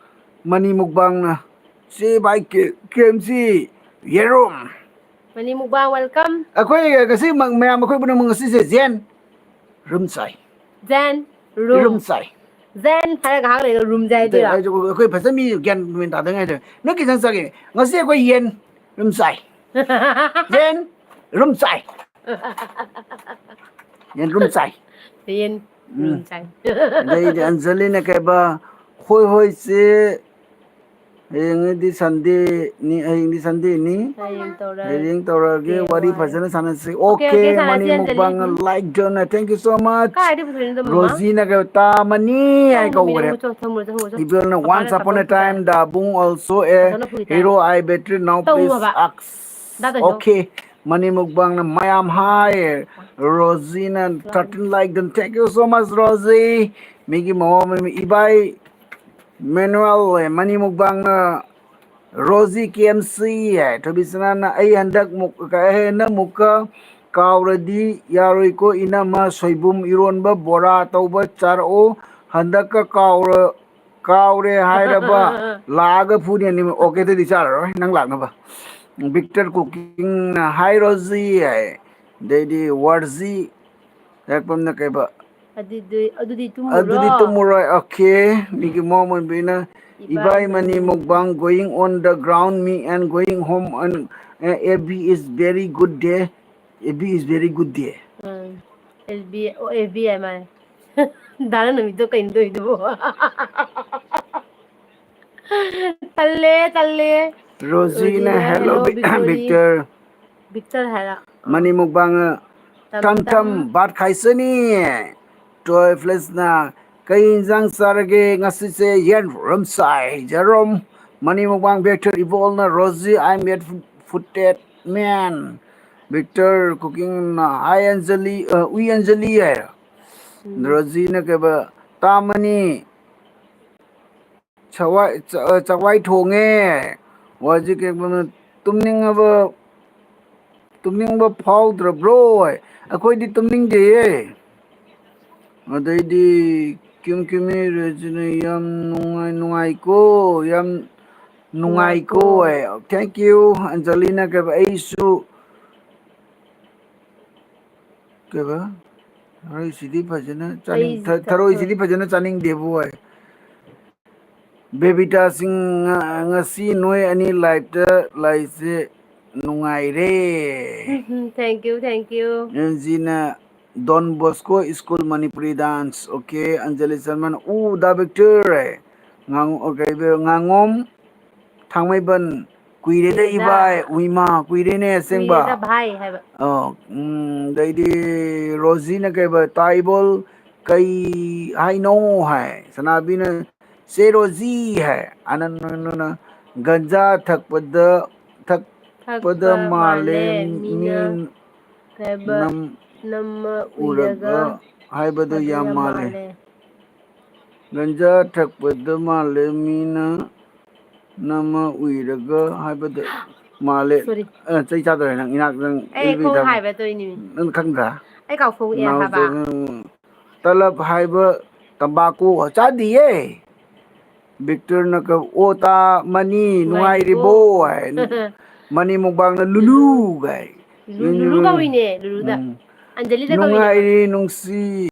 ꯃꯅꯤ ꯃꯨꯛꯕꯥꯡꯅ ꯆꯦ ꯚꯥꯏ ꯀꯦ-, ꯀꯦ ꯑꯦꯝ ꯁꯤ ꯌꯦꯔꯨꯝ꯫ ꯃꯅꯤ ꯃꯨꯛꯕꯥꯡ welcome꯫ ꯑꯩꯈꯣꯏ ꯉꯁꯤ ꯃ-, ꯃꯌꯥꯝ ꯑꯩꯈꯣꯏ ꯄꯨꯝꯅꯃꯛ ꯉꯁꯤꯁꯦ ꯖꯦꯟ ꯔꯨꯝ ꯆꯥꯏ꯫ ꯖꯦꯟ ꯔꯨꯝ ꯔꯨꯝ꯫ ꯆꯥꯏ꯫ ꯖꯦꯟ ꯍꯥꯏꯔꯒ ꯉꯥꯏꯍꯥꯛ ꯂꯩꯔꯒ ꯔꯨꯝ ꯆꯥꯏ ꯑꯗꯩ ꯍꯥꯏꯗꯣꯏꯔꯣ? ꯑꯩꯁꯨ, ꯑꯩꯈꯣꯏ ꯐꯖꯅ ꯃꯤ ꯒ꯭ꯌꯥꯟ ꯃꯦꯟ ꯇꯥꯗꯉꯥꯏꯗ ꯅꯪ ꯀꯩ ꯏꯟꯖꯥꯡ ꯆꯥꯒꯦ? ꯉꯁꯤ ꯑꯩꯈꯣꯏ ꯌꯦꯟ ꯔꯨꯝ ꯆꯥꯏ꯫ ꯌꯦꯟ ꯔꯨꯝ ꯆꯥꯏ꯫ ꯌꯦꯟ ꯔꯨꯝ ꯆꯥꯏ꯫ ꯌꯦꯟ ꯎꯝ꯫ ꯔꯨꯝ ꯆꯥꯏ꯫ ꯑꯗꯩꯗꯤ ꯑꯟꯖꯂꯤꯅ ꯀꯩꯕ, ꯍꯣꯏ ꯍꯣꯏ ꯆꯦ, ꯍꯌꯦꯡꯗꯤ ꯁꯟꯗꯦꯅꯤ, ꯍꯌꯦꯡꯗꯤ ꯁꯟꯗꯦꯅꯤ꯫ ꯍꯌꯦꯡ ꯇꯧꯔ-, ꯍꯌꯦꯡ ꯇꯧꯔꯛꯑꯒꯦ, ꯀꯦ ꯋꯥꯔꯤ ꯋꯥꯏ꯫ ꯐꯖꯅ ꯁꯥꯟꯅꯁꯤ꯫ ꯑꯣꯀꯦ, Okay, ꯑꯣꯀꯦ, ꯁꯥꯟꯅꯁꯤ, Mani Anjali. Mukbang um. Like done, thank you so much꯫ ꯀꯥꯏꯗ ꯄꯨꯈ꯭ꯔꯤꯅꯣ ꯑꯗꯨꯝ, ꯃꯃꯥ? ꯔꯣꯖꯤꯅ ꯀꯩ ꯇꯥꯃꯅꯤ ꯍꯥꯏ ꯇꯧ, ꯃꯃꯤ, ꯀꯧꯈ꯭ꯔꯦ꯫ ꯅꯪ ꯊꯝꯃꯨꯔꯣ, ꯊꯝꯃꯨꯔꯣ, ꯊꯝꯃꯨꯔꯣ꯫ ꯏꯕꯦꯜꯅ ꯄꯄꯥꯅ Once upon a ꯀꯥꯞꯄꯛꯈꯤꯗꯥꯏ? time ꯗꯥꯕꯨꯡ also a ꯄꯄꯥꯅ ꯄꯨꯈꯤꯗꯥꯏ? hero, I better now please ꯇꯧꯅꯣꯕ꯫ ask꯫ ꯗꯥ ꯀꯩꯅꯣ? Okay, ꯃꯅꯤ ꯃꯨꯛꯕꯥꯡꯅ ꯃꯌꯥꯝ ꯍꯥꯏ꯫ ꯔꯣꯖꯤꯅ thirteen like done, thank you so much Rosie. ꯃꯤꯒꯤ ꯃꯑꯣꯡ ꯑꯃ, ꯏꯕꯥꯏ ꯃꯦꯅꯨꯑꯦꯜ, ꯃꯅꯤ ꯃꯨꯛꯕꯥꯡꯅ ꯔꯣꯖꯤ ꯀꯦ ꯑꯦꯝ ꯁꯤ ꯍꯥꯏ꯫ ꯊꯣꯏꯕꯤꯁꯅꯥꯅ ꯑꯩ ꯍꯟꯗꯛ ꯃꯨꯛ-, ꯀ-, ꯑꯩ ꯍꯟꯗꯛ ꯃꯨꯛꯀ ꯀꯥꯎꯔꯗꯤ ꯌꯥꯔꯣꯏꯀꯣ ꯏꯅꯝꯃ, ꯁꯣꯏꯕꯨꯝ ꯏꯔꯣꯟꯕ ꯕꯣꯔꯥ ꯇꯧꯕ ꯆꯥꯔꯛꯑꯣ꯫ ꯍꯟꯗꯛꯀ ꯀꯥꯎꯔ-, ꯀꯥꯎꯔꯦ ꯍꯥꯏꯔꯕ ꯂꯥꯛꯑꯒ ꯐꯨꯅꯤ ꯑꯅꯤꯃꯛ꯫ Okay, ꯑꯗꯨꯗꯤ ꯆꯥꯔꯔꯣꯏ ꯅꯪ ꯂꯥꯛꯅꯕ꯫ Victor cookingꯅ hi ꯔꯣꯖꯤ ꯍꯥꯏ꯫ ꯑꯗꯩꯗꯤ ꯋꯥꯔꯖꯤ ꯍꯥꯏꯔꯛꯄ ꯑꯃꯅ ꯀꯩꯕ? ꯑꯗꯨꯗꯤ, ꯑꯗꯨꯗꯤ ꯇꯨꯝꯃꯨꯔꯣ꯫ ꯑꯗꯨꯗꯤ ꯇꯨꯝꯃꯨꯔꯣꯏ꯫ Okay, ꯃꯤꯒꯤ ꯃꯑꯣꯡ ꯑꯣꯏꯕꯅ ꯏꯕꯥꯏ ꯏꯕꯥꯏ Mani Mani. Mukbang going on the ground, me and going home and, uh, A B is very good day. A B is very good day. Um. L B, ꯑꯣ, ꯑꯦꯜ ꯕꯤ ꯍꯥꯏ ꯃꯥꯜꯂꯦ꯫ ꯗꯥꯅ ꯅꯨꯃꯤꯠꯇꯣ ꯀꯩꯅꯣ ꯇꯧꯔꯤꯗꯨꯕꯣ? ꯇꯜꯂꯦ, ꯇꯜꯂꯦ꯫ ꯔꯣꯖꯤꯅ ꯔꯣꯖꯤꯅ hello hello Vic-, Victory꯫ Victor. Victor ꯍꯥꯏꯔ꯫ Money mukbang ꯇꯝ ꯇꯝ ꯕꯥꯠ ꯈꯥꯏꯁꯅꯤ꯫ ꯇꯣꯏ ꯐ꯭ꯂꯦꯁꯅ ꯀꯩ ꯏꯟꯖꯥꯡ ꯆꯥꯔꯒꯦ ꯉꯁꯤꯁꯦ? ꯌꯦꯟ ꯔꯨꯝ ꯆꯥꯏ꯫ ꯖꯦꯔꯣꯝ, ꯃꯅꯤ ꯃꯨꯛꯕꯥꯡ Victor, ꯏꯕꯣꯜꯅ Roji, I am a footed man꯫ Victor cooking, hi Anjali, uh, ꯎꯏ ꯑꯟꯖꯂꯤ ꯍꯥꯏꯔ꯫ ꯎꯝ. ꯔꯣꯖꯤꯅ ꯀꯩꯕ, ꯇꯥꯃꯅꯤ, ꯆꯋꯥꯏ, ꯆ-, ꯑ, ꯆꯋꯥꯏ ꯊꯣꯡꯉꯦ꯫ ꯋꯥꯖꯤ ꯀꯩꯕ, ꯇꯨꯝꯅꯤꯡꯉꯕ, ꯇꯨꯝꯅꯤꯡꯕ ꯐꯥꯎꯗ꯭ꯔꯕ꯭ꯔꯣ? ꯑꯩꯈꯣꯏꯗꯤ ꯇꯨꯝꯅꯤꯡꯗꯦꯌꯦ꯫ ꯑꯗꯩꯗꯤ ꯀ꯭ꯌꯨꯝ ꯀ꯭ꯌꯨꯃꯤ ꯔꯦꯖꯤꯅ ꯌꯥꯝ ꯅꯨꯡꯉꯥꯏ, ꯅꯨꯡꯉꯥꯏꯀꯣ, ꯌꯥꯝ ꯅꯨꯡꯉꯥꯏꯀꯣ꯫ ꯅꯨꯡꯉꯥꯏꯀꯣ꯫ Thank you, ꯑꯟꯖꯂꯤꯅ ꯀꯩꯕ, ꯑꯩꯁꯨ ꯀꯩꯕ, ꯊꯔꯣꯏꯁꯤꯗꯤ ꯐꯖꯅ ꯆꯥꯅꯤꯡ-, ꯑꯩꯁꯨ ꯊ-, ꯊꯔꯣꯏꯁꯤꯗꯤ ꯐꯖꯅ ꯆꯥꯅꯤꯡꯗꯦꯕꯨ ꯍꯥꯏ꯫ ꯕꯦꯕꯤꯇꯥꯁꯤꯡ ꯉ-, ꯉꯁꯤ ꯅꯣꯏ ꯑꯅꯤ ꯂꯥꯏꯞꯇ ꯂꯥꯛꯏꯁꯦ ꯅꯨꯡꯉꯥꯏꯔꯦ꯫ ꯎꯝ, thank you, thank you. ꯑꯦꯟꯖꯤꯅ Don Bosco School Manipuri dance, okay, Anjali Sharman, ꯎ, ꯗꯥ ꯕꯤꯛꯇꯔ, ꯉꯥꯡ-, ꯑꯣ, ꯀꯩ, ꯉꯥꯉꯣꯝ ꯊꯥꯡꯃꯩꯕꯟ, ꯀꯨꯏꯔꯦꯗ ꯀꯨꯏꯔꯦꯗ꯫ ꯏꯕꯥꯏ, ꯎꯏꯃꯥ, ꯀꯨꯏꯔꯦꯅꯦ ꯑꯁꯦꯡꯕ꯫ ꯀꯨꯏꯔꯦꯗ ꯚꯥꯏ ꯍꯥꯏꯕ꯫ ꯑꯣ, ꯎꯝ, ꯑꯗꯩꯗꯤ ꯔꯣꯖꯤꯅ ꯀꯩꯕ, ꯇꯥꯏꯕꯣꯜ ꯀꯩ ꯍꯥꯏꯅꯣ ꯍꯥꯏ, ꯁꯅꯥꯕꯤꯅ ꯆꯦ ꯔꯣꯖꯤ ꯍꯥꯏ, ꯑꯅꯟꯗꯅ ꯒꯟꯖꯥ ꯊꯛꯄꯗ, ꯊꯛꯄꯗ ꯊꯛꯄ ꯃꯥꯜꯂꯦ, ꯃꯥꯜꯂꯦ, ꯃꯤ ꯃꯤꯅ ꯀꯩꯕ, ꯅꯝ ꯅꯝꯃ ꯎꯔꯒ ꯎꯏꯔꯒ ꯍꯥꯏꯕꯗꯣ ꯍꯥꯏꯕꯗꯣ ꯌꯥꯝ ꯌꯥꯝ ꯃꯥꯜꯂꯦ꯫ ꯃꯥꯜꯂꯦ꯫ ꯒꯟꯖꯥ ꯊꯛꯄꯗ ꯃꯥꯜꯂꯦ, ꯃꯤꯅ ꯅꯝꯃ ꯎꯏꯔꯒ ꯍꯥꯏꯕꯗ ꯃꯥꯜꯂꯦ꯫ Sorry. ꯑ, ꯆꯩ ꯆꯥꯗꯧꯔꯦ ꯅꯪ, ꯏꯅꯥꯛ ꯅꯪ ꯑꯩ ꯏꯜꯕꯤ ꯈꯣꯡ ꯊꯝ-, ꯍꯥꯏꯕ ꯇꯧꯏꯅꯤꯃꯤ꯫ ꯅꯪ ꯈꯪꯗ꯭ꯔꯥ? ꯑꯩ ꯀꯥꯎꯊꯣꯛꯑꯦ ꯍꯥꯏꯕ꯫ ꯅꯥꯎꯆꯥ, ꯎꯝ, ꯇꯂꯞ ꯍꯥꯏꯕ ꯇꯝꯕꯥꯀꯨ ꯆꯥꯗꯤꯌꯦ꯫ ꯕꯤꯛꯇꯔꯅ ꯀ-, ꯑꯣ ꯇꯥ ꯃꯅꯤ, ꯅꯨꯡꯉꯥꯏꯔꯤꯕꯣ? ꯅꯨꯡꯉꯥꯏꯔꯤꯕꯣ? ꯍꯥꯏ꯫ ꯃꯅꯤ ꯃꯨꯛꯕꯥꯡꯅ ꯂꯨꯂꯨ ꯒꯥꯏ꯫ ꯂꯨ-, ꯂꯨꯂꯨ ꯀꯧꯏꯅꯦ, ꯂꯨꯂꯨꯗ꯫ ꯎꯝ꯫ ꯑꯟꯖꯂꯤꯗ ꯀꯧꯏꯅꯦꯕ꯫ ꯅꯨꯡꯉꯥꯏꯔꯤ ꯅꯨꯡꯁꯤ꯫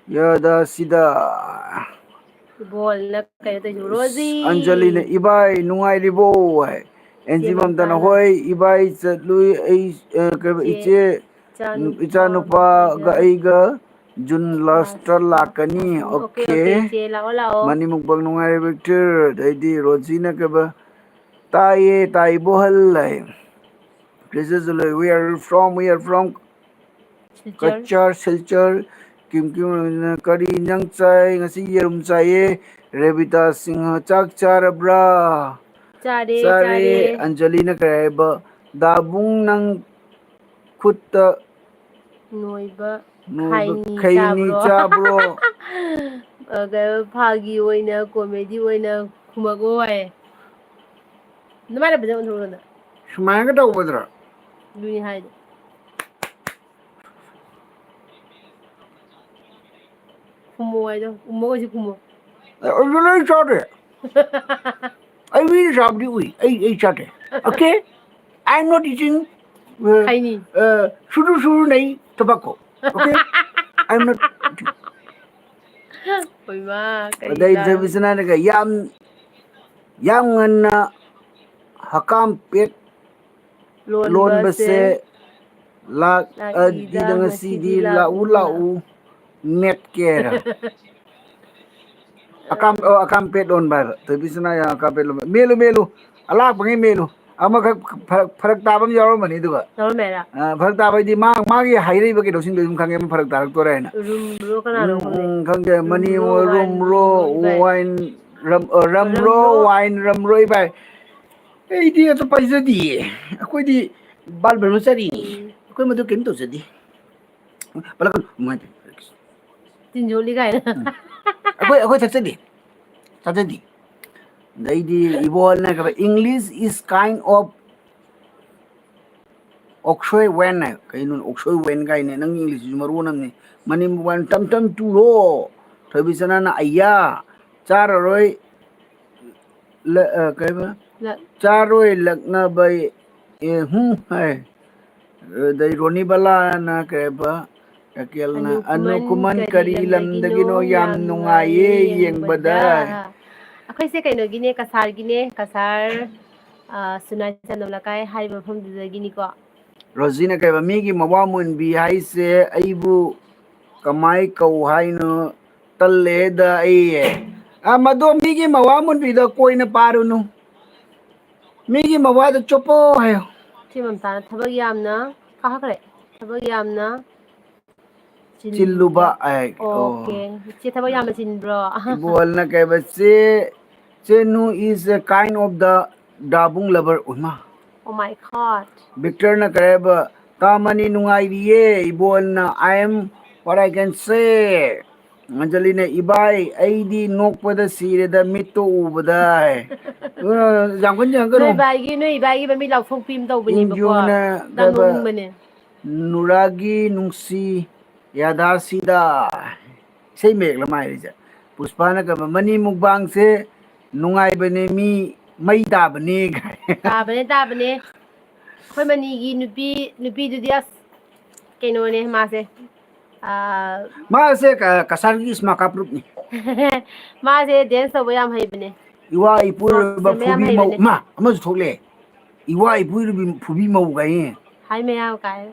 ꯌꯥꯗ ꯁꯤꯗ꯫ ꯏꯕꯣꯜꯅ ꯀꯩꯅꯣ ꯇꯧꯔꯤꯁꯤꯕꯨ, ꯔꯣꯖꯤ꯫ ꯑꯟꯖꯂꯤꯅ, "ꯏꯕꯥꯏ ꯅꯨꯡꯉꯥꯏꯔꯤꯕꯣ?" ꯍꯥꯏ꯫ ꯑꯦꯟꯖꯤ ꯏꯆꯦ ꯃꯝꯇꯅ, ꯃꯝꯇꯥꯅ꯫ "ꯍꯣꯏ ꯏꯕꯥꯏ ꯆꯠꯂꯨꯏ, ꯑꯩ, ꯑ, ꯀꯩꯕ, ꯏꯆꯦ, ꯏꯆꯦ, ꯏꯆꯥꯅꯨꯄꯥ, ꯏꯆꯥꯅꯨꯄꯥꯒ ꯑꯩꯒ ꯑꯩꯒ ꯖꯨꯟ ꯂꯥꯁꯇ ꯂꯥꯁ ꯂꯥꯛꯀꯅꯤ꯫ ꯂꯥꯛꯀꯅꯤ꯫ Okay, okay. ꯑꯣꯀꯦ, ꯏꯆꯦ, ꯂꯥꯛꯑꯣ, ꯂꯥꯛꯑꯣ꯫ ꯃꯅꯤ ꯃꯨꯛꯕꯥꯡ ꯅꯨꯡꯉꯥꯏꯔꯦ ꯕꯤꯛꯇꯔ, ꯑꯗꯩꯗꯤ ꯔꯣꯖꯤꯅ ꯀꯩꯕ, "ꯇꯥꯏꯌꯦ, ꯇꯥꯏꯕꯣ ꯍꯜ" ꯍꯥꯏ꯫ Princess Julie, "We are from, we are from Silchar. Cachar, Silchar, ꯀꯤꯝ ꯀꯤꯝ ꯔꯣꯏꯅ ꯀꯔꯤ ꯏꯟꯖꯥꯡ ꯆꯥꯏ?" "ꯉꯁꯤ ꯌꯦꯔꯨꯝ ꯆꯥꯏꯌꯦ꯫" ꯔꯦꯕꯤꯇꯥ ꯁꯤꯡꯍ, "ꯆꯥꯛ ꯆꯥꯔꯕ꯭ꯔꯥ?" ꯆꯥꯔꯦ, "ꯆꯥꯔꯦ꯫" ꯆꯥꯔꯦ꯫ ꯑꯟꯖꯂꯤꯅ ꯀꯔꯤ ꯍꯥꯏꯕ? ꯗꯥꯕꯨꯡ, ꯅꯪ ꯈꯨꯠꯇ ꯅꯣꯏꯕ ꯅꯣꯏꯕ ꯈꯥꯏꯅꯤ ꯈꯩꯅꯤ ꯆꯥꯕ꯭ꯔꯣ? ꯆꯥꯕ꯭ꯔꯣ? ꯑ, ꯀꯩꯅꯣ, ꯐꯥꯒꯤ ꯑꯣꯏꯅ, ꯀꯣꯃꯦꯗꯤ ꯑꯣꯏꯅ ꯈꯨꯝꯃꯛꯑꯣ ꯍꯥꯏꯌꯦ꯫ ꯑꯗꯨꯃꯥꯏꯅ ꯐꯖꯅ ꯑꯣꯟꯊꯣꯛꯑꯣꯅ꯫ ꯁꯨꯃꯥꯏꯅꯒ ꯇꯧꯕꯗ꯭ꯔꯣ? ꯑꯗꯨꯅꯤ ꯍꯥꯏꯗꯣ꯫ ꯈꯨꯝꯃꯣ ꯍꯥꯏꯗꯣ, ꯈꯨꯝꯃꯣ ꯍꯧꯖꯤꯛ ꯈꯨꯝꯃꯣ꯫ ꯑꯗꯨ ꯂꯣꯏ ꯆꯥꯗꯦ꯫ ꯑꯩ ꯃꯤꯅ ꯆꯥꯕꯗꯤ ꯎꯏ, ꯑꯩ ꯑꯩ ꯆꯥꯗꯦ꯫ Okay? I am not eating, uh, ꯈꯩꯅꯤ꯫ Uh, ꯁꯨꯔꯨ ꯁꯨꯔꯨ Nai tobacco. Okay? I am not. ꯍꯣꯏꯃ, ꯀꯔꯤ ꯑꯗꯩ ꯆꯥꯔꯝ-, ꯊꯣꯏꯕꯤꯁꯅꯥꯅꯒ ꯌꯥꯝ ꯌꯥꯝ ꯉꯟꯅ ꯍꯀꯥꯝ ꯄꯦꯠ ꯂꯣꯟꯕꯁꯦ ꯂꯣꯟꯕꯁꯦ ꯂꯥꯛ ꯂꯥꯛꯏꯗ ꯑꯗꯤꯗ ꯉꯁꯤꯗꯤ ꯉꯁꯤꯗꯤ ꯂꯥꯛꯎ ꯂꯥꯛꯎ ꯂꯥꯛꯎ ꯃꯦꯠꯀꯦꯔ꯫ ꯑꯀꯥꯝ ꯑꯣ, ꯑꯀꯥꯝ ꯄꯦꯠ ꯂꯣꯟꯕ ꯍꯥꯏꯕ꯫ ꯊꯣꯏꯕꯤꯁꯅꯥ ꯌꯥꯝ ꯑꯀꯥꯝ ꯄꯦꯠ ꯂꯣꯟꯕ꯫ ꯃꯦꯜꯂꯨ ꯃꯦꯜꯂꯨ, ꯑꯂꯥꯛꯄꯉꯩ ꯃꯦꯜꯂꯨ꯫ ꯑꯃꯈꯛ ꯐꯔꯛ ꯐꯔꯛ ꯇꯥꯕ ꯑꯃ ꯌꯥꯎꯔꯝꯃꯅꯤ ꯑꯗꯨꯒ꯫ ꯇꯧꯔꯝꯃꯦꯔ? ꯑ, ꯐꯔꯛ ꯇꯥꯕ ꯍꯥꯏꯗꯤ ꯃꯥ ꯃꯥꯒꯤ ꯍꯥꯏꯔꯛꯏꯕ ꯀꯩꯅꯣꯁꯤꯡꯗꯣ ꯑꯗꯨꯝ ꯈꯪꯉꯦ ꯑꯃ ꯐꯔꯛ ꯇꯥꯔꯛꯇꯣꯔꯦ ꯍꯥꯏꯅ꯫ ꯔꯨꯝꯗꯣ ꯀꯅꯥꯅꯣ ꯎꯝ, ꯈꯪꯗꯦ꯫ ꯎꯝ, ꯈꯪꯗꯦ꯫ ꯃꯅꯤ ꯔꯨꯝꯔꯣ, ꯔꯨꯝ ꯔꯣ ꯋꯥꯏꯟ ꯔꯣ ꯏꯕꯥꯏ꯫ ꯋꯥꯏꯟ ꯔꯝ ꯑ, ꯔꯝꯔꯣ ꯔꯝꯔꯣ꯫ ꯋꯥꯏꯟ ꯔꯝꯔꯣ ꯏꯕꯥꯏ꯫ ꯑꯩꯗꯤ ꯑꯗꯨ ꯄꯥꯏꯖꯗꯤꯌꯦ꯫ ꯑꯩꯈꯣꯏꯗꯤ ꯕꯥꯜ ꯕ꯭ꯔꯍꯃꯆꯥꯔꯤꯅꯤ꯫ ꯎꯝ꯫ ꯑꯩꯈꯣꯏ ꯃꯗꯨ ꯀꯩꯝ ꯇꯧꯖꯗꯦ꯫ ꯄꯜꯂꯛꯀꯅꯨ, ꯅꯨꯡꯉꯥꯏꯇꯦ꯫ ꯇꯤꯟꯖꯣꯂꯤ ꯀꯥꯏꯅ꯫ ꯎꯝ꯫ ꯑꯩꯈꯣꯏ ꯑꯩꯈꯣꯏ ꯊꯛꯆꯗꯦ꯫ ꯆꯥꯖꯗꯦ꯫ ꯑꯗꯩꯗꯤ ꯏꯕꯣꯜꯅ ꯀꯩꯕ, "English is kind of ꯑꯣꯛꯁꯣꯏ ꯋꯦꯟ" ꯍꯥꯏ꯫ ꯀꯩꯅꯣ ꯑꯣꯛꯁꯣꯏ ꯋꯦꯟ ꯀꯥꯏꯅ? ꯅꯪ ꯏꯪꯂꯤꯁꯁꯤꯁꯨ ꯃꯔꯣꯟ ꯑꯃꯅꯤ꯫ ꯃꯅꯤꯡ ꯋꯥꯟ ꯇꯝ ꯇꯝ ꯇꯨꯔꯣ꯫ ꯊꯣꯏꯕꯤꯆꯅꯥꯅ "ꯑꯌꯥ, ꯆꯥꯔꯔꯣꯏ, ꯂ-, ꯑ, ꯀꯩꯕ? ꯂ-, ꯆꯥꯔꯣꯏ ꯂꯛꯅꯕ, ꯑꯦ, ꯍꯨꯝ" ꯍꯥꯏ꯫ ꯑꯗꯩ ꯔꯣꯅꯤꯕꯂꯥꯅ ꯀꯩꯕ? ꯔꯥꯀꯦꯜꯅ, "ꯑꯅꯨ ꯀꯨꯃꯟ ꯀꯔꯤ ꯂꯝꯗꯒꯤꯅꯣ? ꯌꯥꯝ ꯅꯨꯡꯉꯥꯏꯌꯦ ꯌꯦꯡꯕꯗ"꯫ ꯑꯩꯈꯣꯏꯁꯦ ꯀꯩꯅꯣꯒꯤꯅꯦ, ꯀꯁꯥꯔꯒꯤꯅꯦ, ꯀꯁꯥꯔ, ꯑ, ꯁꯨꯅꯥꯏ ꯆꯥꯅꯝ ꯂꯀꯥꯏ ꯍꯥꯏꯔꯤꯕ ꯃꯐꯝꯗꯨꯗꯒꯤꯅꯤꯀꯣ꯫ ꯔꯣꯖꯤꯅ ꯀꯩꯕ? "ꯃꯤꯒꯤ ꯃꯋꯥ ꯃꯨꯟꯕꯤ ꯍꯥꯏꯁꯦ ꯑꯩꯕꯨ ꯀꯃꯥꯏ ꯀꯧ ꯍꯥꯏꯅꯣ? ꯇꯜꯂꯦꯗ ꯑꯩ"꯫ ꯑ, ꯃꯗꯣ ꯃꯤꯒꯤ ꯃꯋꯥ ꯃꯨꯟꯕꯤꯗꯣ ꯀꯣꯏꯅ ꯄꯥꯔꯨꯅꯨ꯫ ꯃꯤꯒꯤ ꯃꯋꯥꯗꯣ ꯆꯣꯞꯄꯣ ꯍꯥꯏꯌꯣ꯫ ꯁꯤ ꯃꯝꯇꯥꯅ ꯊꯕꯛ ꯌꯥꯝꯅ ꯀꯥꯈ꯭ꯔꯦ꯫ ꯊꯕꯛ ꯌꯥꯝꯅ ꯆꯤꯟꯕ꯫ ꯆꯤꯜꯂꯨꯕ, ꯑꯦ, ꯑꯣ꯫ ꯑꯣꯀꯦ꯫ ꯏꯆꯦ ꯊꯕꯛ ꯌꯥꯝꯅ ꯆꯤꯟꯕ꯭ꯔꯣ? ꯏꯕꯣꯜꯅ ꯀꯩꯕ? "ꯆꯦ, Chenu is a kind of the ꯗꯥꯕꯨꯡ lover"꯫ Um. Oh my God. ꯕꯤꯛꯇꯔꯅ ꯀꯔꯤ ꯍꯥꯏꯕ? "ꯇꯥꯃꯅꯤ, ꯅꯨꯡꯉꯥꯏꯔꯤꯌꯦ꯫ ꯏꯕꯣꯟꯅ, I am what I can say." ꯑꯟꯖꯂꯤꯅ, "ꯏꯕꯥꯏ, ꯑꯩꯗꯤ ꯅꯣꯛꯄꯗ ꯁꯤꯔꯦꯗ, ꯃꯤꯠꯇꯣ ꯎꯕꯗ" ꯍꯥꯏ꯫ ꯑ, ꯌꯥꯝ ꯀꯟꯅ ꯌꯥꯝ ꯀꯟꯅ ꯅꯣꯏ ꯕꯥꯏꯒꯤ, ꯅꯣꯏ ꯏꯕꯥꯏꯒꯤ ꯃꯃꯤꯠ ꯂꯥꯎꯊꯣꯛꯄꯤ ꯑꯃ ꯇꯧꯕꯅꯦꯕꯀꯣ꯫ ꯏꯟꯖꯨꯅ ꯌꯥꯝ ꯅꯣꯛꯅꯤꯡꯕꯅꯦ꯫ "ꯅꯨꯔꯥꯒꯤ ꯅꯨꯡꯁꯤ ꯌꯥꯗꯥꯁꯤꯗ" ꯏꯁꯩ ꯃꯌꯦꯛꯂ ꯃꯥ ꯍꯥꯏꯔꯤꯁꯦ? ꯄꯨꯁꯄꯥꯅ ꯀꯩꯕ, "ꯃꯅꯤ ꯃꯨꯛꯕꯥꯡꯁꯦ ꯅꯨꯡꯉꯥꯏꯕꯅꯦ, ꯃꯤ ꯃꯩ ꯇꯥꯕꯅꯦ" ꯀꯥꯏ꯫ ꯇꯥꯕꯅꯦ, ꯇꯥꯕꯅꯦ꯫ ꯑꯩꯈꯣꯏ ꯃꯅꯤꯒꯤ ꯅꯨꯄꯤ, ꯅꯨꯄꯤꯗꯨꯗꯤ ꯑꯁ ꯀꯩꯅꯣꯅꯦ ꯃꯥꯁꯦ꯫ ꯑꯥ, ꯃꯥꯁꯦ ꯀ-, ꯀꯁꯥꯔꯒꯤ ꯏꯁꯃꯥꯀꯥ ꯄ꯭ꯔꯨꯞꯅꯤ꯫ ꯃꯥꯁꯦ dance ꯇꯧꯕ ꯌꯥꯝ ꯍꯩꯕꯅꯦ꯫ ꯏꯋꯥ ꯏꯄꯨꯔꯣꯏꯕ ꯁꯦꯝꯕ ꯌꯥꯝ ꯐꯨꯕꯤ ꯃꯧ, ꯍꯩꯕꯅꯦ꯫ ꯃꯥ ꯑꯃꯁꯨ ꯊꯣꯛꯂꯛꯑꯦ꯫ "ꯏꯋꯥ ꯏꯄꯨꯔꯣꯏꯕ ꯐꯨꯕꯤ ꯃꯧ" ꯀꯥꯏꯅ꯫ ꯍꯥꯏ ꯃꯌꯥꯝ ꯀꯥꯏ꯫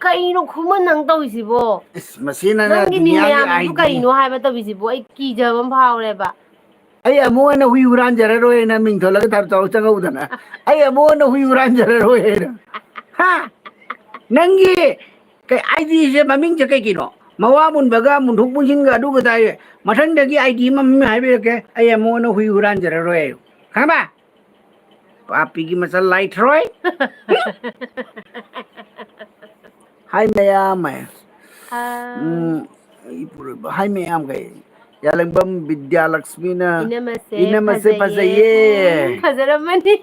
ꯀꯩꯅꯣ ꯈꯨꯃꯟ ꯅꯪ ꯇꯧꯔꯤꯁꯤꯕꯣ? ꯏꯁ, ꯃꯁꯤꯅ ꯅꯪꯒꯤ ꯃꯤꯡ ꯗꯨꯅꯤꯌꯥꯒꯤ ꯃꯌꯥꯝꯗꯨꯕꯨ ꯑꯥꯏꯗꯤ꯫ ꯀꯩꯅꯣ ꯍꯥꯏꯕ ꯇꯧꯔꯤꯁꯤꯕꯣ? ꯑꯩ ꯀꯤꯖꯕ ꯑꯃ ꯐꯥꯎꯔꯦꯕ꯫ "ꯑꯩ ꯑꯃꯨꯛ ꯍꯟꯅ ꯍꯨꯏ ꯍꯨꯔꯥꯟꯖꯔꯔꯣꯏꯅ" ꯃꯤꯡ ꯊꯣꯜꯂꯒ ꯊꯕꯛ ꯇꯧ ꯆꯪꯍꯧꯗꯅ꯫ "ꯑꯩ ꯑꯃꯨꯛ ꯍꯟꯅ ꯍꯨꯏ ꯍꯨꯔꯥꯟꯖꯔꯔꯣꯏꯅ"꯫ ꯍꯥ? ꯅꯪꯒꯤ ꯀꯩ ꯑꯥꯏꯗꯤꯁꯦ ꯃꯃꯤꯡꯁꯦ ꯀꯩ ꯀꯩꯅꯣ? ꯃꯋꯥ ꯃꯨꯟꯕꯒ ꯃꯨꯟꯊꯣꯛ ꯃꯨꯟꯁꯤꯟꯒ ꯑꯗꯨꯒ ꯇꯥꯏ꯫ ꯃꯊꯪꯗꯒꯤ ꯑꯥꯏꯗꯤ ꯑꯃ ꯃꯃꯤꯡ ꯍꯥꯏꯕꯤꯔꯛꯀꯦ꯫ "ꯑꯩ ꯑꯃꯨꯛ ꯍꯟꯅ ꯍꯨꯏ ꯍꯨꯔꯥꯟꯖꯔꯔꯣꯏ" ꯍꯥꯏꯌꯨ꯫ ꯈꯪꯉꯕ? ꯄꯥꯄꯤꯒꯤ ꯃꯆꯜ ꯂꯥꯏꯊ꯭ꯔꯣꯏ꯫ ꯍꯥꯏ ꯃꯌꯥꯝ ꯍꯥꯏ꯫ ꯑꯥ꯫ ꯎꯝ, ꯑꯩ ꯄꯨꯔꯣꯏꯕ ꯍꯥꯏ ꯃꯌꯥꯝ ꯀꯩ꯫ ꯌꯥꯂꯦꯡꯕꯝ ꯕꯤꯗ꯭ꯌꯥꯂꯛꯁꯃꯤꯅ, ꯏꯅꯝꯃꯁꯦ "ꯏꯅꯝꯃꯁꯦ ꯐꯖꯩꯌꯦ꯫ ꯐꯖꯩꯌꯦ"꯫ ꯎꯝ, ꯐꯖꯔꯝꯃꯅꯤ꯫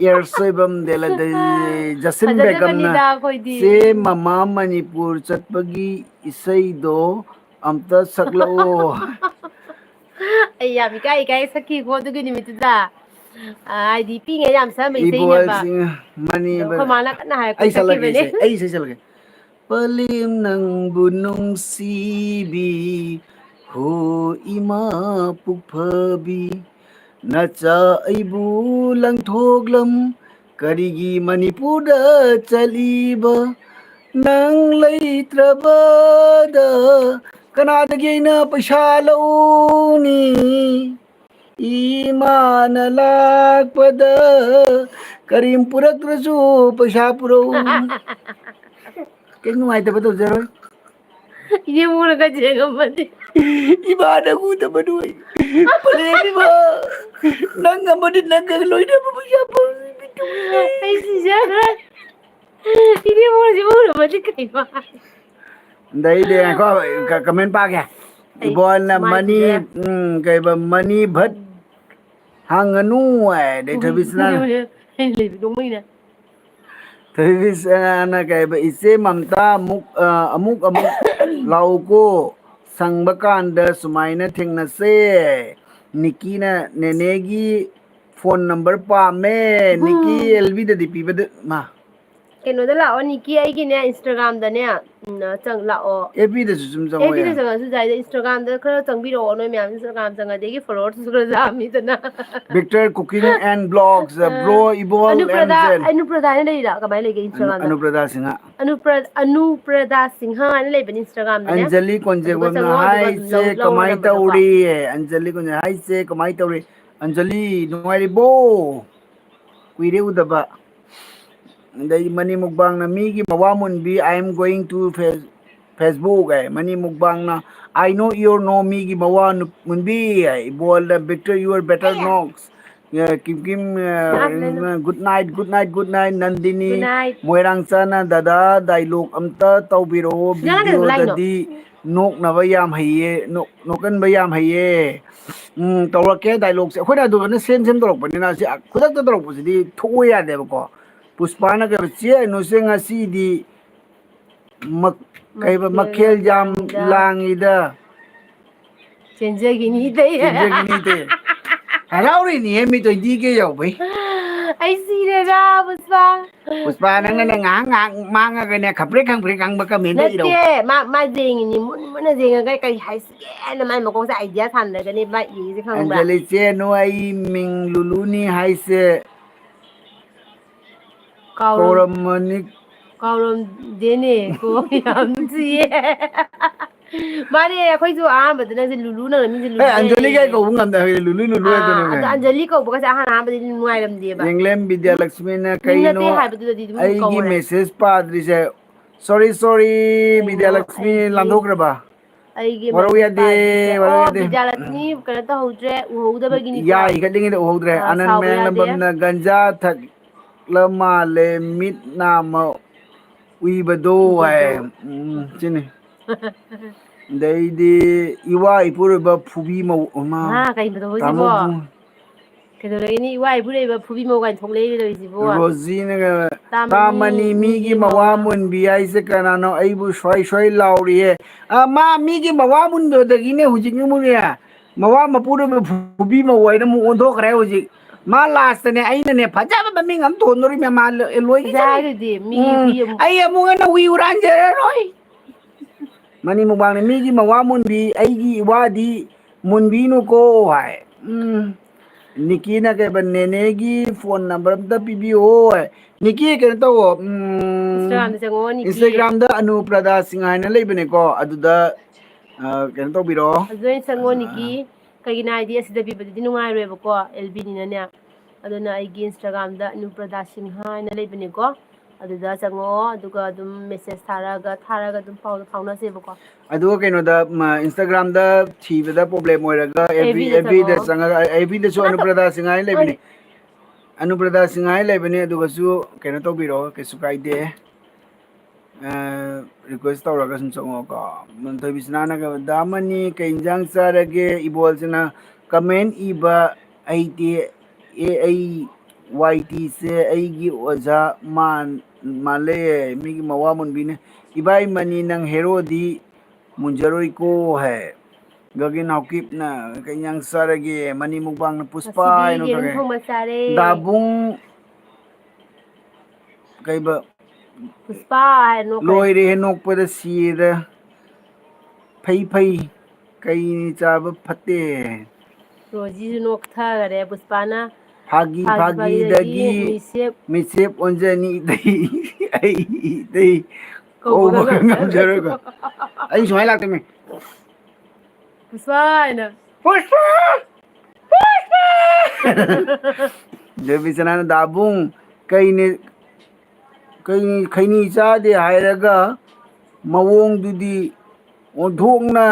ꯌꯥꯔꯁꯣꯏꯕꯝ ꯗꯦꯂꯗ ꯖꯁꯤꯟ ꯕꯦꯒꯝꯅ, ꯐꯖꯗꯕꯅꯤꯗ ꯑꯩꯈꯣꯏꯗꯤ꯫ "ꯆꯦ ꯃꯃꯥ ꯃꯅꯤꯄꯨꯔ ꯆꯠꯄꯒꯤ ꯏꯁꯩꯗꯣ ꯑꯝꯇ ꯁꯛꯂꯛꯑꯣ"꯫ ꯑꯩ ꯌꯥꯝ ꯏꯀꯥꯏ ꯏꯀꯥꯏ ꯁꯛꯈꯤꯀꯣ ꯑꯗꯨꯒꯤ ꯅꯨꯃꯤꯠꯇꯨꯗ꯫ ꯑ, ꯍꯥꯏꯗꯤ ꯄꯤꯛꯏꯉꯩ ꯌꯥꯝ ꯁꯛꯑꯝꯕ ꯏꯁꯩꯅꯦꯕ꯫ ꯏꯕꯣꯜꯁꯤꯡ ꯃꯅꯤ ꯑꯗꯣ ꯑꯩꯈꯣꯏ ꯃꯥꯅ ꯀꯟꯅ ꯍꯥꯏꯔꯛꯄ ꯑꯩ ꯁꯛꯂꯒꯦ ꯁꯛꯈꯤꯕꯅꯦ꯫ ꯏꯁꯩ, ꯑꯩ ꯏꯁꯩ ꯁꯛꯂꯒꯦ꯫ "ꯄꯂꯦꯝ ꯅꯪꯕꯨ ꯅꯨꯡꯁꯤꯕꯤ, ꯍꯣ ꯏꯃꯥ ꯄꯨꯛꯐꯕꯤ, ꯅꯆꯥ ꯑꯩꯕꯨ ꯂꯪꯊꯣꯛꯂꯝ, ꯀꯔꯤꯒꯤ ꯃꯅꯤꯄꯨꯔꯗ ꯆꯠꯂꯤꯕ? ꯅꯪ ꯂꯩꯇ꯭ꯔꯕꯗ ꯀꯅꯥꯗꯒꯤ ꯑꯩꯅ ꯄꯩꯁꯥ ꯂꯧꯅꯤ? ꯏꯃꯥꯅ ꯂꯥꯛꯄꯗ ꯀꯔꯤꯝ ꯄꯨꯔꯛꯇ꯭ꯔꯁꯨ ꯄꯩꯁꯥ ꯄꯨꯔꯛꯎ"꯫ ꯀꯩ ꯅꯨꯡꯉꯥꯏꯇꯕ ꯇꯧꯖꯔꯣꯏ꯫ ꯏꯅꯦ ꯃꯣꯏꯅꯒ ꯌꯦꯡꯉꯝꯃꯗꯤ꯫ ꯏꯃꯥꯅ ꯎꯗꯕ ꯅꯣꯏ꯫ ꯄꯂꯦꯝ ꯏꯃꯥ, ꯅꯪ ꯑꯃꯗꯤ ꯅꯪꯒ ꯂꯣꯏꯅꯕ ꯄꯩꯁꯥ ꯐꯪꯉꯤ꯫ ꯑꯩ ꯁꯤꯖꯈ꯭ꯔꯦ꯫ ꯏꯅꯦ ꯃꯣꯏꯁꯤ ꯎꯔꯝꯃꯗꯤ ꯀꯩꯅꯣ? ꯑꯗꯩꯗꯤ ꯉꯥꯏꯈꯣ, ꯀ-, comment ꯄꯥꯒꯦ꯫ ꯑꯩ ꯏꯕꯣꯜꯅ ꯃꯥꯏ ꯃꯅꯤ, ꯄꯤꯖꯔꯦ꯫ ꯎꯝ, ꯀꯩꯕ, ꯃꯅꯤ ꯚꯠ ꯍꯥꯡꯒꯅꯨ ꯍꯥꯏ꯫ ꯑꯗꯩ ꯊꯣꯏꯕꯤꯁꯅꯥ꯫ ꯑꯩ ꯂꯩꯕꯤ ꯅꯣꯡꯃꯩꯅ꯫ ꯊꯣꯏꯕꯤꯁꯅꯥꯅ ꯀꯩꯕ, "ꯏꯆꯦ ꯃꯝꯇꯥ ꯑꯃꯨꯛ, ꯑ, ꯑꯃꯨꯛ, ꯑꯃꯨꯛ ꯂꯥꯛꯎꯀꯣ꯫ ꯁꯪꯕ ꯀꯥꯟꯗ ꯁꯨꯃꯥꯏꯅ ꯊꯦꯡꯅꯁꯦ꯫ ꯅꯤꯀꯤꯅ ꯅꯦꯅꯦꯒꯤ phone number ꯄꯥꯝꯃꯦ꯫ ꯅꯤꯀꯤ ꯎꯝ꯫ ꯑꯦꯜ ꯕꯤꯗꯗꯤ ꯄꯤꯕꯗ", ꯃꯥ꯫ ꯀꯩꯅꯣꯗ ꯂꯥꯛꯑꯣ, ꯅꯤꯀꯤ, ꯑꯩꯒꯤꯅꯦ, Instagram-ꯗꯅꯦ, ꯎꯝ, ꯆꯪ-, ꯂꯥꯛꯑꯣ꯫ ꯑꯦꯐ ꯕꯤꯗꯁꯨ ꯁꯨꯝ ꯆꯪꯉꯣ ꯑꯦꯐ ꯕꯤꯗ ꯌꯥꯏ꯫ ꯆꯪꯉꯁꯨ ꯌꯥꯏꯗ, Instagram-ꯗ ꯈꯔ ꯆꯪꯕꯤꯔꯛꯑꯣ, ꯅꯣꯏ ꯃꯌꯥꯝ Instagram ꯆꯪꯉꯗꯤ ꯑꯩꯒꯤ followers-ꯁꯨ ꯈꯔ ꯌꯥꯝꯃꯤꯗꯅ꯫ Victor Cooking and Vlogs, ꯑ, Bro Ibol ꯑꯅꯨꯄ꯭ꯔꯗꯥ, M Zen꯫ ꯑꯅꯨꯄ꯭ꯔꯗꯥ ꯍꯥꯏꯅ ꯂꯩꯔꯤꯗꯣ ꯀꯃꯥꯏꯅ ꯂꯩꯒꯦ ꯑꯅꯨ-, Instagram-ꯗ? ꯑꯅꯨꯄ꯭ꯔꯗꯥ ꯁꯤꯡꯍ꯫ ꯑꯅꯨꯄ꯭ꯔ-, ꯑꯅꯨꯄ꯭ꯔꯗꯥ ꯁꯤꯡꯍ ꯍꯥꯏꯅ ꯂꯩꯕꯅꯤ Instagram-ꯗꯅꯦ꯫ ꯑꯟꯖꯂꯤ ꯑꯗꯨꯒ ꯀꯣꯟꯖꯦꯛꯕꯝꯅ, ꯆꯪꯉꯣ, ꯑꯗꯨꯒ "ꯍꯥꯏ ꯑꯗꯨꯝ ꯏꯆꯦ, ꯂꯧ-, ꯂꯧꯔꯣ ꯀꯃꯥꯏ ꯅꯝꯕꯔꯗꯣꯀꯣ꯫ ꯇꯧꯔꯤ?" ꯑꯟꯖꯂꯤ ꯀꯣꯟꯖꯦꯛ, "ꯍꯥꯏ ꯏꯆꯦ, ꯀꯃꯥꯏ ꯇꯧꯔꯤ?" ꯑꯟꯖꯂꯤ, ꯅꯨꯡꯉꯥꯏꯔꯤꯕꯣ? ꯀꯨꯏꯔꯦ ꯎꯗꯕ꯫ ꯑꯗꯩ ꯃꯅꯤ ꯃꯨꯛꯕꯥꯡꯅ, "ꯃꯤꯒꯤ ꯃꯋꯥ ꯃꯨꯟꯕꯤ, I am going to Face-, Facebook" ꯍꯥꯏ꯫ ꯃꯅꯤ ꯃꯨꯛꯕꯥꯡꯅ, "I know your no", ꯃꯤꯒꯤ ꯃꯋꯥ ꯅꯨ-, ꯃꯨꯟꯕꯤ ꯍꯥꯏ꯫ ꯏꯕꯣꯜꯗ, "Victor, you are better knocks." ꯑꯦ, ꯀꯤꯝ ꯀꯤꯝ, ꯑꯦ, ꯂꯥꯛꯑꯅꯨ, ꯂꯥꯛꯑꯅꯨ꯫ "Good night, good night, good night, Nandini". Good night꯫ ꯃꯣꯏꯔꯥꯡꯆꯥꯅ, "ꯗꯗꯥ, dialogue ꯑꯝꯇ ꯇꯧꯕꯤꯔꯛꯑꯣ, ꯁꯤꯗ ꯅꯪ ꯀꯩꯗꯧꯕ ꯂꯥꯛꯏꯅꯣ? Video-ꯗꯗꯤ ꯅꯣꯛꯅꯕ ꯌꯥꯝ ꯍꯩꯌꯦ, ꯅꯣꯛ-, ꯅꯣꯛꯀꯟꯕ ꯌꯥꯝ ꯍꯩꯌꯦ"꯫ ꯎꯝ, ꯇꯧꯔꯛꯀꯦ dialogue-ꯁꯦ꯫ ꯑꯩꯈꯣꯏꯅ ꯑꯗꯨꯃꯥꯏꯅ ꯁꯦꯝ ꯁꯦꯝ ꯇꯧꯔꯛꯄꯅꯤꯅ ꯁꯤ ꯈꯨꯗꯛꯇ ꯇꯧꯔꯛꯄꯁꯤꯗꯤ ꯊꯣꯛꯑꯣ ꯌꯥꯗꯦꯕꯀꯣ꯫ ꯄꯨꯁꯄꯥꯅ ꯀꯩꯕ, "ꯆꯦ ꯑꯅꯨꯁꯦ ꯉꯁꯤꯗꯤ ꯃꯛ-, ꯀꯩꯕ, ꯃꯈꯦꯜ ꯃꯈꯦꯜ ꯌꯥꯝ ꯌꯥꯝꯗ ꯂꯥꯡꯉꯤꯗ꯫ ꯆꯦꯟꯖꯈꯤꯅꯤꯗ"꯫ ꯆꯦꯟꯖꯈꯤꯅꯤꯗ꯫ ꯍꯔꯥꯎꯔꯤꯅꯤꯍꯦ, ꯃꯤ twenty K ꯌꯧꯕꯩ꯫ ꯑꯩ ꯁꯤꯔꯦꯗ, ꯄꯨꯁꯄꯥ꯫ ꯄꯨꯁꯄꯥ, ꯅꯪꯅꯅꯦ ꯉꯥꯏꯍꯥꯛ ꯉꯥꯏꯍꯥꯛ ꯃꯥꯡꯉꯒꯅꯦ ꯈꯪꯄ꯭ꯔꯦꯛ ꯈꯪꯄ꯭ꯔꯦꯛ ꯉꯥꯡꯕ comment ꯏꯔꯧ꯫ ꯅꯠꯇꯦ, ꯃꯥ, ꯃꯥ ꯌꯦꯡꯉꯤꯅꯤ, ꯃꯨꯟ ꯃꯨꯟꯅ ꯌꯦꯡꯉꯒ ꯀꯔꯤ ꯍꯥꯏꯁꯤꯒꯦꯅ ꯃꯥꯏ ꯃꯀꯣꯛꯁꯦ idea ꯁꯥꯟꯅꯒꯅꯤ, ꯃꯥ ꯌꯦꯡꯉꯤꯁꯦ ꯈꯪꯕ꯭ꯔꯥ? ꯑꯟꯖꯂꯤ ꯆꯦ, "ꯅꯣ, ꯑꯩ ꯃꯤꯡ ꯂꯨꯂꯨꯅꯤ ꯍꯥꯏꯁꯦ ꯀꯥꯎꯔꯝ-, ꯀꯧꯔꯝꯃꯅꯤ"꯫ ꯀꯥꯎꯔꯝꯗꯦꯅꯦ ꯀꯣ, ꯌꯥꯝ ꯅꯨꯡꯁꯤꯌꯦ꯫ ꯃꯥꯅꯦ, ꯑꯩꯈꯣꯏꯁꯨ ꯑꯍꯥꯟꯕꯗ ꯅꯪꯁꯦ ꯂꯨꯂꯨ, ꯅꯪꯅ ꯃꯤꯁꯦ ꯑꯦ, ꯂꯨꯂꯨ ꯑꯟꯖꯂꯤ ꯀꯥꯏ ꯍꯥꯏꯌꯦ꯫ ꯀꯧꯕ ꯉꯝꯗꯦ, ꯍꯧꯖꯤꯛ ꯂꯨꯂꯨ ꯂꯨꯂꯨ ꯑꯥ, ꯍꯥꯏꯗꯣꯏꯅꯣ ꯑꯗꯣ ꯍꯧꯖꯤꯛ? ꯑꯟꯖꯂꯤ ꯀꯧꯕꯒꯁꯦ ꯑꯍꯥꯟ ꯑꯍꯥꯟꯕꯗꯗꯤ ꯅꯨꯡꯉꯥꯏꯔꯝꯗꯦꯕ꯫ ꯌꯦꯡꯂꯦꯝ ꯃꯤꯡ ꯕꯤꯗ꯭ꯌꯥꯂꯛꯁꯃꯤꯅ, ꯅꯠꯇꯦ "ꯀꯩꯅꯣ ꯍꯥꯏꯕꯗꯨꯗꯗꯤ ꯑꯗꯨꯝ ꯑꯩꯒꯤ ꯀꯧꯔꯦ꯫ Message ꯄꯥꯗ꯭ꯔꯤꯁꯦ?" Sorry, sorry, ꯀꯩꯅꯣ ꯕꯤꯗ꯭ꯌꯥꯂꯛꯁꯃꯤ ꯑꯩꯒꯤ, ꯂꯥꯟꯊꯣꯛꯈ꯭ꯔꯕ? ꯑꯩꯒꯤ ꯋꯥꯔꯧ message ꯌꯥꯗꯦ, ꯄꯥꯗ꯭ꯔꯤꯁꯦ꯫ ꯋꯥꯔꯧ ꯑꯣ, ꯌꯥꯗꯦ꯫ ꯕꯤꯗ꯭ꯌꯥꯂꯛꯁꯃꯤ ꯀꯩꯅꯣ ꯇꯧꯍꯧꯗ꯭ꯔꯦ, ꯎꯍꯧꯗꯕꯒꯤꯅꯤꯀꯣ꯫ ꯌꯥ ꯍꯤꯒꯠꯂꯤꯉꯩꯗ ꯎꯍꯧꯗ꯭ꯔꯦ꯫ ꯑꯥ, ꯑꯅꯟ ꯁꯥꯎꯕ ꯃꯌꯥꯡ ꯌꯥꯗꯦ꯫ ꯂꯝꯕꯝꯅ, "ꯒꯟꯖꯥ ꯊꯛ-, ꯂ ꯃꯥꯜꯂꯦ, ꯃꯤꯠ ꯅꯥꯝꯃ ꯎꯏꯕꯗꯣ ꯍꯥꯏ꯫ ꯎꯝ, ꯁꯤꯅꯤ꯫ ꯑꯗꯩꯗꯤ ꯏꯋꯥ ꯏꯄꯨꯔꯣꯏꯕ ꯐꯨꯕꯤ ꯃꯧ-, ꯃꯥ, ꯃꯥ, ꯀꯩꯅꯣ ꯇꯧꯕꯁꯤꯕꯣ? ꯇꯥꯃꯣꯕꯨ-, ꯀꯩꯗꯧꯔꯒꯦꯅꯦ? ꯏꯋꯥ ꯏꯄꯨꯔꯣꯏꯕ ꯐꯨꯕꯤ ꯃꯧ ꯀꯥꯏꯅ ꯊꯣꯛꯂꯛꯏ ꯇꯧꯔꯤꯁꯤꯕꯣ? ꯔꯣꯖꯤꯅꯒ, ꯇꯥꯃꯅꯤ, "ꯇꯥꯃꯅꯤ, ꯃꯤꯒꯤ ꯃꯤꯒꯤ ꯃꯋꯥ ꯃꯋꯥ ꯃꯨꯟꯕꯤ ꯍꯥꯏꯁꯦ ꯀꯅꯥꯅꯣ? ꯑꯩꯕꯨ ꯁ꯭ꯋꯥꯏ ꯁ꯭ꯋꯥꯏ ꯂꯥꯎꯔꯤꯌꯦ"꯫ ꯑ, ꯃꯥ ꯃꯤꯒꯤ ꯃꯋꯥ ꯃꯨꯟꯕꯗꯒꯤꯅꯦ ꯍꯧꯖꯤꯛ ꯅꯃꯨꯅꯦ ꯃꯋꯥ ꯃꯄꯨꯔꯣꯏꯕ ꯐꯨꯕꯤ ꯃꯧ ꯍꯥꯏꯅ ꯑꯃꯨꯛ ꯑꯣꯟꯊꯣꯛꯈ꯭ꯔꯦ ꯍꯧꯖꯤꯛ꯫ ꯃꯥ ꯂꯥꯁꯇꯅꯦ ꯑꯩꯅꯅꯦ ꯐꯖꯕ ꯃꯃꯤꯡ ꯑꯃ ꯊꯣꯟꯗꯣꯔꯤꯃꯦ ꯃꯥ ꯂꯣ-, ꯂꯣꯏꯒꯤꯁꯤꯅꯦ꯫ ꯐꯖ ꯍꯥꯏꯗꯨꯗꯤ ꯃꯤꯒꯤ ꯎꯝ, ꯍꯨꯏ ꯑꯃꯨꯛ ꯑꯩ ꯑꯃꯨꯛ ꯍꯟꯅ ꯍꯨꯏ ꯍꯨꯔꯥꯟꯖꯔꯔꯣꯏ꯫ ꯃꯅꯤ ꯃꯨꯛꯕꯥꯡꯅ ꯃꯤꯒꯤ ꯃꯋꯥ ꯃꯨꯟꯕꯤ, ꯑꯩꯒꯤ ꯏꯋꯥꯗꯤ ꯃꯨꯟꯕꯤꯅꯨꯀꯣ ꯍꯥꯏ꯫ ꯎꯝ꯫ ꯅꯤꯀꯤꯅ ꯀꯩꯕ, "ꯅꯦꯅꯦꯒꯤ ꯐꯣꯟ ꯅꯝꯕꯔ ꯑꯝꯇ ꯄꯤꯕꯤꯌꯣ" ꯍꯥꯏ꯫ ꯅꯤꯀꯤ, ꯀꯩꯅꯣ ꯇꯧꯋꯣ, ꯎꯝ, Instagram-ꯗ ꯆꯪꯉꯣ, ꯅꯤꯀꯤ꯫ Instagram-ꯗ ꯑꯅꯨꯄ꯭ꯔꯗꯥ ꯁꯤꯡꯍ ꯍꯥꯏꯅ ꯂꯩꯕꯅꯦꯀꯣ, ꯑꯗꯨꯗ, ꯑ, ꯀꯩꯅꯣ ꯇꯧꯕꯤꯔꯣ꯫ ꯑꯗꯨꯗ ꯑꯣꯏꯅ ꯆꯪꯉꯣ, ꯑ, ꯅꯤꯀꯤ꯫ ꯀꯩꯒꯤꯅꯣ ꯍꯥꯏꯗꯤ ꯑꯁꯤꯗ ꯄꯤꯕꯗꯨꯗꯤ ꯅꯨꯡꯉꯥꯏꯔꯣꯏꯕꯀꯣ, ꯑꯦꯜ ꯕꯤꯅꯤꯅꯅꯦ꯫ ꯑꯗꯨꯅ ꯑꯩꯒꯤ Instagram-ꯗ ꯑꯅꯨꯄ꯭ꯔꯗꯥ ꯁꯤꯡꯍ ꯍꯥꯏꯅ ꯂꯩꯕꯅꯦꯀꯣ꯫ ꯑꯗꯨꯗ ꯆꯪꯉꯛꯑꯣ, ꯑꯗꯨꯒ ꯑꯗꯨꯝ message ꯊꯥꯔꯛꯑꯒ, ꯊꯥꯔꯒ ꯑꯗꯨꯝ ꯄꯥꯎꯗꯣ ꯐꯥꯎꯅꯁꯦꯕꯀꯣ꯫ ꯑꯗꯨꯒ ꯀꯩꯅꯣꯗ, ꯃ, Instagram-ꯗ ꯊꯤꯕꯗ problem ꯑꯣꯏꯔꯒ ꯑꯦꯐ ꯕꯤ, ꯑꯦꯐ ꯕꯤꯗ ꯑꯦꯐ ꯕꯤꯗ ꯆꯪꯉꯛꯑꯣ꯫ ꯆꯪꯉꯒ, ꯑꯦꯐ ꯕꯤꯗꯁꯨ ꯑꯅꯨꯄ꯭ꯔꯗꯥ ꯁꯤꯡꯍ ꯍꯥꯏꯅ ꯂꯩꯕꯅꯦ꯫ ꯑꯅꯨꯄ꯭ꯔꯗꯥ ꯁꯤꯡꯍ ꯍꯥꯏꯅ ꯂꯩꯕꯅꯦ, ꯑꯗꯨꯒꯁꯨ ꯀꯩꯅꯣ ꯇꯧꯕꯤꯔꯛꯑꯣ, ꯀꯩꯁꯨ ꯀꯥꯏꯗꯦ꯫ ꯑ, request ꯇꯧꯔꯒ ꯁꯨꯝ ꯆꯪꯉꯛꯑꯣꯀꯣ꯫ ꯃꯟꯊꯣꯏꯕꯤ ꯁꯅꯥꯅꯒ, "ꯗꯥ ꯃꯅꯤ, ꯀꯩ ꯏꯟꯖꯥꯡ ꯆꯥꯔꯒꯦ?" ꯏꯕꯣꯜꯁꯤꯅ, "Comment ꯏꯕ ꯍꯩꯇꯦ꯫ ꯑꯦ, ꯑꯩ ꯋꯥꯏ ꯇꯤꯁꯦ ꯑꯩꯒꯤ ꯑꯣꯖꯥ ꯃꯥꯟ-, ꯃꯥꯜꯂꯦ꯫ ꯃꯤꯒꯤ ꯃꯋꯥ ꯃꯨꯟꯕꯤꯅ, ꯏꯕꯥꯏ ꯃꯅꯤ, ꯅꯪ ꯍꯦꯔꯣꯗꯤ ꯃꯨꯟꯖꯔꯣꯏꯀꯣ" ꯍꯥꯏ꯫ ꯒꯒꯤꯟ ꯍꯥꯎꯀꯤꯞꯅ, "ꯀꯩ ꯏꯟꯖꯥꯡ ꯆꯥꯔꯒꯦ?" ꯃꯅꯤ ꯃꯨꯛꯕꯥꯡꯅ, "ꯄꯨꯁꯄꯥ" ꯉꯁꯤꯗꯤ ꯍꯥꯏꯅ ꯌꯦꯔꯨꯝ ꯊꯣꯛꯑꯦ꯫ ꯊꯣꯡꯕ ꯆꯥꯔꯦ꯫ ꯗꯥꯕꯨꯡ ꯀꯩꯕ? ꯄꯨꯁꯄꯥ ꯍꯥꯏꯔ ꯅꯣꯛꯈ꯭ꯔꯦ꯫ ꯂꯣꯏꯔꯦꯍꯦ, ꯅꯣꯛꯄꯗ ꯁꯤꯔꯦꯗ꯫ ꯐꯩ, ꯐꯩ꯫ ꯀꯩꯅꯤ ꯆꯥꯕ ꯐꯠꯇꯦ꯫ ꯔꯣꯖꯤꯁꯨ ꯅꯣꯛꯊꯈꯔꯦ꯫ ꯄꯨꯁꯄꯥꯅ ꯐꯥꯒꯤ ꯐꯥꯒꯤ ꯐꯥꯒꯤꯗꯒꯤ ꯐꯥꯒꯤꯗꯒꯤ ꯃꯤꯁꯦꯞ ꯃꯤꯁꯦꯞ ꯑꯣꯟꯖꯅꯤ ꯏꯇꯩ꯫ ꯑꯩ ꯏꯇꯩ ꯀꯧꯕꯒ ꯀꯧꯕꯒ ꯉꯝꯖꯔꯣꯏ꯫ ꯉꯝꯖꯔꯣꯏꯀꯣ꯫ ꯑꯩ ꯁꯨꯃꯥꯏꯅ ꯂꯥꯛꯇꯣꯏꯅꯦ꯫ ꯄꯨꯁꯄꯥ ꯍꯥꯏꯅ꯫ ꯄꯨꯁꯄꯥ! ꯄꯨꯁꯄꯥ! ꯗꯦꯕꯤꯆꯅꯥꯅ, "ꯗꯥꯕꯨꯡ, ꯀꯩꯅꯦ, ꯀꯩꯅꯤ, ꯈꯩꯅꯤ ꯆꯥꯗꯦ ꯍꯥꯏꯔꯒ ꯃꯑꯣꯡꯗꯨꯗꯤ ꯑꯣꯟꯊꯣꯛꯅ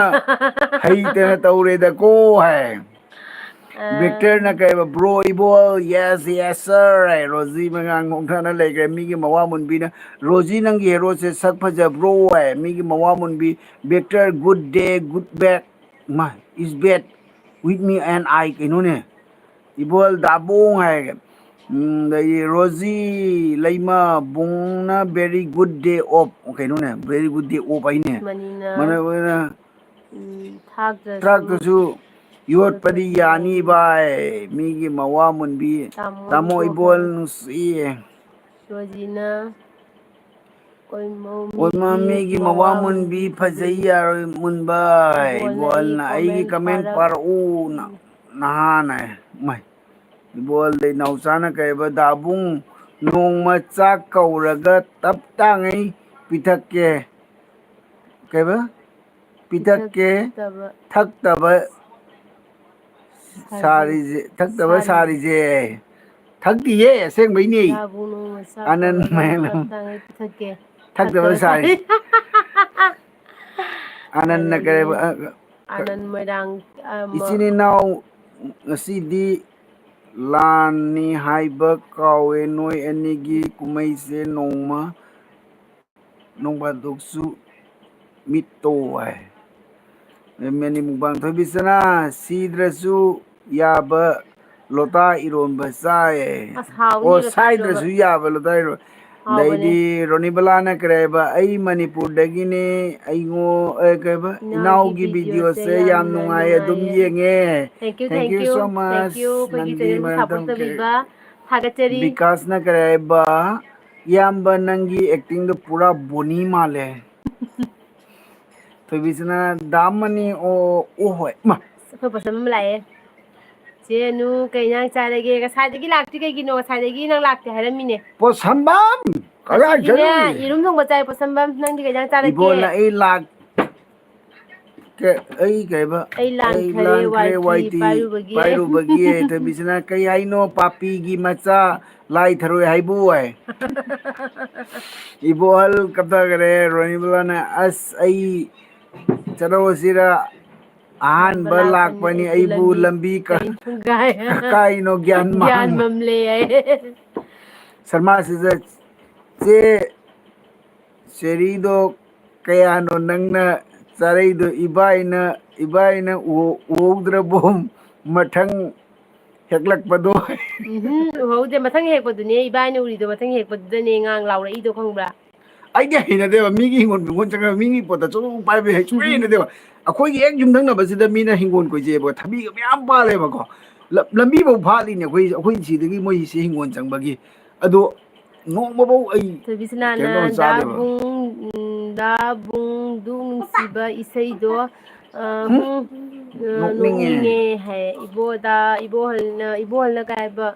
ꯍꯩꯇꯅ ꯇꯧꯔꯦꯗꯀꯣ" ꯍꯥꯏ꯫ ꯕꯤꯛꯇꯔꯅ ꯀꯩꯕ, "Bro, ꯏꯕꯣꯜ, yes, yes, sir" ꯍꯥꯏ꯫ ꯔꯣꯖꯤ ꯃꯉꯥꯡ ꯅꯣꯛꯊꯅ ꯂꯩꯈ꯭ꯔꯦ꯫ ꯃꯤꯒꯤ ꯃꯋꯥ ꯃꯨꯟꯕꯤꯅ, "ꯔꯣꯖꯤ, ꯅꯪꯒꯤ ꯍꯦꯔꯣꯁꯦ ꯁꯛ ꯐꯖꯕ꯭ꯔꯣ?" ꯍꯥꯏ꯫ ꯃꯤꯒꯤ ꯃꯋꯥ ꯃꯨꯟꯕꯤ, Victor, "Good day, good back, ꯃꯥ, is bad with me and I" ꯀꯩꯅꯣꯅꯦ? ꯏꯕꯣꯜ ꯗꯥꯕꯣꯡ ꯍꯥꯏꯔꯒꯦ꯫ ꯎꯝ, ꯑꯗꯒꯤ ꯔꯣꯖꯤ ꯂꯩꯃ ꯕꯨꯡꯅ "Very good day off" ꯀꯩꯅꯣꯅꯦ? "Very good day off" ꯍꯥꯏꯅꯦ꯫ ꯃꯅꯤꯅ ꯃꯅ-, ꯃꯅ-, ꯎꯝ, ꯊꯥꯛꯇ꯭ꯔꯁꯨ ꯊꯥꯛꯇ꯭ꯔꯁꯨ ꯌꯣꯠꯄꯗꯤ ꯌꯣꯠꯄꯗꯤ ꯌꯥꯅꯤ ꯌꯥꯅꯤ ꯚꯥꯏ꯫ ꯚꯥꯏ꯫ ꯃꯤꯒꯤ ꯃꯋꯥ ꯃꯨꯟꯕꯤ꯫ ꯇꯥꯃꯣ ꯇꯥꯃꯣ ꯏꯕꯣꯜ ꯏꯕꯣꯜ ꯅꯨꯡꯁꯤꯌꯦ꯫ ꯔꯣꯖꯤꯅ, "ꯑꯣꯏꯃ ꯑꯣꯏꯃ ꯃꯤꯒꯤ ꯃꯤꯒꯤ ꯃꯋꯥ ꯃꯋꯥ ꯃꯨꯟꯕꯤ ꯃꯨꯟꯕꯤ ꯐꯖꯩ ꯐꯖꯩ ꯌꯥꯔꯣꯏ ꯃꯨꯟꯕ ꯏꯕꯣꯜꯅ ꯑꯩ ꯏꯕꯣꯜꯅ ꯑꯩꯒꯤ comment ꯀꯃꯦꯟ ꯊꯥꯔꯛ-" ꯄꯥꯔꯛꯎ ꯅ-, ꯎꯝ꯫ ꯅꯍꯥꯟ ꯍꯥꯏ꯫ ꯃꯥꯏ꯫ ꯏꯕꯣꯜꯗꯩ ꯅꯥꯎꯆꯥꯅ ꯀꯩꯕ, "ꯗꯥꯕꯨꯡ ꯅꯣꯡꯃ ꯆꯥꯛ ꯀꯧꯔꯒ ꯇꯞ ꯇꯥꯉꯩ ꯄꯤꯊꯛꯀꯦ"꯫ ꯀꯩꯕ? "ꯄꯤꯊꯛꯀꯦ ꯄꯤꯊꯛꯇꯕ ꯊꯛꯇꯕ ꯁꯥꯔꯤ-, ꯁꯥꯔꯤꯁꯦ, ꯊꯛꯇꯕ ꯁꯥꯔꯤꯁꯦ"꯫ ꯁꯥꯔꯤꯁꯦ꯫ ꯊꯛꯇꯤꯌꯦ, ꯑꯁꯦꯡꯕꯩꯅꯦ꯫ ꯗꯥꯕꯨꯡ ꯅꯣꯡꯃ ꯆꯥꯛ ꯑꯅꯟ ꯀꯧꯔꯒ ꯃꯌꯥꯝ ꯇꯞ ꯇꯥꯉꯩ ꯄꯤꯊꯛꯀꯦ ꯊꯛꯇꯕ ꯊꯛꯇꯕ ꯁꯥꯔꯤ꯫ ꯁꯥꯔꯤ꯫ ꯑꯅꯟꯅ ꯑꯅꯟ ꯀꯔꯤ ꯍꯥꯏꯕ? ꯑ, ꯑ, ꯀ-, ꯑꯅꯟ ꯃꯣꯏꯔꯥꯡ, ꯑ, ꯃ-, ꯏꯆꯤꯟ ꯏꯅꯥꯎ ꯉꯁꯤꯗꯤ ꯂꯥꯟꯅꯤ ꯍꯥꯏꯕ ꯀꯥꯎꯋꯦ꯫ ꯅꯣꯏ ꯑꯅꯤꯒꯤ ꯀꯨꯝꯍꯩꯁꯦ ꯅꯣꯡꯃ, ꯅꯣꯡ ꯐꯥꯗꯣꯛꯁꯨ ꯃꯤꯠꯇꯣ ꯍꯥꯏ꯫ ꯃꯅꯤ ꯃꯨꯛꯕꯥꯡ ꯊꯣꯏꯕꯤꯁꯅꯥ, ꯁꯤꯗ꯭ꯔꯁꯨ ꯌꯥꯕ ꯂꯣꯇꯥ ꯏꯔꯣꯟꯕ ꯆꯥꯏ꯫ ꯑꯁ, ꯍꯥꯎꯅꯤ ꯑꯣ, ꯂꯣꯇꯥ ꯏꯔꯣꯟꯕ꯫ ꯁꯥꯏꯗ꯭ꯔꯁꯨ ꯌꯥꯕ ꯂꯣꯇꯥ ꯏꯔꯣꯟꯕ꯫ ꯍꯥꯎꯕꯅꯦ꯫ ꯑꯗꯩꯗꯤ ꯔꯣꯅꯤꯕꯂꯥꯅ ꯀꯔꯤ ꯍꯥꯏꯕ? "ꯑꯩ ꯃꯅꯤꯄꯨꯔꯗꯒꯤꯅꯦ, ꯑꯩꯉꯣ-, ꯑꯦ, ꯀꯩ ꯍꯥꯏꯕ? ꯏꯅꯥꯎꯒꯤ ꯏꯅꯥꯎꯒꯤ video ꯁꯦ videoꯁꯦ ꯌꯥꯝ ꯌꯥꯝ ꯅꯨꯡꯉꯥꯏꯌꯦ, ꯑꯗꯨꯝ ꯅꯨꯡꯉꯥꯏꯌꯦ꯫ ꯌꯦꯡꯉꯦ꯫ Thank you, Thank thank you you, so much꯫ thank you, ꯑꯩꯈꯣꯏꯒꯤ ꯅꯪꯗꯤ channel ꯃꯔꯛ ꯁꯞꯄꯣꯔꯠ ꯑꯗꯨꯝ ꯀꯩ-" ꯇꯧꯕꯤꯕ ꯊꯥꯒꯠꯆꯔꯤ꯫ ꯕꯤꯀꯥꯁꯅ ꯀꯔꯤ ꯍꯥꯏꯕ? "ꯏꯌꯥꯝꯕ, ꯅꯪꯒꯤ acting ꯗꯣ ꯄꯨꯔꯥ ꯕꯣꯅꯤ ꯃꯥꯜꯂꯦ"꯫ ꯊꯣꯏꯕꯤꯁꯅꯥ, "ꯗꯥꯝ ꯃꯅꯤ ꯑꯣ, ꯑꯣ ꯍꯣꯏ꯫ ꯃꯥ꯫ ꯑꯁ, ꯑꯩꯈꯣꯏ ꯄꯣꯠꯁꯝ ꯑꯃ ꯂꯥꯛꯑꯦ꯫ ꯆꯦ ꯑꯅꯨ, ꯀꯩ ꯏꯟꯖꯥꯡ ꯆꯥꯔꯒꯦ? ꯉꯁꯥꯏꯗꯒꯤ ꯂꯥꯛꯇ꯭ꯔꯤ ꯀꯩꯒꯤꯅꯣ? ꯉꯁꯥꯏꯗꯒꯤ ꯅꯪ ꯂꯥꯛꯇꯦ ꯍꯥꯏꯔꯝꯃꯤꯅꯦ꯫ ꯄꯣꯠꯁꯝꯕꯝ! ꯀꯗꯥꯏ ꯉꯁꯤꯗꯤꯅꯦ, ꯆꯠꯂꯨꯏ? ꯌꯦꯔꯨꯝ ꯊꯣꯡꯕ ꯆꯥꯏ, ꯄꯣꯠꯁꯝꯕꯝ꯫ ꯅꯪꯗꯤ ꯀꯩ ꯏꯟꯖꯥꯡ ꯆꯥꯔꯛꯀꯦ? ꯏꯕꯣꯜꯅ ꯑꯩ ꯂꯥꯛ-, ꯀ-, ꯑꯩ ꯀꯩꯕ? ꯑꯩ ꯑꯩ ꯂꯥꯟꯈ꯭ꯔꯦ, ꯂꯥꯟꯈ꯭ꯔꯦ, ꯋꯥꯏ ꯇꯤ ꯋꯥꯏ ꯇꯤ ꯄꯥꯏꯔꯨꯕꯒꯤ꯫ ꯄꯥꯏꯔꯨꯕꯒꯤ꯫ ꯊꯣꯏꯕꯤꯁꯅꯥ, "ꯀꯩ ꯍꯥꯏꯅꯣ? ꯄꯥꯄꯤꯒꯤ ꯃꯆꯥ ꯂꯥꯏ ꯊꯔꯣꯏ ꯍꯥꯏꯕꯨ" ꯍꯥꯏ꯫ ꯏꯕꯣꯍꯜ ꯀꯞꯊꯈꯔꯦ꯫ ꯔꯣꯅꯤꯕꯂꯥꯅ, "ꯑꯁ, ꯑꯩ ꯆꯠꯍꯧꯔꯁꯤꯔ?" ꯑꯍꯥꯟꯕ ꯂꯥꯛꯄꯅꯤ ꯑꯩꯕꯨ ꯂꯝꯕꯤ ꯀ-, ꯀꯔꯤ ꯄꯨꯡꯒꯥꯏ? ꯀꯥꯏꯅꯣ ꯒ꯭ꯌꯥꯟ ꯃꯥꯡ-, ꯒ꯭ꯌꯥꯟ ꯃꯝꯂꯦ ꯍꯥꯏ꯫ ꯁꯔꯃꯥꯁꯤꯗ ꯆꯦ ꯆꯦꯔꯤꯗꯣ ꯀꯌꯥꯅꯣ ꯅꯪꯅ ꯆꯥꯔꯩꯗꯣ? ꯏꯕꯥꯏꯅ, ꯏꯕꯥꯏꯅ ꯎ-, ꯎꯍꯧꯗ꯭ꯔꯕꯣ ꯃꯊꯪ ꯍꯦꯛꯂꯛꯄꯗꯣ? ꯎꯝꯍꯨꯝ, ꯎꯍꯧꯗꯦ꯫ ꯃꯊꯪ ꯍꯦꯛꯄꯗꯨꯅꯦ, ꯏꯕꯥꯏꯅ ꯎꯔꯤꯗꯣ, ꯃꯊꯪ ꯍꯦꯛꯄꯗꯨꯗꯅꯦ ꯉꯥꯡ ꯂꯥꯎꯔꯛꯏꯗꯣ, ꯈꯪꯕ꯭ꯔꯥ? ꯑꯩꯗꯤ ꯍꯩꯅꯗꯦꯕ, ꯃꯤꯒꯤ ꯍꯤꯡꯒꯣꯜ ꯍꯤꯡꯒꯣꯜ ꯆꯪꯉꯒ ꯃꯤꯒꯤ ꯄꯣꯠꯇ ꯆꯨꯔꯨ ꯄꯥꯏꯕ ꯍꯩ ꯁꯨꯡꯍꯩ ꯍꯩꯅꯗꯦꯕ꯫ ꯑꯩꯈꯣꯏꯒꯤ ꯍꯦꯛ ꯌꯨꯝꯊꯪꯅꯕꯁꯤꯗ ꯃꯤꯅ ꯍꯤꯡꯒꯣꯜ ꯀꯣꯏꯖꯩꯑꯕ, ꯊꯕꯤꯒ ꯃꯌꯥꯝ ꯄꯥꯜꯂꯦꯕꯀꯣ꯫ ꯂ-, ꯂꯝꯕꯤꯐꯧ ꯐꯥꯠꯂꯤꯅꯦ ꯑꯩꯈꯣꯏ, ꯑꯩꯈꯣꯏ ꯁꯤꯗꯒꯤ ꯃꯣꯏꯁꯤ ꯍꯤꯡꯒꯣꯜ ꯆꯪꯕꯒꯤ꯫ ꯑꯗꯣ ꯅꯣꯡꯃꯐꯧ ꯑꯩ ꯊꯣꯏꯕꯤꯁꯅꯥꯅ ꯀꯩꯅꯣ ꯗꯥ ꯆꯥꯗꯦꯕ꯫ ꯕꯨꯡ, ꯎꯝ, ꯗꯥ ꯕꯨꯡꯗꯨ ꯅꯨꯡꯁꯤꯕ ꯏꯁꯩꯗꯣ, ꯑ, ꯍꯨꯝ? ꯍꯨꯝ, ꯑ, ꯅꯣꯛꯅꯤꯡꯉꯦ꯫ ꯅꯣꯛꯅꯤꯡꯉꯦ ꯍꯥꯏ꯫ ꯏꯕꯣꯗ, ꯏꯕꯣꯍꯜꯅ, ꯏꯕꯣꯍꯜꯅ ꯀꯩ ꯍꯥꯏꯕ?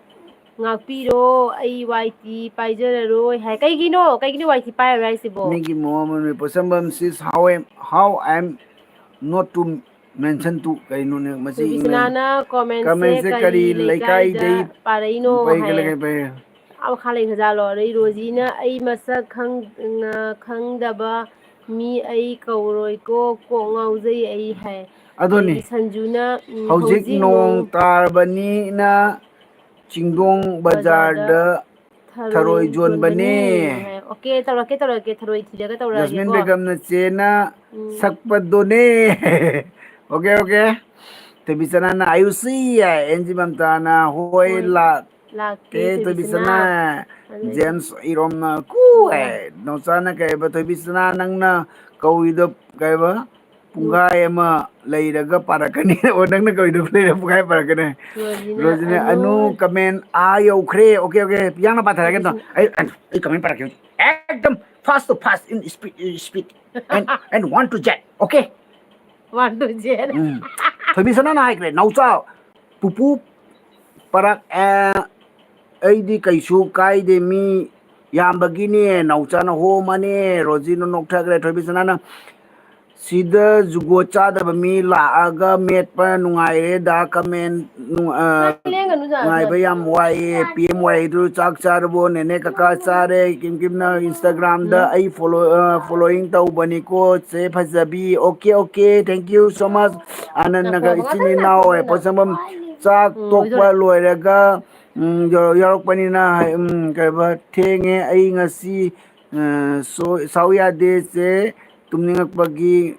"ꯉꯥꯛꯄꯤꯔꯣ, ꯑꯩ ꯋꯥꯏ ꯇꯤ ꯄꯥꯏꯖꯔꯔꯣꯏ" ꯍꯥꯏ꯫ ꯀꯩꯒꯤꯅꯣ? ꯀꯩꯒꯤꯅꯣ ꯋꯥꯏ ꯇꯤ ꯄꯥꯏꯔꯔꯣꯏ ꯍꯥꯏꯁꯤꯕꯣ? ꯃꯤꯒꯤ ꯃꯣꯍꯃꯟ ꯄꯣꯠꯁꯝꯕꯝ sis, how am, how I am not to mention to, ꯀꯩꯅꯣꯅꯦ ꯃꯁꯤ ꯊꯣꯏꯕꯤꯁꯅꯥꯅ comment ꯁꯦ comment ꯁꯦ ꯀꯔꯤ ꯀꯔꯤ ꯂꯩꯀꯥꯏꯗ ꯂꯩꯀꯥꯏꯗꯩ ꯄꯥꯔꯛꯏꯅꯣ ꯄꯩꯒ ꯍꯥꯏ꯫ ꯂꯩꯀꯥꯏ ꯄꯩ-, ꯑꯥ ꯃꯈꯥ ꯂꯩꯈ꯭ꯔꯖꯥꯠꯂꯣ? ꯑꯗꯩ ꯔꯣꯖꯤꯅ "ꯑꯩ ꯃꯁꯛ ꯈꯪ-, ꯈꯪꯗꯕ ꯃꯤ ꯑꯩ ꯀꯧꯔꯣꯏꯀꯣ, ꯀꯣꯛ ꯉꯥꯎꯖꯩ ꯑꯩ" ꯍꯥꯏ꯫ ꯑꯗꯨꯅꯤ꯫ ꯑꯗꯒꯤ ꯁꯟꯖꯨꯅ, ꯎꯝ, ꯍꯧꯖꯤꯛ ꯍꯧꯖꯤꯛ ꯅꯣꯡ ꯅꯣꯡ ꯇꯥꯔꯕꯅꯤꯅ ꯆꯤꯡꯗꯣꯡ ꯕꯖꯥꯔꯗ ꯕꯖꯥꯔꯗ ꯊꯔꯣꯏ ꯊꯔꯣꯏ ꯌꯣꯟꯕꯅꯦ꯫ ꯌꯣꯟꯕꯅꯦ ꯍꯥꯏ꯫ ꯑꯣꯀꯦ, ꯇꯧꯔꯛꯀꯦ, ꯇꯧꯔꯛꯀꯦ, ꯊꯔꯣꯏ ꯊꯤꯔꯒ ꯖꯁꯃꯤꯟ ꯇꯧꯔꯛꯑꯒꯦꯀꯣ꯫ ꯕꯦꯒꯝꯅ ꯆꯦꯅ ꯎꯝ꯫ ꯁꯛꯄꯗꯣꯅꯦ꯫ Okay, okay. ꯊꯣꯏꯕꯤꯆꯅꯥꯅ "ꯑꯌꯨꯁꯤ" ꯍꯥꯏ꯫ ꯑꯦꯟ ꯖꯤ ꯃꯝꯇꯥꯅ "ꯍꯣꯏ ꯍꯣꯏ, ꯂꯥꯛꯀꯦ", ꯂꯥꯛꯀꯦ, ꯊꯣꯏꯕꯤꯆꯅꯥ꯫ ꯊꯣꯏꯕꯤꯆꯅꯥ꯫ ꯑꯗꯒꯤ ꯖꯦꯝꯁ ꯏꯔꯣꯝꯅ "ꯀꯨ" ꯍꯣꯏ꯫ ꯍꯥꯏ꯫ ꯅꯥꯎꯆꯥꯅ ꯀꯩ ꯍꯥꯏꯕ? "ꯊꯣꯏꯕꯤꯆꯅꯥ, ꯅꯪꯅ ꯀꯧꯔꯤꯗꯣ ꯀꯩ ꯍꯥꯏꯕ? ꯄꯨꯡꯈꯥꯏ ꯑꯃ ꯂꯩꯔꯒ ꯄꯥꯔꯛꯀꯅꯤ꯫ ꯑꯣ, ꯅꯪꯅ ꯀꯧꯔꯤꯗꯣ ꯂꯩꯔ ꯄꯨꯡꯈꯥꯏ ꯄꯥꯔꯛꯀꯅꯤ꯫ ꯔꯣꯖꯤꯅ ꯔꯣꯖꯤꯅ ꯑꯅꯨ ꯑꯅꯨ comment ꯑꯥ ꯌꯧꯈ꯭ꯔꯦ꯫ Okay, okay. ꯌꯥꯡꯅ ꯄꯥꯊꯔꯛꯑꯒꯦ ꯑꯗꯣ꯫ ꯑꯩ, ꯑꯩ comment ꯄꯥꯔꯛꯀꯦ ꯍꯧꯖꯤꯛ꯫ ꯑꯦꯛꯗꯝ fast to fast in speed, in speed. And, and one to Z. Okay? One to Z. ꯎꯝ꯫ ꯊꯣꯏꯕꯤꯁꯅꯥꯅ ꯍꯥꯏꯈ꯭ꯔꯦ, "ꯅꯥꯎꯆꯥ, ꯄꯨꯄꯨ ꯄꯥꯔꯛ, ꯑꯦ, ꯑꯩꯗꯤ ꯀꯩꯁꯨ ꯀꯥꯏꯗꯦ, ꯃꯤ ꯌꯥꯝꯕꯒꯤꯅꯦ", ꯅꯥꯎꯆꯥꯅ ꯍꯣꯃꯅꯦ꯫ ꯔꯣꯖꯤꯅ ꯅꯣꯛꯊꯈ꯭ꯔꯦ꯫ ꯊꯣꯏꯕꯤꯁꯅꯥꯅ ꯁꯤꯗ ꯖꯨꯒꯣꯠ ꯆꯥꯗꯕ ꯃꯤ ꯂꯥꯛꯑꯒ ꯃꯦꯠꯄ ꯅꯨꯡꯉꯥꯏꯔꯦ꯫ ꯗꯥ ꯀꯃꯦꯟ ꯅꯨꯡ-, ꯑ, ꯅꯪ ꯂꯦꯡꯒꯅꯨꯗ, ꯅꯨꯡꯉꯥꯏꯕ ꯌꯥꯝ ꯋꯥꯏꯌꯦ꯫ ꯄꯤ ꯑꯦꯝ ꯋꯥꯏꯗꯨ ꯆꯥꯛ ꯆꯥꯔꯕꯣ? ꯅꯦꯅꯦ ꯀꯀꯥ ꯆꯥꯔꯦ꯫ ꯀꯤꯝ ꯀꯤꯝꯅ Instagram-ꯗ ꯎꯝ꯫ ꯑꯩ follow, ꯑ, following ꯇꯧꯕꯅꯤꯀꯣ꯫ ꯆꯦ ꯐꯖꯕꯤ꯫ Okay, okay. Thank you so much꯫ ꯑꯅꯟꯅꯒ ꯉꯥꯏꯈꯣ, ꯏꯆꯤꯟ ꯉꯥꯛꯇꯪ ꯏꯅꯥꯎ ꯉꯥꯏꯈꯣ, ꯍꯣꯏ꯫ ꯉꯥꯛꯇꯪ꯫ ꯄꯣꯠꯁꯪꯕꯝ ꯆꯥꯛ ꯎꯝ, ꯇꯣꯛꯄ ꯂꯣꯏꯗꯣꯔꯦ꯫ ꯂꯣꯏꯔꯒ, ꯎꯝ, ꯌꯧ-, ꯌꯧꯔꯛꯄꯅꯤꯅ, ꯎꯝ, ꯀꯩꯕ, ꯊꯦꯡꯉꯦ꯫ ꯑꯩ ꯉꯁꯤ, ꯑ, ꯁꯣ-, ꯁꯥꯎ ꯌꯥꯗꯦ, ꯆꯦ꯫ ꯇꯨꯝꯅꯤꯡꯉꯛꯄꯒꯤ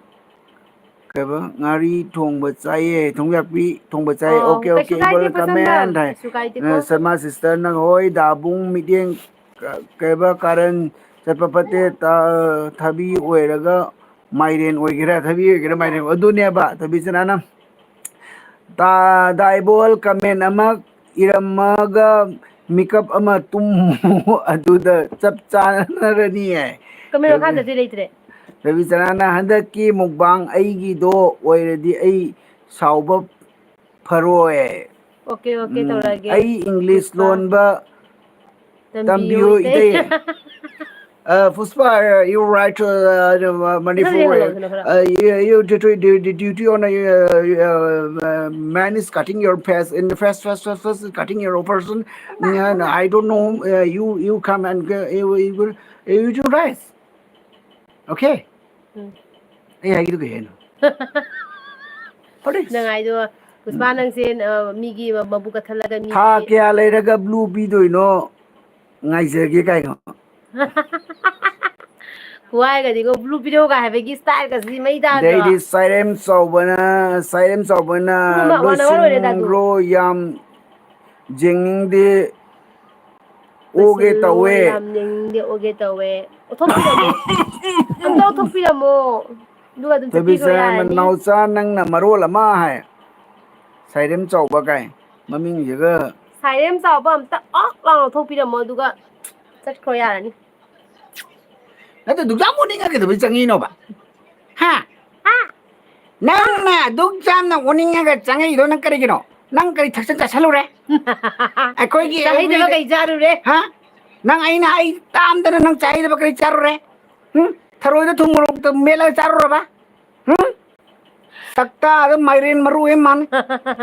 ꯀꯩꯕ? ꯉꯥꯔꯤ ꯊꯣꯡꯕ ꯆꯥꯏꯌꯦ, ꯊꯣꯡꯌꯥꯛꯄꯤ ꯊꯣꯡꯕ ꯆꯥꯏꯌꯦ꯫ ꯑꯣ, okay, okay, ꯀꯩꯁꯨ ꯀꯥꯏꯗꯦ, ꯏꯕꯣꯜ ꯄꯣꯠꯁꯝꯕꯝ, comment ꯍꯥꯏ꯫ ꯀꯩꯁꯨ ꯀꯥꯏꯗꯦꯀꯣ꯫ ꯑ, ꯁꯔꯃꯥ sister-ꯅ, ꯍꯣꯏ, ꯗꯥꯕꯨꯡ ꯃꯤꯠꯌꯦꯡ ꯀ-, ꯀꯩꯕ? ꯀꯥꯔꯟ ꯆꯠꯄ ꯐꯠꯇꯦ, ꯇ-, ꯊꯕꯤ ꯑꯣꯏꯔꯒ ꯃꯥꯏꯔꯦꯟ ꯑꯣꯏꯒꯦꯔꯥ, ꯊꯕꯤ ꯑꯣꯏꯒꯦꯔꯥ, ꯃꯥꯏꯔꯦꯟ, ꯑꯗꯨꯅꯦꯕ, ꯊꯕꯤ ꯆꯅꯥꯅ꯫ ꯇ-, ꯗꯥ ꯏꯕꯣꯜ comment ꯑꯃ ꯏꯔꯝꯃꯒ ꯃꯤꯀꯞ ꯑꯃ ꯇꯨꯝꯃꯨ, ꯑꯗꯨꯗ ꯆꯞ ꯆꯥꯟꯅꯔꯅꯤꯌꯦ꯫ Comment ꯃꯈꯥꯗꯗꯤ ꯂꯩꯇ꯭ꯔꯦ꯫ ꯔꯕꯤꯆꯔꯥꯅ ꯍꯟꯗꯛꯀꯤ mukbang ꯑꯩꯒꯤꯗꯣ ꯑꯣꯏꯔꯗꯤ ꯑꯩ ꯁꯥꯎꯕ ꯐꯔꯣꯏ꯫ Okay, okay, ꯎꯝ, ꯇꯧꯔꯛꯑꯒꯦ꯫ ꯑꯩ English ꯄꯨꯁꯄꯥ꯫ ꯂꯣꯟꯕ ꯇꯝꯕꯤꯌꯨ, ꯇꯝꯕꯤꯌꯨ, ꯏꯇꯩ꯫ ꯏꯇꯩ꯫ Uh, Pushpa, uh, you write, uh, uh, Manipur, ꯈꯔ ꯌꯦꯡꯍꯜꯂꯣ, ꯑꯗꯨꯅ ꯈꯔ꯫ Uh, you, you, you, you, you, you, you, on a, uh, uh, uh, man is cutting your face in the face, face, face, face, cutting your person. And I don't know, uh, you, you come and, uh, you, you, you, you do rice. Okay? ꯎꯝ꯫ ꯑꯩ ꯍꯥꯏꯒꯤꯗꯨ ꯀꯩ ꯍꯥꯏꯅꯣ? What is? ꯅꯪ ꯍꯥꯏꯗꯣ, ꯄꯨꯁꯄꯥ, ꯎꯝ꯫ ꯅꯪꯁꯦ, ꯑ, ꯃꯤꯒꯤ ꯃ-, ꯃꯕꯨꯛ ꯀꯠꯊꯠꯂꯒ ꯃꯤꯒꯤ ꯊꯥ ꯀꯌꯥ ꯂꯩꯔꯒ blue ꯄꯤꯗꯣꯏꯅꯣ? ꯉꯥꯏꯖꯒꯦ ꯀꯥꯏꯅꯣ꯫ ꯈꯨꯍꯥꯏꯒꯗꯤꯀꯣ, blue ꯄꯤꯔꯛꯑꯣ ꯀꯥꯏ ꯍꯥꯏꯕꯒꯤ style ꯒꯁꯤꯗꯤ ꯃꯩ ꯇꯥꯗ꯭ꯔꯣ? ꯑꯗꯩꯗꯤ ꯁꯥꯏꯔꯦꯝ ꯆꯥꯎꯕꯅ, ꯁꯥꯏꯔꯦꯝ ꯆꯥꯎꯕꯅ ꯄꯨꯡ ꯑꯃ, one hour ꯑꯣꯏꯔꯦꯗ ꯑꯗꯨ꯫ ꯂꯣꯏꯁꯤꯟꯈ꯭ꯔꯣ, ꯌꯥꯝ ꯌꯦꯡꯅꯤꯡꯗꯦ꯫ ꯑꯣꯒꯦ ꯂꯣꯏꯁꯤꯜꯂꯣ, ꯇꯧꯋꯦ꯫ ꯌꯥꯝ ꯌꯦꯡꯅꯤꯡꯗꯦ, ꯑꯣꯒꯦ ꯇꯧꯋꯦ꯫ ꯑꯣꯊꯣꯛꯄꯤꯔꯝꯃꯣ꯫ ꯑꯝꯇ ꯑꯣꯊꯣꯛꯄꯤꯔꯝꯃꯣ꯫ ꯑꯗꯨꯒ ꯑꯗꯨꯝ ꯆꯠꯄꯤꯈ꯭ꯔꯣ ꯊꯣꯏꯕꯤꯆꯔꯥ ꯌꯥꯔꯅꯤ꯫ ꯃꯅꯥꯎꯆꯥ, ꯅꯪꯅ ꯃꯔꯣꯜ ꯑꯃ ꯍꯥꯏ꯫ ꯁꯥꯏꯔꯦꯝ ꯆꯥꯎꯕ ꯀꯥꯏ ꯃꯃꯤꯡꯁꯤꯒ꯫ ꯁꯥꯏꯔꯦꯝ ꯆꯥꯎꯕ ꯑꯝꯇ ꯑꯣꯛ ꯂꯥꯎꯅ ꯑꯣꯊꯣꯛꯄꯤꯔꯝꯃꯣ, ꯑꯗꯨꯒ ꯆꯠꯈ꯭ꯔꯣ ꯌꯥꯔꯅꯤ꯫ ꯅꯠꯇꯦ, ꯑꯗꯨꯛ ꯌꯥꯝ ꯑꯣꯅꯤꯡꯉ ꯀꯩꯗꯧꯕꯩ ꯆꯪꯉꯤꯅꯣꯕ? ꯍꯥ? ꯍꯥ? ꯅꯪꯅ ꯑꯗꯨꯛ ꯌꯥꯝꯅ ꯑꯣꯅꯤꯡꯉꯒ ꯆꯪꯉꯛꯏꯗꯣ ꯅꯪ ꯀꯔꯤꯒꯤꯅꯣ? ꯅꯪ ꯀꯔꯤ ꯊꯛꯆꯟ ꯆꯥꯁꯜꯂꯨꯔꯦ? ꯑꯩꯈꯣꯏꯒꯤ ꯆꯥꯍꯩꯗꯕ everyday ꯀꯩ ꯆꯥꯔꯨꯔꯦ? ꯍꯥ? ꯅꯪ ꯑꯩꯅ ꯍꯥꯏ ꯇꯥꯝꯗꯅ ꯅꯪ ꯆꯥꯍꯩꯗꯕ ꯀꯔꯤ ꯆꯥꯔꯨꯔꯦ? ꯎꯝ? ꯊꯔꯣꯏꯗ ꯊꯨꯝ ꯃꯣꯔꯣꯛꯇ ꯃꯦꯠꯂꯒ ꯆꯥꯔꯨꯔꯕ? ꯎꯝ? ꯁꯛꯇꯥꯗ ꯃꯥꯏꯔꯦꯟ ꯃꯔꯨ ꯍꯦꯛ ꯃꯥꯟꯅꯩ꯫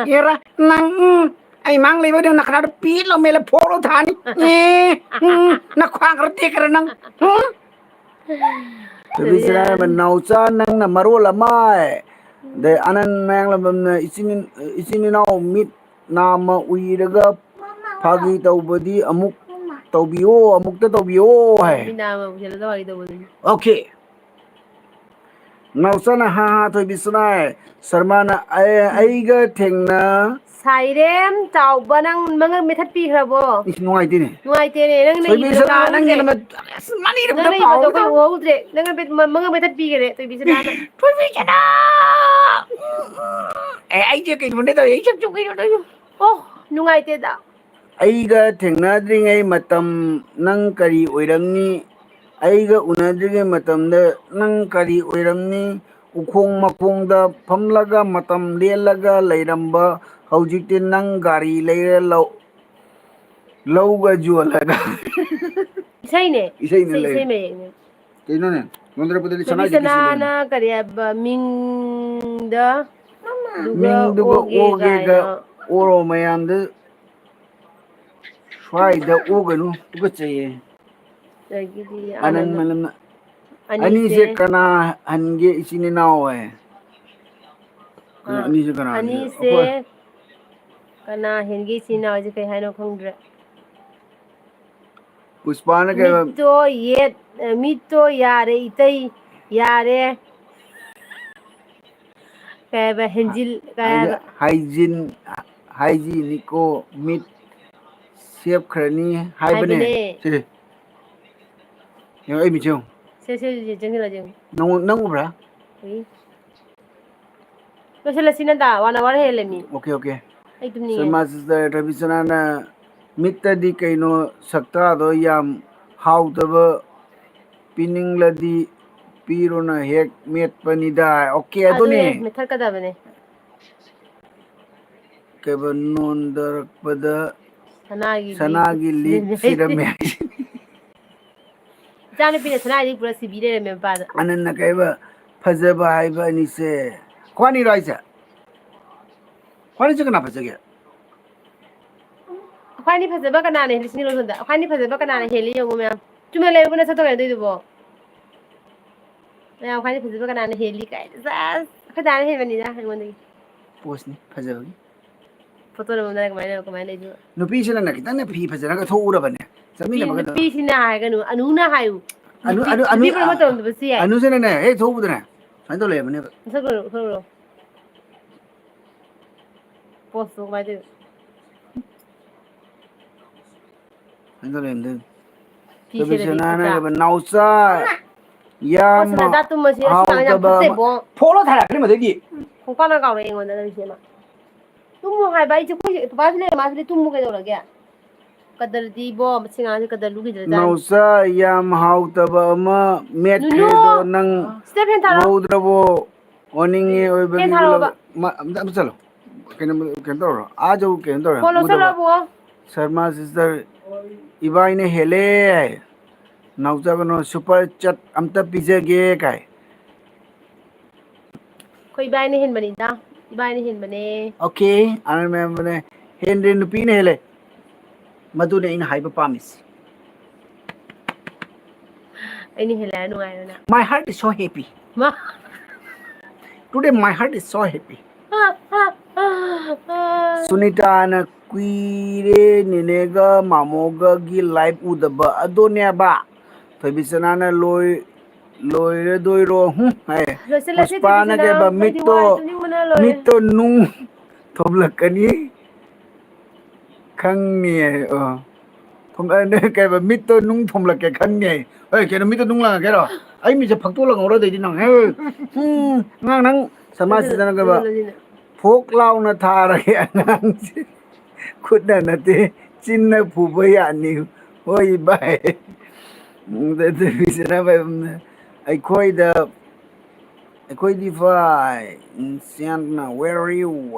ꯑꯦꯔꯥ, ꯅꯪ, ꯎꯝ, ꯑꯩ ꯃꯥꯡ ꯂꯩꯕꯗ ꯅꯈꯅꯥꯗ ꯄꯤꯠ ꯂꯥꯎ ꯃꯦꯜꯂ ꯐꯣꯛꯂꯣ ꯊꯥꯅꯤ꯫ ꯑꯦ, ꯎꯝ, ꯅꯈ꯭ꯋꯥꯡ ꯈꯔ ꯇꯦꯛꯈ꯭ꯔꯦ ꯅꯪ꯫ ꯎꯝ? ꯊꯣꯏꯕꯤꯁꯅꯥ ꯍꯥꯏꯕ, "ꯅꯥꯎꯆꯥ, ꯅꯪꯅ ꯃꯔꯣꯜ ꯑꯃ, ꯑꯗꯩ ꯑꯅꯟ ꯃꯌꯥꯡꯂꯝꯕꯝꯅ ꯏꯆꯤꯟ, ꯏꯆꯤꯟ ꯏꯅꯥꯎ ꯃꯤꯠ ꯅꯥꯝꯃ ꯎꯏꯔꯒ ꯐꯥꯒꯤ ꯇꯧꯕꯗꯤ ꯑꯃꯨꯛ ꯇꯧꯕꯤꯌꯣ, ꯑꯃꯨꯛꯇ ꯇꯧꯕꯤꯌꯣ" ꯍꯥꯏ꯫ ꯃꯤꯠ ꯅꯥꯝꯃ ꯎꯏꯁꯜꯂꯒ ꯐꯥꯒꯤ ꯇꯧꯕꯗꯨꯅꯤ꯫ ꯑꯣꯀꯦ꯫ ꯅꯥꯎꯆꯥꯅ, "ꯍꯥ ꯍꯥ, ꯊꯣꯏꯕꯤꯁꯅꯥ"꯫ ꯁꯔꯃꯥꯅ, "ꯑꯩ-, ꯑꯩꯒ ꯊꯦꯡꯅ" ꯁꯥꯏꯔꯦꯝ ꯆꯥꯎꯕ, ꯅꯪ ꯃꯉꯛ ꯃꯦꯠꯊꯠꯄꯤꯈ꯭ꯔꯕꯣ? ꯏꯁ, ꯅꯨꯡꯉꯥꯏꯇꯦꯅꯦ꯫ ꯅꯨꯡꯉꯥꯏꯇꯦꯅꯦ, ꯅꯪꯅ ꯊꯣꯏꯕꯤꯁꯅꯥ, ꯏꯕꯗꯣ ꯅꯪꯒꯤ ꯎꯍꯧꯗ꯭ꯔꯦ꯫ ꯅꯃ-, ꯑꯁ, ꯃꯅꯤꯡꯗ ꯅꯪꯅ ꯏꯕꯗꯣ ꯄꯥꯎꯗ꯫ ꯑꯩꯈꯣꯏ ꯎꯍꯧꯗ꯭ꯔꯦ꯫ ꯅꯪꯅ ꯃꯦꯠ-, ꯃ-, ꯃꯉꯛ ꯃꯦꯠꯊꯠꯄꯤꯈ꯭ꯔꯦ, ꯊꯣꯏꯕꯤꯁꯅꯥꯅ꯫ ꯊꯣꯏꯕꯤꯁꯅꯥ! ꯑꯦ, ꯑꯩꯁꯦ ꯀꯩꯅꯣꯅꯦ ꯇꯧꯔꯤ, ꯑꯩ ꯁꯛ ꯆꯨꯝ ꯀꯩꯅꯣ ꯇꯧꯔꯤ꯫ ꯑꯣ, ꯅꯨꯡꯉꯥꯏꯇꯦꯗ꯫ ꯑꯩꯒ ꯊꯦꯡꯅꯗ꯭ꯔꯤꯉꯩ ꯃꯇꯝ ꯅꯪ ꯀꯔꯤ ꯑꯣꯏꯔꯝꯅꯤ? ꯑꯩꯒ ꯎꯅꯗ꯭ꯔꯤꯉꯩ ꯃꯇꯝꯗ ꯅꯪ ꯀꯔꯤ ꯑꯣꯏꯔꯝꯅꯤ? ꯎꯈꯣꯡ ꯃꯈꯣꯡꯗ ꯐꯝꯂꯒ ꯃꯇꯝ ꯂꯦꯜꯂꯒ ꯂꯩꯔꯝꯕ ꯍꯧꯖꯤꯛꯇꯤ ꯅꯪ ꯒꯥꯔꯤ ꯂꯩꯔ ꯂꯧ-, ꯂꯧꯒ ꯌꯣꯜꯂꯒ꯫ ꯏꯁꯩꯅꯦ꯫ ꯏꯁꯩꯅꯦ ꯏꯁꯩ, ꯂꯩ꯫ ꯏꯁꯩ ꯃꯌꯦꯛꯅꯦ꯫ ꯀꯩꯅꯣꯅꯦ? ꯅꯣꯟꯗꯔꯛꯄꯗꯗꯤ ꯁꯅꯥꯒꯤ ꯀꯤꯁꯤ ꯂꯩ꯫ ꯁꯅꯥꯅ ꯀꯔꯤ ꯍꯥꯏꯕ ꯃꯤꯡꯗ ꯑꯗꯨꯒ ꯃꯤꯡꯗꯨꯒ ꯑꯣꯒꯦ ꯑꯣꯒꯦꯒ ꯀꯥꯏꯅ꯫ ꯑꯣꯔꯣ ꯃꯌꯥꯝꯗ ꯁ꯭ꯋꯥꯏꯗ ꯑꯣꯒꯅꯨ, ꯇꯨꯀꯠꯆꯩꯌꯦ꯫ ꯑꯗꯒꯤꯗꯤ ꯑꯅꯟ ꯑꯅꯟ ꯃꯅꯟꯅ꯫ ꯑꯅꯤꯁꯦ꯫ ꯑꯅꯤꯁꯦ ꯀꯅꯥ ꯍꯟꯒꯦ ꯏꯆꯤꯟ ꯏꯅꯥꯎ ꯍꯥꯏ? ꯑꯥ, ꯑꯅꯤꯁꯦ ꯀꯅꯥ ꯍꯟꯒꯦ? ꯑꯅꯤꯁꯦ ꯑꯩꯈꯣꯏ ꯀꯅꯥ ꯍꯦꯟꯒꯦ ꯏꯆꯤꯟ ꯏꯅꯥꯎꯁꯦ ꯀꯩ ꯍꯥꯏꯅꯣ ꯈꯪꯗ꯭ꯔꯦ꯫ ꯄꯨꯁꯄꯥꯅ ꯀꯩ ꯍꯥꯏꯕ? ꯃꯤꯠꯇꯣ ꯌꯦꯠ-, ꯃꯤꯠꯇꯣ ꯌꯥꯔꯦ ꯏꯇꯩ, ꯌꯥꯔꯦ꯫ ꯀꯩ ꯍꯥꯏꯕ? ꯍꯦꯟꯖꯤꯜ-, ꯀꯩ ꯍꯥꯏꯕ? ꯍꯥꯏꯖꯤꯟ, ꯍꯥꯏꯖꯤꯅꯤꯀꯣ, ꯃꯤꯠ ꯁꯦꯞꯈ꯭ꯔꯅꯤ ꯍꯥꯏꯕꯅꯦ꯫ ꯍꯥꯏꯕꯅꯦ꯫ ꯁꯦ꯫ ꯌꯦꯡꯉꯣ, ꯑꯩ ꯃꯤꯠꯁꯦ ꯌꯦꯡꯉꯣ꯫ ꯁꯦ, ꯁꯦ, ꯁꯦ, ꯆꯪꯁꯤꯜꯂꯣ, ꯆꯪꯁꯤꯜꯂꯣ꯫ ꯅꯪ, ꯅꯪ ꯎꯕ꯭ꯔꯥ? ꯎꯏ꯫ ꯂꯣꯏꯁꯤꯜꯂꯁꯤ ꯅꯟꯗꯥ, one hour ꯍꯦꯜꯂꯦ ꯃꯤ꯫ Okay, okay. ꯑꯩ ꯇꯨꯝꯅꯤꯡꯉꯦ꯫ ꯁꯔꯃꯥ ꯁꯤꯁꯇꯔ ꯔꯕꯤꯆꯅꯥꯅ ꯃꯤꯠꯇꯗꯤ ꯀꯩꯅꯣ ꯁꯛꯇꯥꯗꯣ ꯌꯥꯝ ꯍꯥꯎꯇꯕ ꯄꯤꯅꯤꯡꯂꯗꯤ ꯄꯤꯔꯨꯅ ꯍꯦꯛ ꯃꯦꯠꯄꯅꯤꯗ꯫ ꯑꯣꯀꯦ, ꯑꯗꯨꯅꯦ꯫ ꯑꯗꯨꯅꯦ, ꯃꯦꯠꯊꯠꯀꯗꯕꯅꯦ꯫ ꯀꯩꯕ ꯅꯣꯟꯗꯔꯛꯄꯗ ꯁꯅꯥꯒꯤ ꯁꯅꯥꯒꯤ ꯂꯤꯛ ꯂꯤꯛ ꯁꯤꯔꯝꯃꯦ ꯁꯤꯔꯝꯃꯦ ꯍꯥꯏꯁꯤꯅꯤ꯫ ꯏꯆꯥꯅꯨꯄꯤꯅ ꯁꯅꯥꯔꯤ ꯄꯨꯔꯥ ꯁꯤꯕꯤ ꯂꯩꯔꯝꯃꯦ ꯃꯄꯥꯗ꯫ ꯑꯅꯟꯅ ꯀꯩꯕ, ꯐꯖꯕ ꯍꯥꯏꯕ ꯑꯅꯤꯁꯦ, ꯑꯩꯈꯣꯏꯅꯤꯔꯣ ꯍꯥꯏꯁꯦ? ꯑꯩꯈꯣꯏꯅꯤꯁꯦ ꯀꯅꯥ ꯐꯖꯒꯦ? ꯑꯩꯈꯣꯏꯅꯤ ꯐꯖꯕ ꯀꯅꯥꯅ ꯍꯦꯜꯂꯤ ꯁꯤꯅꯤ ꯂꯣꯏꯁꯣꯟꯗ? ꯑꯩꯈꯣꯏꯅꯤ ꯐꯖꯕ ꯀꯅꯥꯅ ꯍꯦꯜꯂꯤ ꯌꯦꯡꯉꯨ ꯃꯌꯥꯝ꯫ ꯆꯨꯝꯅ ꯂꯩꯕ ꯅꯠꯇ꯭ꯔꯣ ꯀꯩꯅꯣ ꯇꯧꯔꯤꯗꯨꯕꯣ? ꯃꯌꯥꯝ ꯑꯩꯈꯣꯏꯅꯤ ꯐꯖꯕ ꯀꯅꯥꯅ ꯍꯦꯜꯂꯤ ꯀꯥꯏꯅ꯫ ꯖꯁ! ꯑꯩꯈꯣꯏ ꯗꯥꯅ ꯍꯦꯟꯕꯅꯤꯗ ꯑꯩꯉꯣꯟꯗꯒꯤ꯫ ꯄꯣꯁꯅꯤ ꯐꯖꯕꯒꯤ꯫ ꯐꯣꯇꯣ ꯅꯝꯃꯝꯗꯥꯏ ꯀꯃꯥꯏꯅ, ꯀꯃꯥꯏꯅ ꯂꯩꯗꯣꯏꯕ? ꯅꯨꯄꯤꯁꯤꯅꯅ ꯈꯤꯇꯪꯅꯦ ꯐꯤ ꯐꯖꯔꯒ ꯊꯣꯛꯎꯔꯕꯅꯦ꯫ ꯆꯠꯃꯤꯟꯅꯕ ꯀꯩꯗꯧ-, ꯅꯨꯄꯤꯁꯤꯅ ꯍꯥꯏꯒꯅꯨ, ꯑꯅꯨꯅ ꯍꯥꯏꯌꯨ꯫ ꯑꯅꯨ-, ꯅꯨꯄꯤ, ꯑꯅꯨ-, ꯑꯅꯨ-, ꯅꯨꯄꯤ promote ꯇꯧꯔꯝꯗꯕꯁꯨ ꯌꯥꯏ꯫ ꯑꯅꯨꯁꯤꯅꯅꯦ ꯍꯦꯛ ꯊꯣꯛꯎꯕꯗꯅꯦ ꯁꯨꯃꯥꯏꯅ ꯇꯧ ꯂꯩꯔꯝꯃꯅꯦꯕ꯫ ꯃꯁꯛ ꯎꯠꯂꯣ, ꯃꯁꯛ ꯎꯠꯂꯣ꯫ ꯄꯣꯁꯇꯣ ꯀꯃꯥꯏꯅ ꯇꯧꯔꯤꯕ? ꯁꯨꯃꯥꯏꯅ ꯇꯧ ꯂꯩꯔꯝꯗꯣꯏꯅꯤ꯫ ꯐꯤ ꯁꯦꯠꯂꯗꯤ ꯅꯥꯎꯆꯥ ꯌꯥꯝ ꯍꯥꯎꯇꯕ꯫ ꯐꯣꯛꯂꯣ ꯊꯥꯔꯛꯀꯅꯤ ꯃꯊꯛꯇꯤ꯫ ꯈꯣꯡꯄꯥꯛꯅ ꯀꯥꯎꯔꯛꯑꯦ ꯑꯩꯉꯣꯟꯗ ꯅꯪ ꯁꯦꯝꯃ꯫ ꯇꯨꯝꯃꯣ ꯍꯥꯏꯕ ꯑꯩꯁꯦ ꯑꯩꯈꯣꯏ ꯄꯥꯁꯨ ꯂꯩꯔꯦ ꯃꯥꯁꯨ ꯂꯩ ꯇꯨꯝꯃꯣ ꯀꯩꯗꯧꯔꯒꯦ? ꯀꯗꯔꯗꯤ ꯏꯕꯣ ꯃꯁꯤ ꯑꯉꯥꯡꯁꯦ ꯀꯗꯔ ꯂꯨꯈꯤꯗ꯭ꯔꯖꯥꯠꯅꯤ꯫ ꯅꯥꯎꯆꯥ ꯌꯥꯝ ꯍꯥꯎꯇꯕ ꯑꯃ ꯃꯦꯠꯈ꯭ꯔꯦ ꯅꯨꯅꯨ! ꯑꯗꯣ ꯅꯪ ꯁꯤꯗ ꯐꯦꯟ ꯊꯥꯔꯛꯑꯣ꯫ ꯎꯍꯧꯗ꯭ꯔꯕꯣ? ꯑꯣꯅꯤꯡꯉꯦ ꯐꯦꯟ ꯑꯣꯏꯕꯒꯤ ꯊꯥꯔꯛꯑꯣꯕ꯫ ꯎꯂ-, ꯃ-, ꯑꯝꯇ, ꯑꯝꯇ ꯆꯠꯂꯣ꯫ ꯀꯩꯅꯣ, ꯀꯩꯅꯣ ꯇꯧꯔꯣ꯫ ꯑꯥ ꯌꯧ ꯀꯩꯅꯣ ꯇꯧꯔꯦ꯫ ꯐꯣꯟ ꯂꯧꯁꯜꯂꯣ ꯎꯗꯕ꯫ ꯏꯕꯨꯡꯉꯣ꯫ ꯁꯔꯃꯥ sister, ꯏꯕꯥꯏꯅ ꯍꯦꯜꯂꯦ꯫ ꯅꯥꯎꯆꯥ ꯀꯩꯅꯣ super chat ꯑꯝꯇ ꯄꯤꯖꯒꯦ ꯀꯥꯏ꯫ ꯑꯩꯈꯣꯏ ꯏꯕꯥꯏꯅ ꯍꯦꯟꯕꯅꯤꯗ꯫ ꯏꯕꯥꯏꯅ ꯍꯦꯟꯕꯅꯦ꯫ Okay, ꯑꯅꯟ ꯃꯌꯥꯝꯕꯅꯦ꯫ ꯍꯦꯟꯗꯦ, ꯅꯨꯄꯤꯅ ꯍꯦꯜꯂꯦ꯫ ꯃꯗꯨꯅꯦ ꯑꯩꯅ ꯍꯥꯏꯕ ꯄꯥꯝꯃꯤꯁꯤ꯫ ꯑꯩꯅ ꯍꯦꯜꯂꯦ ꯍꯥꯏꯔ ꯅꯨꯡꯉꯥꯏꯔꯣ ꯅꯪ? My heart is so happy꯫ ꯃꯥ- Today my heart is so happy꯫ ꯁꯨꯅꯤꯇꯥꯅ ꯀꯨꯏꯔꯦ ꯅꯦꯅꯦꯒ ꯃꯥꯃꯣꯒꯒꯤ live ꯎꯗꯕ ꯑꯗꯨꯅꯦꯕ꯫ ꯊꯣꯏꯕꯤꯁꯅꯥꯅ ꯂꯣꯏ-, ꯂꯣꯏꯔꯗꯣꯏꯔꯣ? ꯍꯨꯝ, ꯍꯥꯏ꯫ ꯂꯣꯏꯁꯤꯜꯂꯁꯤ, ꯄꯨꯁꯄꯥꯅ ꯊꯣꯏꯕꯤꯁꯅꯥ꯫ ꯀꯩꯕ? ꯑꯩꯗꯤ ꯃꯤꯠꯇꯣ, ꯋꯥꯔꯦ, ꯇꯨꯝꯅꯤꯡꯕꯅ ꯂꯣꯏꯔꯦ꯫ ꯃꯤꯠꯇꯣ ꯅꯨꯡ ꯊꯣꯝꯂꯛꯀꯅꯤ꯫ ꯈꯪꯅꯤ ꯍꯥꯏ, ꯑꯣ꯫ ꯊꯣꯝ-, ꯑ, ꯅ-, ꯀꯩꯕ, ꯃꯤꯠꯇꯣ ꯅꯨꯡ ꯊꯣꯝꯂꯛꯀꯦ ꯈꯪꯅꯤ ꯍꯥꯏ꯫ ꯑꯦ, ꯀꯩꯅꯣ, ꯃꯤꯠꯇꯣ ꯅꯨꯡ ꯂꯪꯉꯛꯀꯦꯔꯣ? ꯑꯩ ꯃꯤꯠꯁꯦ ꯐꯛꯇꯣꯛꯂꯒ ꯉꯧꯔꯗꯣꯏꯗꯤ ꯅꯪ꯫ ꯍꯦ, ꯎꯝ, ꯑꯉꯥꯡ ꯅꯪ ꯁꯃꯥꯖꯁꯤꯗꯅ ꯀꯩꯕ, ꯐꯣꯛ ꯂꯥꯎꯅ ꯊꯥꯔꯒꯦ ꯑꯉꯥꯡꯁꯦ꯫ ꯈꯨꯠꯅ ꯅꯠꯇꯦ, ꯆꯤꯟꯅ ꯐꯨꯕ ꯌꯥꯅꯤ꯫ ꯍꯣꯏ, ꯚꯥꯏ꯫ ꯎꯝ, ꯑꯗꯨ, ꯑꯗꯨ, ꯑꯩꯈꯣꯏꯗ ꯑꯩꯈꯣꯏꯗꯤ ꯐꯥꯏ꯫ ꯏꯟꯁꯤꯌꯥꯟꯅ, where are you?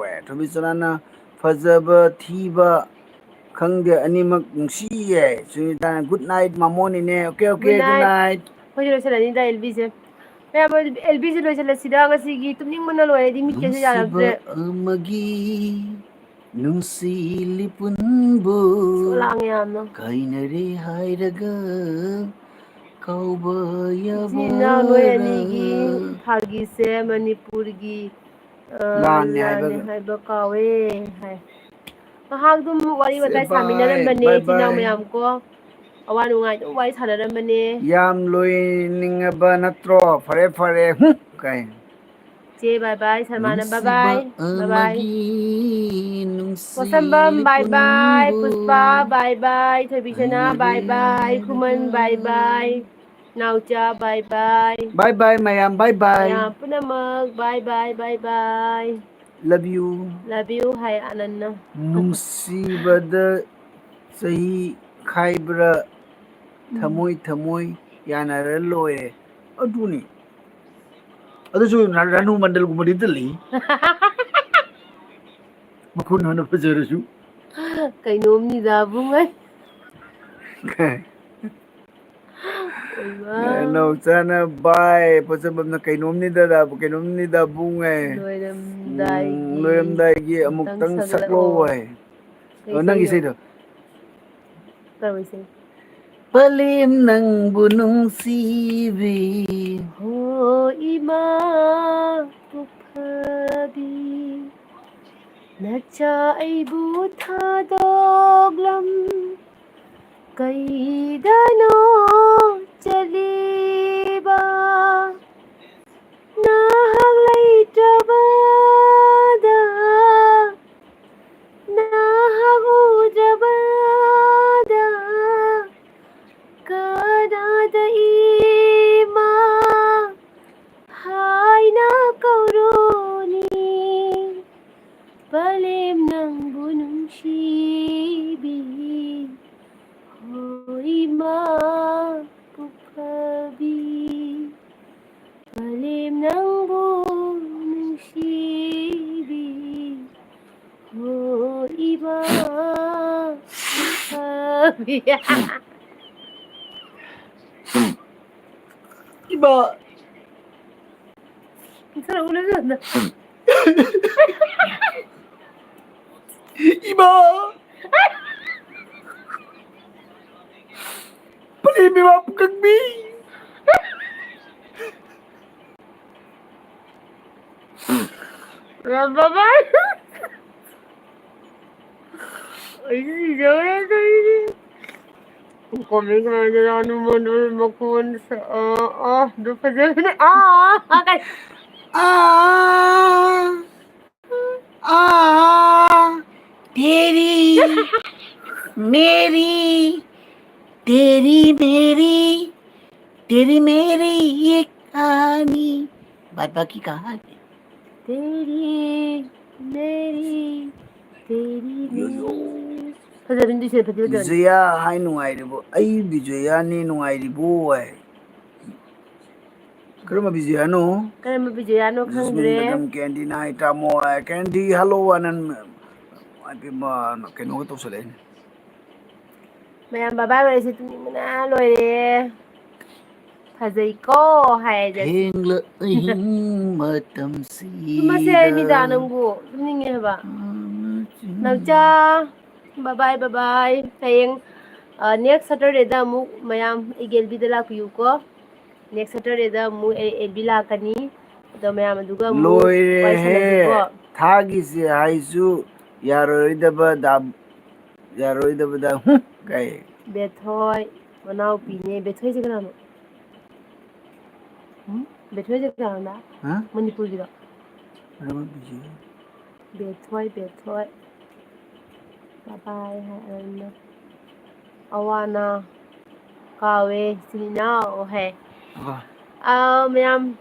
ꯊꯣꯏꯕꯤꯆꯔꯥꯅ, ꯐꯖꯕ ꯊꯤꯕ ꯈꯪꯗꯦ, ꯑꯅꯤꯃꯛ ꯅꯨꯡꯁꯤꯌꯦ꯫ ꯁꯨꯅꯤꯇꯥꯅ, good night ꯃꯃꯣꯅꯤꯅꯦ꯫ Okay, okay, good night꯫ ꯑꯩꯈꯣꯏꯁꯨ ꯂꯣꯏꯁꯤꯜꯂꯅꯤꯗ ꯑꯦꯜꯕꯤꯁꯦ꯫ ꯃꯌꯥꯝ ꯑꯦꯜ ꯕꯤꯁꯦ ꯂꯣꯏꯁꯤꯜꯂꯁꯤꯗ, ꯉꯁꯤꯒꯤ ꯇꯨꯝꯅꯤꯡꯕꯅ ꯂꯣꯏꯔꯦ, ꯑꯩꯗꯤ ꯃꯤꯠꯀꯁꯦ ꯌꯥꯔꯛꯇ꯭ꯔꯦ꯫ ꯅꯨꯡꯁꯤꯕ ꯑꯃꯒꯤ ꯅꯨꯡꯁꯤ ꯂꯤꯄꯨꯟꯕꯨ ꯂꯥꯡꯉꯦ ꯌꯥꯝꯅ꯫ ꯀꯥꯏꯅꯔꯦ ꯍꯥꯏꯔꯒ ꯀꯥꯎꯕ ꯏꯆꯤꯟ ꯏꯅꯥꯎ ꯅꯣꯏ ꯌꯥꯕꯔ? ꯑꯅꯤꯒꯤ ꯐꯥꯒꯤꯁꯦ ꯃꯅꯤꯄꯨꯔꯒꯤ, ꯑ, ꯂꯥꯟꯅꯦ ꯂꯥꯟꯅꯦ ꯍꯥꯏꯕ꯫ ꯍꯥꯏꯕ ꯀꯥꯎꯋꯦ ꯍꯥꯏ꯫ ꯉꯥꯏꯍꯥꯛ ꯑꯗꯨꯝ ꯋꯥꯔꯤ ꯁꯦ ꯋꯥꯇꯥꯏ bye, ꯁꯥꯃꯤꯟꯅꯔꯝꯕꯅꯦ bye ꯏꯆꯤꯟ ꯏꯅꯥꯎ bye꯫ ꯃꯌꯥꯝ ꯀꯣ꯫ ꯑꯋꯥ ꯅꯨꯡꯉꯥꯏ ꯑꯗꯨꯝ ꯋꯥꯔꯤ ꯁꯥꯟꯅꯔꯝꯕꯅꯦ꯫ ꯌꯥꯝ ꯂꯣꯏꯅꯤꯡꯉꯕ ꯅꯠꯇ꯭ꯔꯣ? ꯐꯔꯦ, ꯐꯔꯦ꯫ ꯍꯨꯝ, ꯀꯥꯏ꯫ ꯆꯦ bye bye, ꯁꯜꯃꯥꯅ bye ꯅꯨꯡꯁꯤꯕ bye, bye bye꯫ ꯑꯃꯒꯤ ꯅꯨꯡꯁꯤ ꯄꯣꯠꯁꯝꯕꯝ bye bye, ꯂꯤꯄꯨꯟꯕꯨ ꯄꯨꯁꯄꯥ bye bye, ꯊꯣꯏꯕꯤꯁꯅꯥ bye bye, ꯀꯥꯏꯅꯔꯦ ꯈꯨꯃꯟ bye bye, ꯅꯥꯎꯆꯥ bye bye꯫ Bye bye ꯃꯌꯥꯝ, bye bye꯫ ꯃꯌꯥꯝ ꯄꯨꯝꯅꯃꯛ bye bye, bye bye꯫ Love you꯫ Love you ꯍꯥꯏ ꯑꯅꯟꯅ꯫ ꯅꯨꯡꯁꯤꯕꯗ ꯆꯍꯤ ꯈꯥꯏꯕ꯭ꯔꯥ? ꯎꯝ꯫ ꯊꯃꯣꯏ ꯊꯃꯣꯏ ꯌꯥꯅꯔ ꯂꯣꯏꯔꯦ꯫ ꯑꯗꯨꯅꯤ꯫ ꯑꯗꯨꯁꯨ ꯔꯥ-, ꯔꯥꯅꯨ ꯃꯟꯗꯜꯒꯨꯝꯕꯗꯤ ꯇꯜꯂꯤ꯫ ꯃꯈꯨꯟ ꯍꯥꯟꯅ ꯐꯖꯔꯁꯨ꯫ ꯀꯩꯅꯣꯝꯅꯤꯗ ꯕꯨꯡꯉꯩ꯫ ꯑꯣꯏꯃꯥ꯫ ꯅꯥꯎꯆꯥꯅ bye, ꯄꯣꯠꯁꯝꯕꯝꯅ ꯀꯩꯅꯣꯝꯅꯤꯗ, ꯀꯩꯅꯣꯝꯅꯤꯗ ꯕꯨꯡꯉꯩ꯫ ꯎꯝ, ꯂꯣꯏꯔꯝꯗꯥꯏꯒꯤ ꯂꯣꯏꯔꯝꯗꯥꯏꯒꯤ ꯑꯃꯨꯛꯇꯪ ꯑꯃꯨꯛꯇꯪ ꯁꯛꯂꯛꯑꯣ꯫ ꯁꯛꯂꯛꯑꯣ ꯍꯥꯏ꯫ ꯀꯩ ꯑꯣ, ꯅꯪ ꯏꯁꯩꯅꯣ? ꯏꯁꯩꯗꯣ꯫ ꯀꯔꯝꯕ ꯏꯁꯩ? ꯄꯂꯦꯝ ꯅꯪꯕꯨ ꯅꯨꯡꯁꯤꯕꯤ꯫ ꯍꯣ ꯏꯃꯥ ꯄꯨꯛꯐꯕꯤ, ꯅꯆꯥ ꯑꯩꯕꯨ ꯊꯥꯗꯣꯛꯂꯝ ꯀꯩꯗꯅꯣ ꯆꯠꯂꯤꯕ? ꯅꯍꯥꯛ ꯂꯩꯇ꯭ꯔꯕꯗ, ꯅꯍꯥꯛ ꯎꯗ꯭ꯔꯕꯗ, ꯀꯅꯥꯗ ꯏꯃꯥ ꯍꯥꯏꯅ ꯀꯧꯔꯨꯅꯤ? ꯄꯂꯦꯝ ꯅꯪꯕꯨ ꯅꯨꯡꯁꯤꯕꯤ, ꯍꯣ ꯏꯃꯥ ꯄꯨꯛꯐꯕꯤ꯫ ꯄꯂꯦꯝ ꯅꯪꯕꯨ ꯅꯨꯡꯁꯤꯕꯤ, ꯍꯣ ꯏꯃꯥ ꯄꯨꯛꯐꯕꯤ꯫ ꯏꯃꯥ, ꯁꯔ ꯎꯅ ꯏꯃꯥ! ꯄꯂꯦꯝ ꯏꯃꯥ ꯄꯨꯀꯪꯕꯤ! ꯕꯥꯕꯥ! ꯑꯩ ꯁꯤꯗꯧꯔꯦ ꯀꯩꯅꯣ꯫ ꯀꯣꯃꯦꯟ ꯀꯃꯥꯏꯅ ꯌꯥꯎꯅꯤ? ꯃꯣꯟ ꯃꯈꯣꯟ ꯁ-, ꯑ, ꯑ, ꯑꯗꯨ ꯐꯖꯕꯅꯦ꯫ ꯑ, ꯑ, ꯑ, ꯀꯩ-, ꯑ, ꯑ, तेरी, मेरी, तेरी, मेरी, तेरी, मेरी ये कहानी, बाद बाकी कहानी। तेरी, मेरी, तेरी, मेरी। ꯐꯖꯕꯅꯤ, ꯁꯦ ꯐꯖꯕꯅꯤ꯫ ꯕꯤꯖꯌꯥ ꯍꯥꯏ ꯅꯨꯡꯉꯥꯏꯔꯤꯕꯣ? ꯑꯩ ꯕꯤꯖꯌꯥꯅꯤ, ꯅꯨꯡꯉꯥꯏꯔꯤꯕꯣ ꯍꯥꯏ꯫ ꯀꯔꯝꯕ ꯕꯤꯖꯌꯥꯅꯣ? ꯀꯔꯝꯕ ꯕꯤꯖꯌꯥꯅꯣ ꯈꯪꯗ꯭ꯔꯦ꯫ ꯖꯁꯃꯤꯟ ꯀꯗꯝ ꯀꯦꯟꯗꯤ ꯅꯥꯏ ꯇꯥꯃꯣ ꯍꯥꯏ꯫ Candy hello ꯑꯅꯟ꯫ ꯏꯃꯥꯏ ꯄꯦꯝꯃ, ꯀꯩꯅꯣꯒ ꯇꯧꯁꯜꯂꯛꯑꯦꯅꯦ꯫ ꯃꯌꯥꯝ ꯕꯥꯏ ꯕꯥꯏ ꯑꯣꯏꯔꯁꯤ, ꯇꯨꯝꯅꯤꯡꯕꯅ ꯂꯣꯏꯔꯦ꯫ ꯐꯖꯩꯀꯣ ꯍꯥꯏ ꯖꯁꯃꯤꯟ꯫ ꯊꯦꯡꯂꯛ ꯑꯍꯤꯡ ꯃꯇꯝꯁꯤꯗ꯫ ꯇꯨꯝꯃꯁꯦ ꯃꯤꯗꯥ, ꯅꯪꯕꯨ ꯇꯨꯝꯅꯤꯡꯉꯦ ꯍꯥꯏꯕ꯫ ꯅꯥꯎꯆꯥ, ꯕꯥꯏ ꯕꯥꯏ, ꯕꯥꯏ ꯕꯥꯏ꯫ ꯍꯌꯦꯡ, ꯑ, next Saturdayꯗ ꯑꯃꯨꯛ ꯃꯌꯥꯝ ꯑꯩꯒꯤ ꯑꯦꯜ ꯕꯤꯗ ꯂꯥꯛꯄꯤꯌꯨꯀꯣ꯫ Next Saturdayꯗ ꯑꯃꯨꯛ ꯑꯦ-, ꯑꯦꯜ ꯕꯤ ꯂꯥꯛꯀꯅꯤ꯫ ꯑꯗꯣ ꯃꯌꯥꯝ ꯑꯗꯨꯒ ꯑꯃꯨꯛ ꯋꯥꯔꯤ ꯁꯥꯟꯅꯁꯤꯀꯣ꯫ ꯂꯣꯏꯔꯦꯍꯦ꯫ ꯊꯥꯒꯤꯁꯦ ꯍꯥꯏꯁꯨ ꯌꯥꯔꯣꯏꯗꯕ ꯗꯥ-, ꯌꯥꯔꯣꯏꯗꯕꯗ, ꯍꯨꯝ, ꯀꯩ? ꯕꯦꯊꯣꯏ ꯃꯅꯥꯎꯄꯤꯅꯦ꯫ ꯕꯦꯊꯣꯏꯁꯦ ꯀꯅꯥꯅꯣ? ꯎꯝ? ꯕꯦꯊꯣꯏꯁꯦ ꯀꯅꯥꯅꯣ? ꯍꯥ? ꯃꯅꯤꯄꯨꯔꯒꯤꯔꯣ? ꯀꯔꯝꯕ ꯕꯤꯖꯣꯏ? ꯕꯦꯊꯣꯏ, ꯕꯦꯊꯣꯏ꯫ ꯕꯥꯏ ꯕꯥꯏ ꯍꯥꯏ ꯑꯔꯟꯅ꯫ ꯑꯋꯥꯅ ꯀꯥꯎꯋꯦ, ꯏꯆꯤꯟ ꯏꯅꯥꯎ ꯍꯥꯏ꯫ ꯑꯥ꯫ ꯑꯥ, ꯃꯌꯥꯝ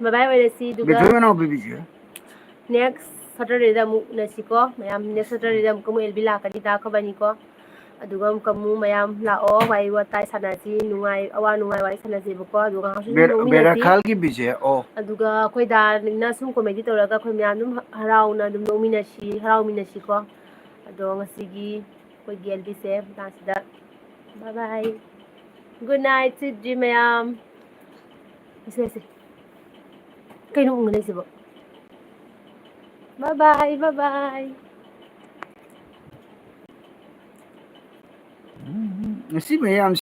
ꯕꯥꯏ ꯕꯥꯏ ꯑꯣꯏꯔꯁꯤ, ꯑꯗꯨꯒ ꯕꯦꯊꯣꯏ ꯃꯅꯥꯎ ꯕꯤꯕꯤꯁꯦ꯫ Next Saturdayꯗ ꯑꯃꯨꯛ ꯎꯅꯁꯤꯀꯣ꯫ ꯃꯌꯥꯝ next Saturdayꯗ ꯑꯃꯨꯛꯀ ꯑꯃꯨꯛ ꯑꯦꯜ ꯕꯤ ꯂꯥꯛꯀꯅꯤ, ꯗꯥ ꯈꯣꯕꯥꯅꯤꯀꯣ꯫ ꯑꯗꯨꯒ ꯑꯃꯨꯛꯀ ꯑꯃꯨꯛ ꯃꯌꯥꯝ ꯂꯥꯛꯑꯣ, ꯋꯥꯔꯤ ꯋꯥꯇꯥꯏ ꯁꯥꯟꯅꯁꯤ, ꯅꯨꯡꯉꯥꯏ, ꯑꯋꯥ ꯅꯨꯡꯉꯥꯏ ꯋꯥꯔꯤ ꯁꯥꯟꯅꯁꯦꯕꯀꯣ꯫ ꯑꯗꯨꯒ ꯉꯥꯏꯍꯥꯛꯁꯨ ꯑꯗꯨꯝ ꯕꯦꯔ-, ꯅꯣꯛꯃꯤꯟꯅꯁꯤ꯫ ꯕꯦꯔꯥꯈꯥꯜꯒꯤ ꯕꯤꯖꯦ, ꯑꯣ꯫ ꯑꯗꯨꯒ ꯑꯩꯈꯣꯏ ꯗꯥꯅ ꯁꯨꯝ comedy ꯇꯧꯔꯒ ꯑꯩꯈꯣꯏ ꯃꯌꯥꯝ ꯑꯗꯨꯝ ꯍꯔꯥꯎꯅ ꯑꯗꯨꯝ ꯅꯣꯛꯃꯤꯟꯅꯁꯤ, ꯍꯔꯥꯎꯃꯤꯟꯅꯁꯤꯀꯣ꯫ ꯑꯗꯣ ꯉꯁꯤꯒꯤ ꯑꯩꯈꯣꯏꯒꯤ ꯑꯦꯜ ꯕꯤꯁꯦ ꯃꯇꯥꯡꯁꯤꯗ bye bye, good night, sweet dream ꯃꯌꯥꯝ꯫ ꯁꯦ, ꯁꯦ꯫ ꯀꯩꯅꯣ ꯎꯪꯉ ꯂꯩꯁꯤꯕꯣ? Bye bye, bye bye. ꯉꯁꯤ ꯃꯌꯥꯝ